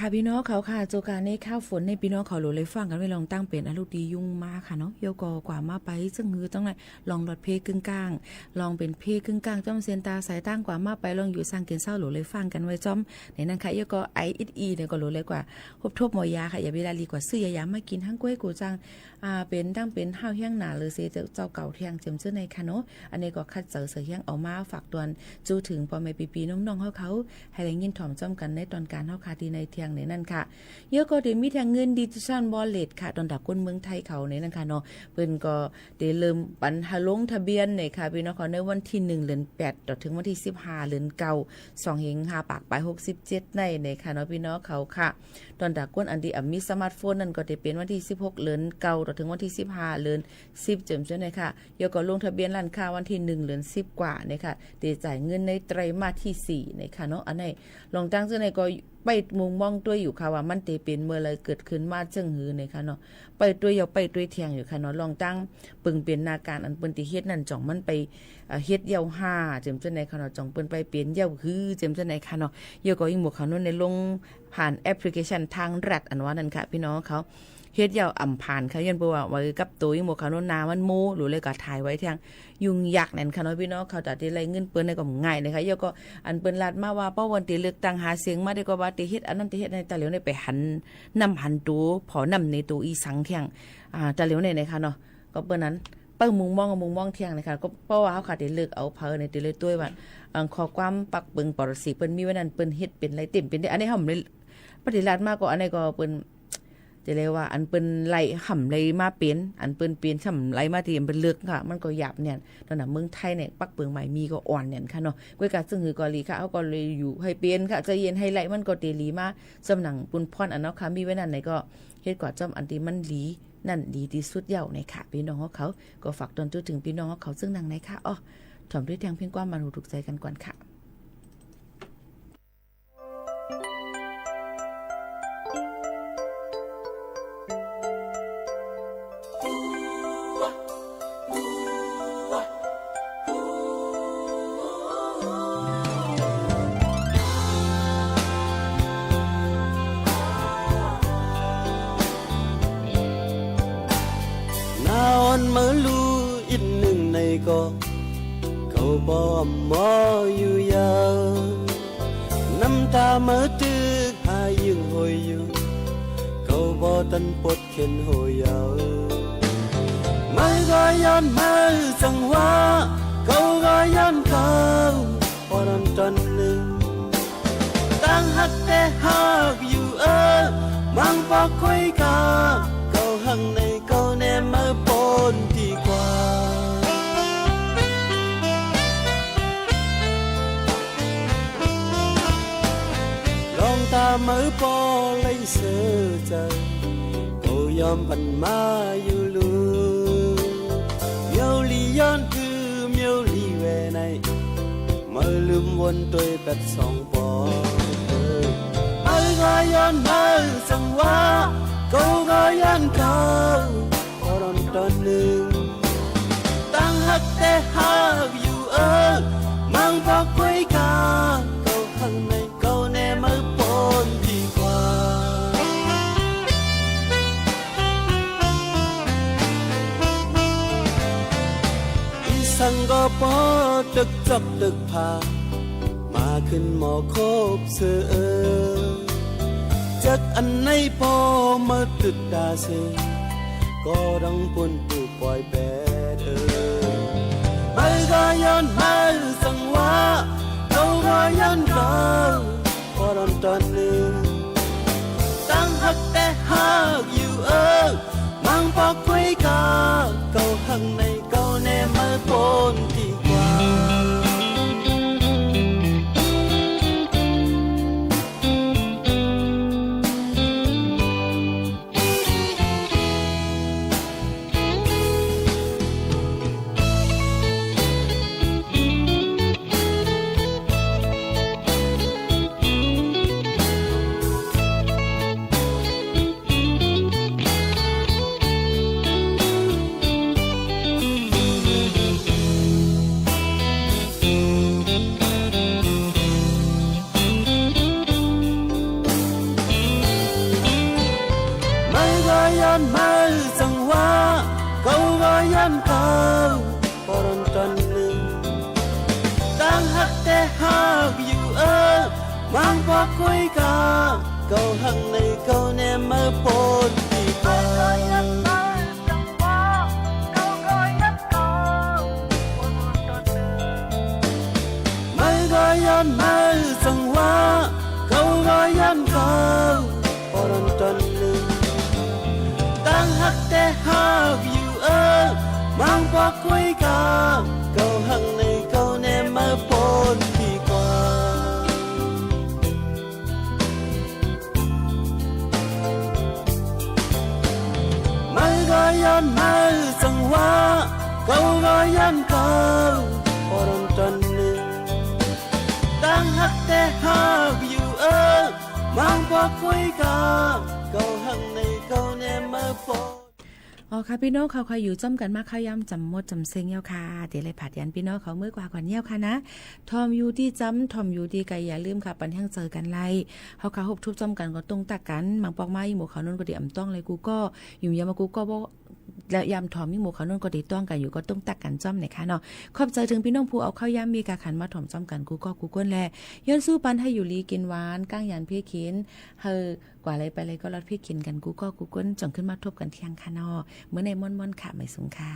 ค่ะ ปี้น้องเขาค่ะ โจกาในข่าวฝนในปี้น้องเขาหลูได้ฟังกั๋นไว้ ลองตั้งเป๋นอะลูกตี้ยุงมาค่ะเนาะ เยี่ยวก็กว่ามาไปเซิ่งหื้อต้องได้ ลองรถเพ่กึ่งก้าง ลองเป๋นเพ่กึ่งก้าง จ้อมเส้นตาสายตางกว่ามาไป ลองอยู่สร้างกิ๋นเซ้าหลูได้ฟังกั๋นไว้จ้อม ในนั้นค่ะ เยี่ยวก็ไออิดอีเนี่ยก็หลูได้กว่า ฮบทบหมอยาค่ะ อย่าเวลาลีกว่าซื้อยายามากิ๋น หั้งก๊วยกูจัง อ่า เป๋นตั้งเป๋นห้าวแฮงหนาเหลือเสียเจ้าเก่าแท่ง เจิมเจ้าในค่ะเนาะ อันนี้ก็ขัดเจ๋อเสวียงเอามาฝากตวน จู้เถิงป้อแม่ปี้ๆ น้องๆ เฮาเขา หื้อได้ยินถ่อมจ้อมกั๋นในตอนก๋านเฮาค่ะ ตี้ในเที่ยงในนั้นค่ะ เยี่ยวก็เดี๋ยวมีแท่งเงินดิจิทัลวอลเล็ตค่ะ ตอนต๋าก้นเมืองไทยเขาในนั้นค่ะเนาะ เปิ้นก็เดี๋ยวเริ่มปันหื้อลงทะเบียนในค่ะ ปี้น้องเขา ในวันตี้หนึ่งเดือนแปด ต่อเถิงวันตี้สิบห้าเดือนเก้า สองแห่งห้าปากปายหกสิบเจ็ดในในค่ะเนาะ ปี้น้องเขาค่ะ ตอนต๋าก้นอันตี้อ่ำมีสมาร์ทโฟนนั้นก็เดี๋ยวเป๋นวันตี้สิบหกเดือนเก้า ต่อเถิงวันตี้สิบห้าเดือนสิบ เจิมเจ้าในค่ะ เยี่ยวก็ลงทะเบียนร้านค้าวันตี้หนึ่งเดือนสิบกว่าในค่ะ เดี๋ยวจ่ายเงินในไตรมาสตี้สี่ในค่ะเนาะ อันนี้ลองตั้งเจ้าในก็ไปมุงมองตวยอยู่ค่ะว่ามันเดี๋ยวเป๋นเมื่อใดเกิดขึ้นมาเซิ่งหื้อในค่ะเนาะ ไปตวยเยี่ยวไปตวยแท่งอยู่ค่ะเนาะ ลองตั้งเปิงเป๋นนาก๋านอันเปิ้นตี้เฮ็ดนั้นจ่องมันไป อ่า เฮ็ดเยี่ยวห่า เจิมเจ้าในค่ะเนาะ จ่องเปิ้นไปเป๋นเยี่ยวหื้อ เจิมเจ้าในค่ะเนาะ เยี่ยวก็อิงหมวกเขาวนุ่นในลงผ่านแอปพลิเคชันทางรัฐอันว่านั้นค่ะ ปี้น้องเขา เฮ็ดเยี่ยวอ่ำผ่านค่ะ ย้อนเปิ้นว่าไว้กับตั๋วอิงหมวกเขาวนุ่นนามันโม้ หลูเลยก็ถ่ายไว้แท่ง ยุ่งยากแน่นค่ะเนาะ ปี้น้องเขา ต๋าตี้ไล่เงินเปิ้นได้ก็ง่ายนะคะ เยี่ยวก็อันเปิ้นลาดมาว่า ป้อวันตี้เลือกตั้งหาเสียงมาได้ก็ว่าตี้เฮ็ดอันนั้นตี้เฮ็ดอันนี้ ต๋าเหลียวในไปหันน้ำหันตั๋ว ผ่อน้ำในตั๋วอีสังแท่ง อ่า ต๋าเหลียวในในค่ะเนาะ ก็เปิ้นนั้น ไปมุงมองก็มุงมองแท่งในค่ะ ก็เพราะว่าเฮาค่ะตี้เลือกเอาเผอในตี้เลยตวยว่า อันข้อความปักเปิงปอลิซีเปิ้นมีไว้นั้น เปิ้นเฮ็ดเป๋นไล่เต็มเป๋นได้ อันนี้เฮาบ่ได้ ปฏิบัติมาก็ อันนี้ก็เปิ้น จะเรียกว่าอันเปิ้นไล่หำไล่มาเป๋น อันเปิ้นเป๋นหำไล่มาตี้เปิ้นเลือกค่ะ มันก็หยาบแน่น ต๋อนนั้นเมืองไทยเนี่ยปักเปิงใหม่มีก็อ่อนแน่นค่ะเนาะ ก้วยกาเซิ่งหื้อก็หลีค่ะ เฮาก็เลยอยู่หื้อเป๋นค่ะ ใจ๋เย็นหื้อไล่มันก็เต๋หลีมา สำหรับปุณพ่อนอันเนาะค่ะ มีไว้นั้นในก็เฮ็ดกว่าจ้อมอันตี้มันหลี นั่นดีตี้สุดเยี่ยวในค่ะ ปี้น้องเฮาเขา ก็ฝากตวนจู้เถิงปี้น้องเฮาเขาเซิ่งนั้นในค่ะ อ้อ ถ่อมตวยแท่งเพียงความบันหูถูกใจ๋กั๋นก่อนค่ะ นาอ่อนเมื่อลูอินนึ่งในก็ เขาบ่หมออยู่ยาว น้ำต๋าเมื่อตึกหายึ่งโหยอยู่ เขาบ่ตันปด เข็นโหยาว เมื่อก็ย้อนเมื่อสังวา เขาก็ย้อนเขา ปอดอนตอนนึ่ง ตั้งฮักแต่ฮักอยู่เออ มังปอกคุยกา เขาฮักในเขาแน่เมื่อปนตี้กว่า ลองต๋าเมื่อปอไล่เสือใจ๋ เขายอมปันมาอยู่ลูเมียวหลีย้อนคือเมียวหลีแวใน เมื่อลืมวนตวยแปดสองปอ เมื่อก็ย้อนเมื่อสังวา เขาก็ย้อนเขา ปอดอนตอนนึ่ง ตั้งฮักแต่ฮักอยู่เออ มังปอกคุยกา เขาฮักในเขาแน่เมื่อปนตี้กว่า อีสังก็ปอตึกจอกตึกผา มาขึ้นหมอคบเสือเออ จักอันในปอมาตึกต๋าเส ก็ดังปนปู่ปอยแปดเออ เมื่อก็ย้อนเมื่อสังวา เขาก็ย้อนเขา ปอดอนตอนนึ่ง ตั้งฮักแต่ฮักอยู่เออ มังปอกคุยกา เขาฮักในเขาแน่เมื่อปนตี้กว่า ฮักแต่หากอยู่เอ้อ มังปอกก้วยกา เกาฮักในเกาแนมเมอปนดีกว่า เมอก็ย้อนเมอสังวา เกาก็ย้อนเกา ปอนตอนนึ่ง ตังฮักแต่หากอยู่เอ้อ มังปอกก้วยกา เกาฮักในเกาแนมเมอปนดีกว่า เมอก็ย้อนเมอสังวา เกาก็ย้อนเกา ปอนตอนนึ่ง ตังฮักแต่หากอยู่เอ้อ มังปอกก้วยกา เกาฮักในเกาแนมเมอปน อ๋อค่ะ ปี้น้องเขา ใค่อยู่จ้ำกั๋นมาข้าวยามจ๋ำหมดจ๋ำเซ็งแล้วค่ะ เตียะเลยผาดยันปี้น้องเขาเมื่อกว่าก่อนแล้วค่ะนะ ถ่อมอยู่ตี้จ๋ำ ถ่อมอยู่ตี้ไก๋ อย่าลืมค่ะ ปันแฮงเจอกั๋นไล่ เฮาค่ะฮบทุบจ้ำกั๋นก็ต้องตั๊กกั๋น มังปอกมาอี้หมู่เขาโน้นก็ดี อ่ำต้องเลยกูก็ หยุมยามมากูก็บอก และยามถ่อมอี้หมู่เขาโน้นก็ดี ต้องกั๋นอยู่ก็ต้องตั๊กกั๋นจ้ำนะคะเนาะ ขอบใจ๋เถิงปี้น้องผู้เอาข้าวยามมีก๋าขันมาถ่อมจ้ำกั๋นกูก็กูก้นแล ย้อนสู้ปันหื้ออยู่ดีกิ๋นหวาน ก้างหยันเพ่เข็ญ หื้อกว่าไลไปไลก็ลอดเพ่เข็ญกั๋นกูก็กูก้น จ่องขึ้นมาทบกั๋นเที่ยงค่ะเนาะ เมื่อในม่อนๆ ค่ะ หมายสูงค่ะ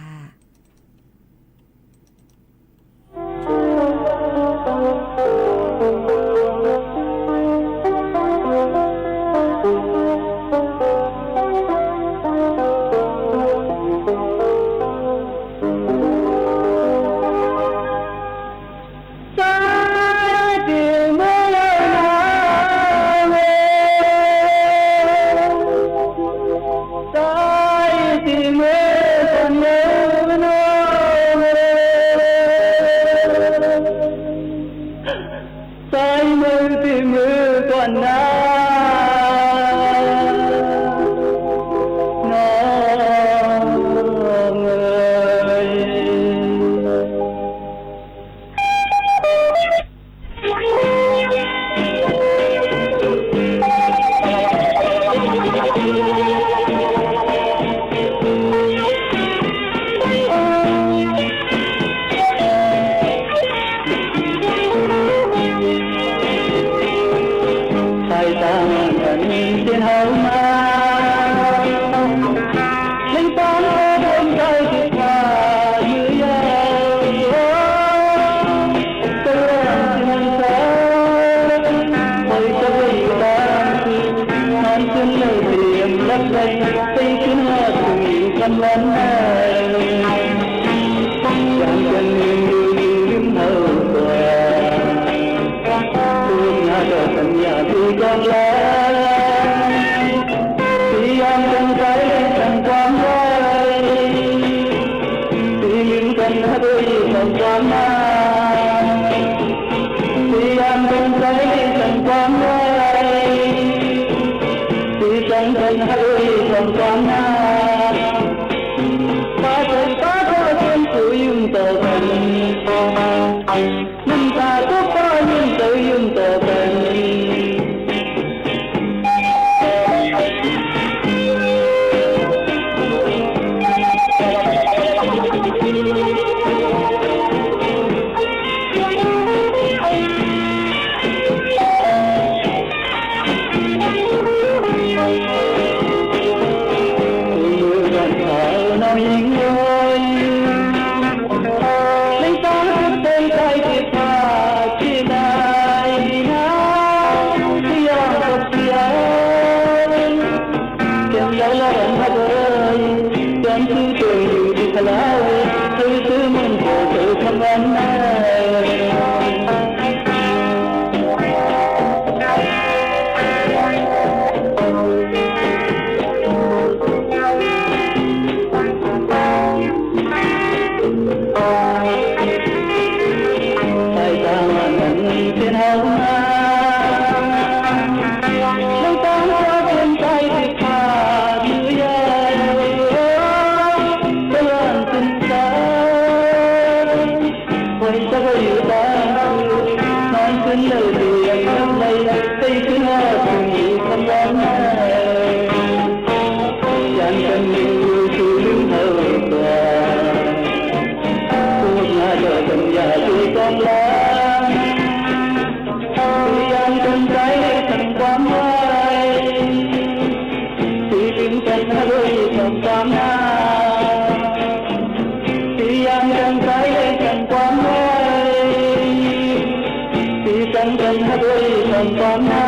ความหน้า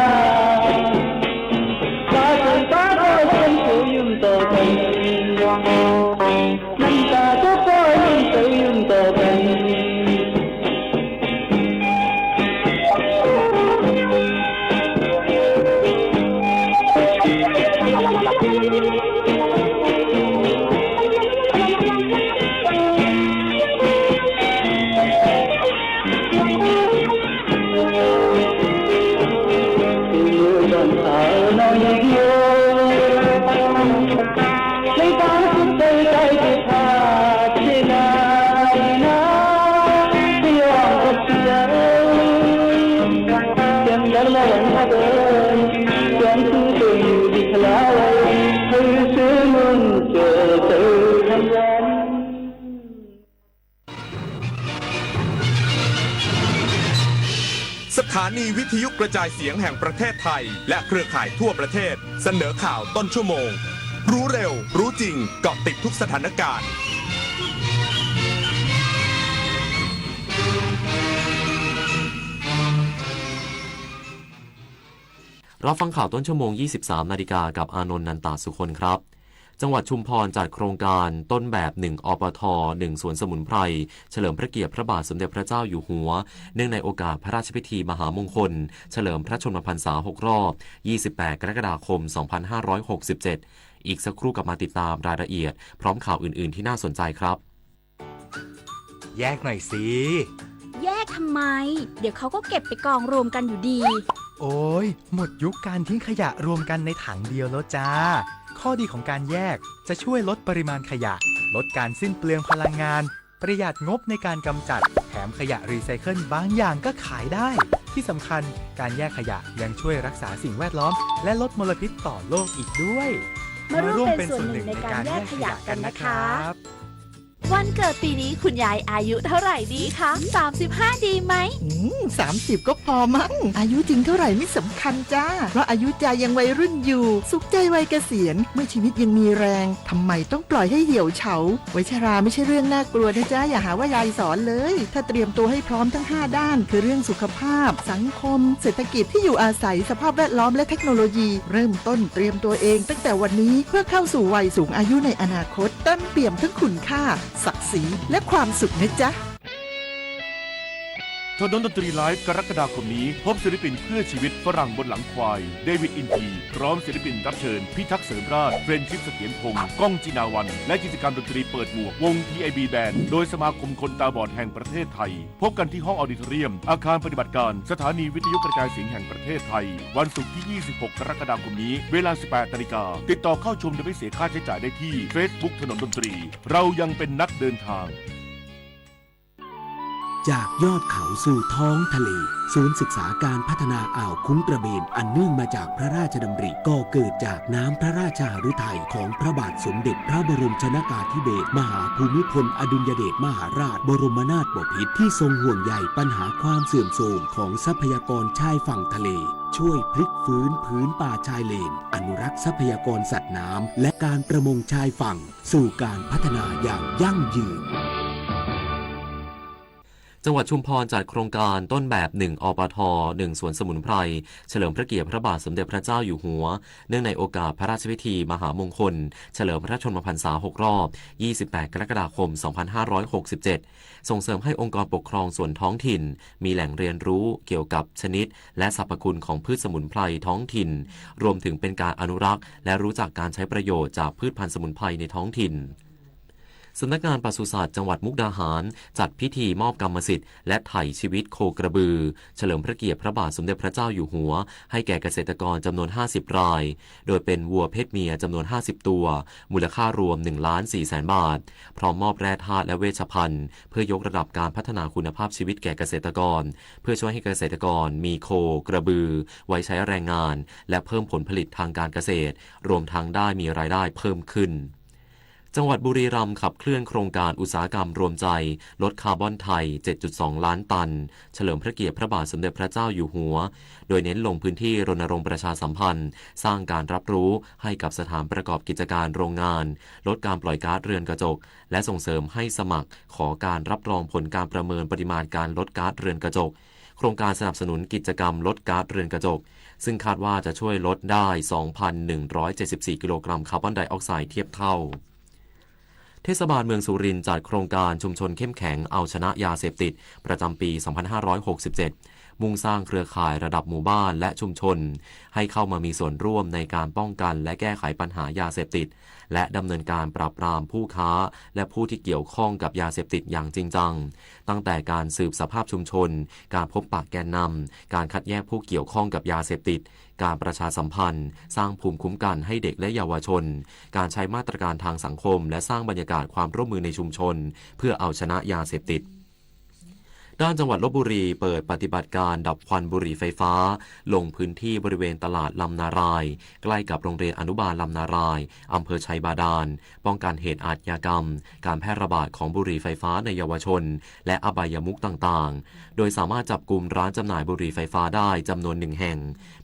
ฟ้าฝนฟ้าก็ยังสวยอยู่ต่อไป น้ำตาก็ยังสวยอยู่ต่อไป สถานีวิทยุกระจายเสียงแห่งประเทศไทย และเครือข่ายทั่วประเทศ เสนอข่าวต้นชั่วโมง รู้เร็ว รู้จริง เกาะติดทุกสถานการณ์ รับฟังข่าวต้นชั่วโมง ยี่สิบสามนาฬิกา กับอานนท์ นันตาสุคนครับ จังหวัดชุมพรจัดโครงการต้นแบบหนึ่ง อปท หนึ่ง สวนสมุนไพร เฉลิมพระเกียรติพระบาทสมเด็จพระเจ้าอยู่หัว เนื่องในโอกาสพระราชพิธีมหามงคล เฉลิมพระชนมพรรษา หก รอบ ยี่สิบแปด กรกฎาคม สองพันห้าร้อยหกสิบเจ็ด อีกสักครู่กลับมาติดตามรายละเอียด พร้อมข่าวอื่นๆ ที่น่าสนใจครับ แยกหน่อยสิ แยกทำไม เดี๋ยวเขาก็เก็บไปกองรวมกันอยู่ดี โอ้ย หมดยุคการทิ้งขยะรวมกันในถังเดียวแล้วจ้า ข้อดีของการแยกจะช่วยลดปริมาณขยะ ลดการสิ้นเปลืองพลังงาน ประหยัดงบในการกำจัด แถมขยะรีไซเคิลบางอย่างก็ขายได้ ที่สำคัญ การแยกขยะยังช่วยรักษาสิ่งแวดล้อม และลดมลพิษต่อโลกอีกด้วย มาร่วมเป็นส่วนหนึ่งในการแยกขยะกันนะครับ วันเกิดปีนี้คุณยายอายุเท่าไหร่ดีคะ สามสิบห้า ดีไหม อืม สามสิบ ก็พอมั้ง อายุจริงเท่าไหร่ไม่สำคัญจ้า เพราะอายุใจยังวัยรุ่นอยู่ สุขใจวัยเกษียณ เมื่อชีวิตยังมีแรง ทำไมต้องปล่อยให้เหี่ยวเฉา วัยชราไม่ใช่เรื่องน่ากลัวนะจ๊ะ อย่าหาว่ายายสอนเลย ถ้าเตรียมตัวให้พร้อมทั้งห้าด้าน คือเรื่องสุขภาพ สังคม เศรษฐกิจ ที่อยู่อาศัย สภาพแวดล้อม และเทคโนโลยี เริ่มต้นเตรียมตัวเองตั้งแต่วันนี้ เพื่อเข้าสู่วัยสูงอายุในอนาคต เต็มเปี่ยมทั้งคุณค่า ศักดิ์ศรี และความสุขนะจ๊ะ ถนนดนตรีไลฟ์ กรกฎาคมนี้ พบศิลปินเพื่อชีวิตฝรั่งบนหลังควาย เดวิด อินที พร้อมศิลปินรับเชิญ พิทักษ์เสริมราช เฟรนชิส เสถียรพงษ์ ก้อง จินาวัน และกิจกรรมดนตรีเปิดหมวก วง พีไอบี แบนด์ โดยสมาคมคนตาบอดแห่งประเทศไทย พบกันที่ห้องออดิโทเรียม อาคารปฏิบัติการ สถานีวิทยุกระจายเสียงแห่งประเทศไทย วันศุกร์ที่ ยี่สิบหก กรกฎาคมนี้ เวลา สิบแปดนาฬิกา ติดต่อเข้าชมโดยไม่เสียค่าใช้จ่ายได้ที่ เฟซบุ๊ก ถนนดนตรี เรายังเป็นนักเดินทาง จากยอดเขาสู่ท้องทะเล ศูนย์ศึกษาการพัฒนาอ่าวคุ้งกระเบน อันเนื่องมาจากพระราชดำริ ก่อเกิดจากน้ำพระราชหฤทัยของพระบาทสมเด็จพระบรมชนกาธิเบศร มหาภูมิพลอดุลยเดชมหาราชบรมนาถบพิตร ที่ทรงห่วงใยปัญหาความเสื่อมโทรมของทรัพยากรชายฝั่งทะเล ช่วยพลิกฟื้นผืนป่าชายเลน อนุรักษ์ทรัพยากรสัตว์น้ำ และการประมงชายฝั่ง สู่การพัฒนาอย่างยั่งยืน จังหวัดชุมพรจัดโครงการต้นแบบหนึ่ง อปท หนึ่ง สวนสมุนไพร เฉลิมพระเกียรติพระบาทสมเด็จพระเจ้าอยู่หัว เนื่องในโอกาสพระราชพิธีมหามงคล เฉลิมพระชนมพรรษา หก รอบ ยี่สิบแปด กรกฎาคม สองพันห้าร้อยหกสิบเจ็ด ส่งเสริมให้องค์กรปกครองส่วนท้องถิ่น มีแหล่งเรียนรู้เกี่ยวกับชนิด และสรรพคุณของพืชสมุนไพรท้องถิ่น รวมถึงเป็นการอนุรักษ์ และรู้จักการใช้ประโยชน์จากพืชพันธุ์สมุนไพรในท้องถิ่น สำนักงานปศุสัตว์จังหวัดมุกดาหาร จัดพิธีมอบกรรมสิทธิ์ และไถ่ชีวิตโคกระบือ เฉลิมพระเกียรติพระบาทสมเด็จพระเจ้าอยู่หัว ให้แก่เกษตรกรจำนวน ห้าสิบ ราย โดยเป็นวัวเพศเมียจำนวน ห้าสิบ ตัว มูลค่ารวม หนึ่งล้านสี่แสน บาท พร้อมมอบแร่ธาตุและเวชภัณฑ์ เพื่อยกระดับการพัฒนาคุณภาพชีวิตแก่เกษตรกร เพื่อช่วยให้เกษตรกรมีโคกระบือ ไว้ใช้แรงงาน และเพิ่มผลผลิตทางการเกษตร รวมทั้งได้มีรายได้เพิ่มขึ้น จังหวัดบุรีรัมย์ขับเคลื่อนโครงการอุตสาหกรรมรวมใจ ลดคาร์บอนไทย เจ็ดจุดสอง ล้านตัน เฉลิมพระเกียรติพระบาทสมเด็จพระเจ้าอยู่หัว โดยเน้นลงพื้นที่รณรงค์ประชาสัมพันธ์ สร้างการรับรู้ให้กับสถานประกอบกิจการโรงงาน ลดการปล่อยก๊าซเรือนกระจก และส่งเสริมให้สมัครขอการรับรองผลการประเมินปริมาณการลดก๊าซเรือนกระจก โครงการสนับสนุนกิจกรรมลดก๊าซเรือนกระจก ซึ่งคาดว่าจะช่วยลดได้ สองพันหนึ่งร้อยเจ็ดสิบสี่ กิโลกรัมคาร์บอนไดออกไซด์เทียบเท่า เทศบาลเมืองสุรินทร์จัดโครงการชุมชนเข้มแข็งเอาชนะยาเสพติด ประจำปี สองพันห้าร้อยหกสิบเจ็ด มุ่งสร้างเครือข่ายระดับหมู่บ้านและชุมชน ให้เข้ามามีส่วนร่วมในการป้องกันและแก้ไขปัญหายาเสพติด และดำเนินการปราบปรามผู้ค้า และผู้ที่เกี่ยวข้องกับยาเสพติดอย่างจริงจัง ตั้งแต่การสืบสภาพชุมชน การพบปะแกนนำ การคัดแยกผู้เกี่ยวข้องกับยาเสพติด การประชาสัมพันธ์ สร้างภูมิคุ้มกันให้เด็กและเยาวชน การใช้มาตรการทางสังคม และสร้างบรรยากาศความร่วมมือในชุมชน เพื่อเอาชนะยาเสพติด ด้านจังหวัดลพบุรีเปิดปฏิบัติการดับควันบุหรี่ไฟฟ้า ลงพื้นที่บริเวณตลาดลำนาราย ใกล้กับโรงเรียนอนุบาลลำนาราย อำเภอไชบาดาล ป้องกันเหตุอาชญากรรม การแพร่ระบาดของบุหรี่ไฟฟ้าในเยาวชน และอบายมุขต่างๆ โดยสามารถจับกุมร้านจำหน่ายบุหรี่ไฟฟ้าได้จำนวนหนึ่งแห่ง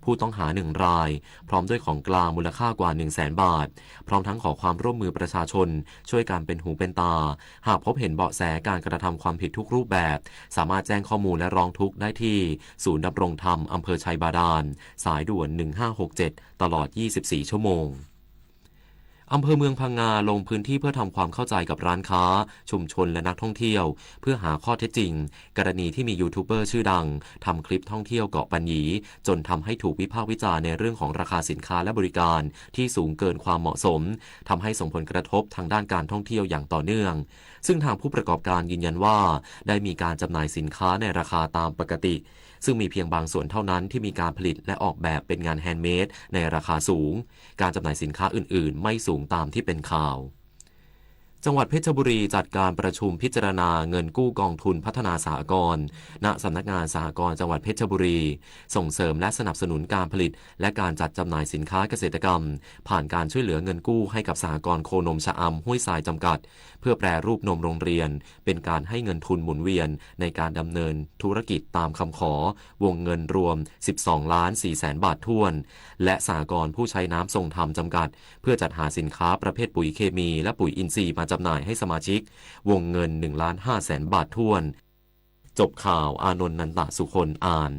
ผู้ต้องหาหนึ่งราย พร้อมด้วยของกลางมูลค่ากว่าหนึ่งแสนบาท พร้อมทั้งขอความร่วมมือประชาชน ช่วยกันเป็นหูเป็นตา หากพบเห็นเบาะแสการกระทำความผิดทุกรูปแบบ สามารถแจ้งข้อมูลและร้องทุกข์ได้ที่ศูนย์ดำรงธรรมอำเภอไชบาดาล สายด่วน หนึ่งห้าหกเจ็ด ตลอด ยี่สิบสี่ ชั่วโมง อำเภอเมืองพังงาลงพื้นที่เพื่อทำความเข้าใจกับร้านค้า ชุมชนและนักท่องเที่ยว เพื่อหาข้อเท็จจริง กรณีที่มียูทูบเบอร์ชื่อดังทำคลิปท่องเที่ยวเกาะปัญหยี จนทำให้ถูกวิพากษ์วิจารณ์ในเรื่องของราคาสินค้าและบริการที่สูงเกินความเหมาะสม ทำให้ส่งผลกระทบทางด้านการท่องเที่ยวอย่างต่อเนื่อง ซึ่งทางผู้ประกอบการยืนยันว่า ได้มีการจำหน่ายสินค้าในราคาตามปกติ ซึ่งมีเพียงบางส่วนเท่านั้นที่มีการผลิตและออกแบบเป็นงานแฮนด์เมดในราคาสูง การจำหน่ายสินค้าอื่นๆ ไม่สูงตามที่เป็นข่าว จังหวัดเพชรบุรีจัดการประชุมพิจารณาเงินกู้กองทุนพัฒนาสหกรณ์ ณ สำนักงานสหกรณ์จังหวัดเพชรบุรี ส่งเสริมและสนับสนุนการผลิต และการจัดจำหน่ายสินค้าเกษตรกรรม ผ่านการช่วยเหลือเงินกู้ให้กับสหกรณ์โคนมชะอำห้วยทรายจำกัด เพื่อแปรรูปนมโรงเรียน เป็นการให้เงินทุนหมุนเวียนในการดำเนินธุรกิจตามคำขอ วงเงินรวม สิบสองล้านสี่แสนบาทถ้วน และสหกรณ์ผู้ใช้น้ำทรงธรรมจำกัด เพื่อจัดหาสินค้าประเภทปุ๋ยเคมีและปุ๋ยอินทรีย์มาจำหน่ายให้สมาชิก วงเงิน หนึ่งล้านห้าแสนบาทถ้วน จบข่าว อานนท์ นันตะสุคน อ่าน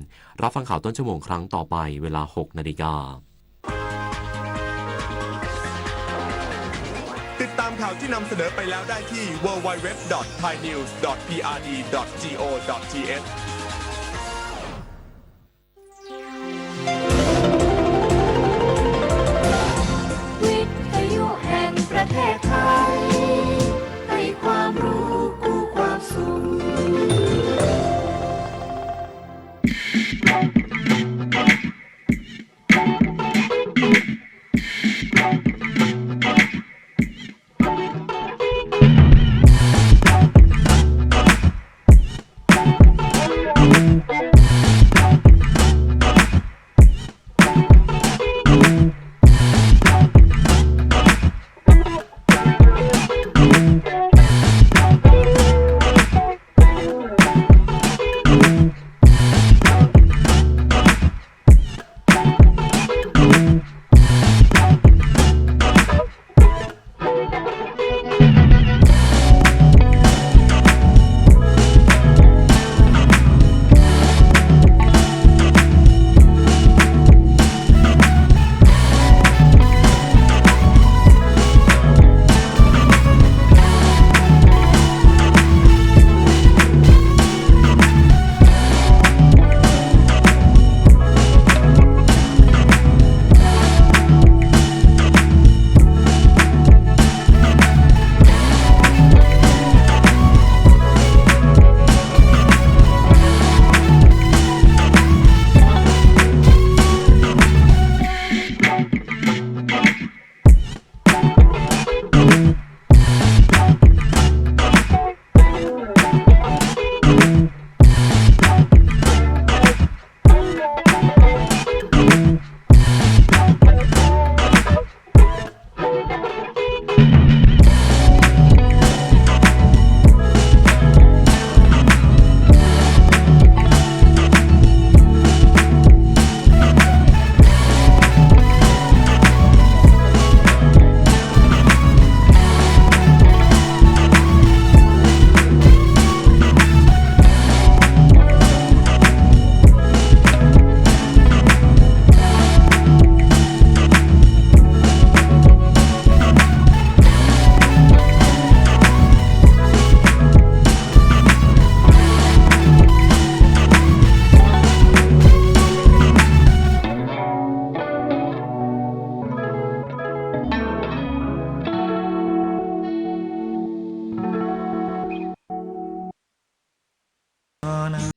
รับฟังข่าวต้นชั่วโมงครั้งต่อไป เวลา หกนาฬิกา ติดตามข่าวที่นำเสนอไปแล้วได้ที่ ดับเบิลยู ดับเบิลยู ดับเบิลยู ดอท ไทยนิวส์ ดอท พีอาร์ดี ดอท จี โอ ดอท ที เอช วิทยุแห่งประเทศไทย ให้ความรู้กู้ความสุข Gonna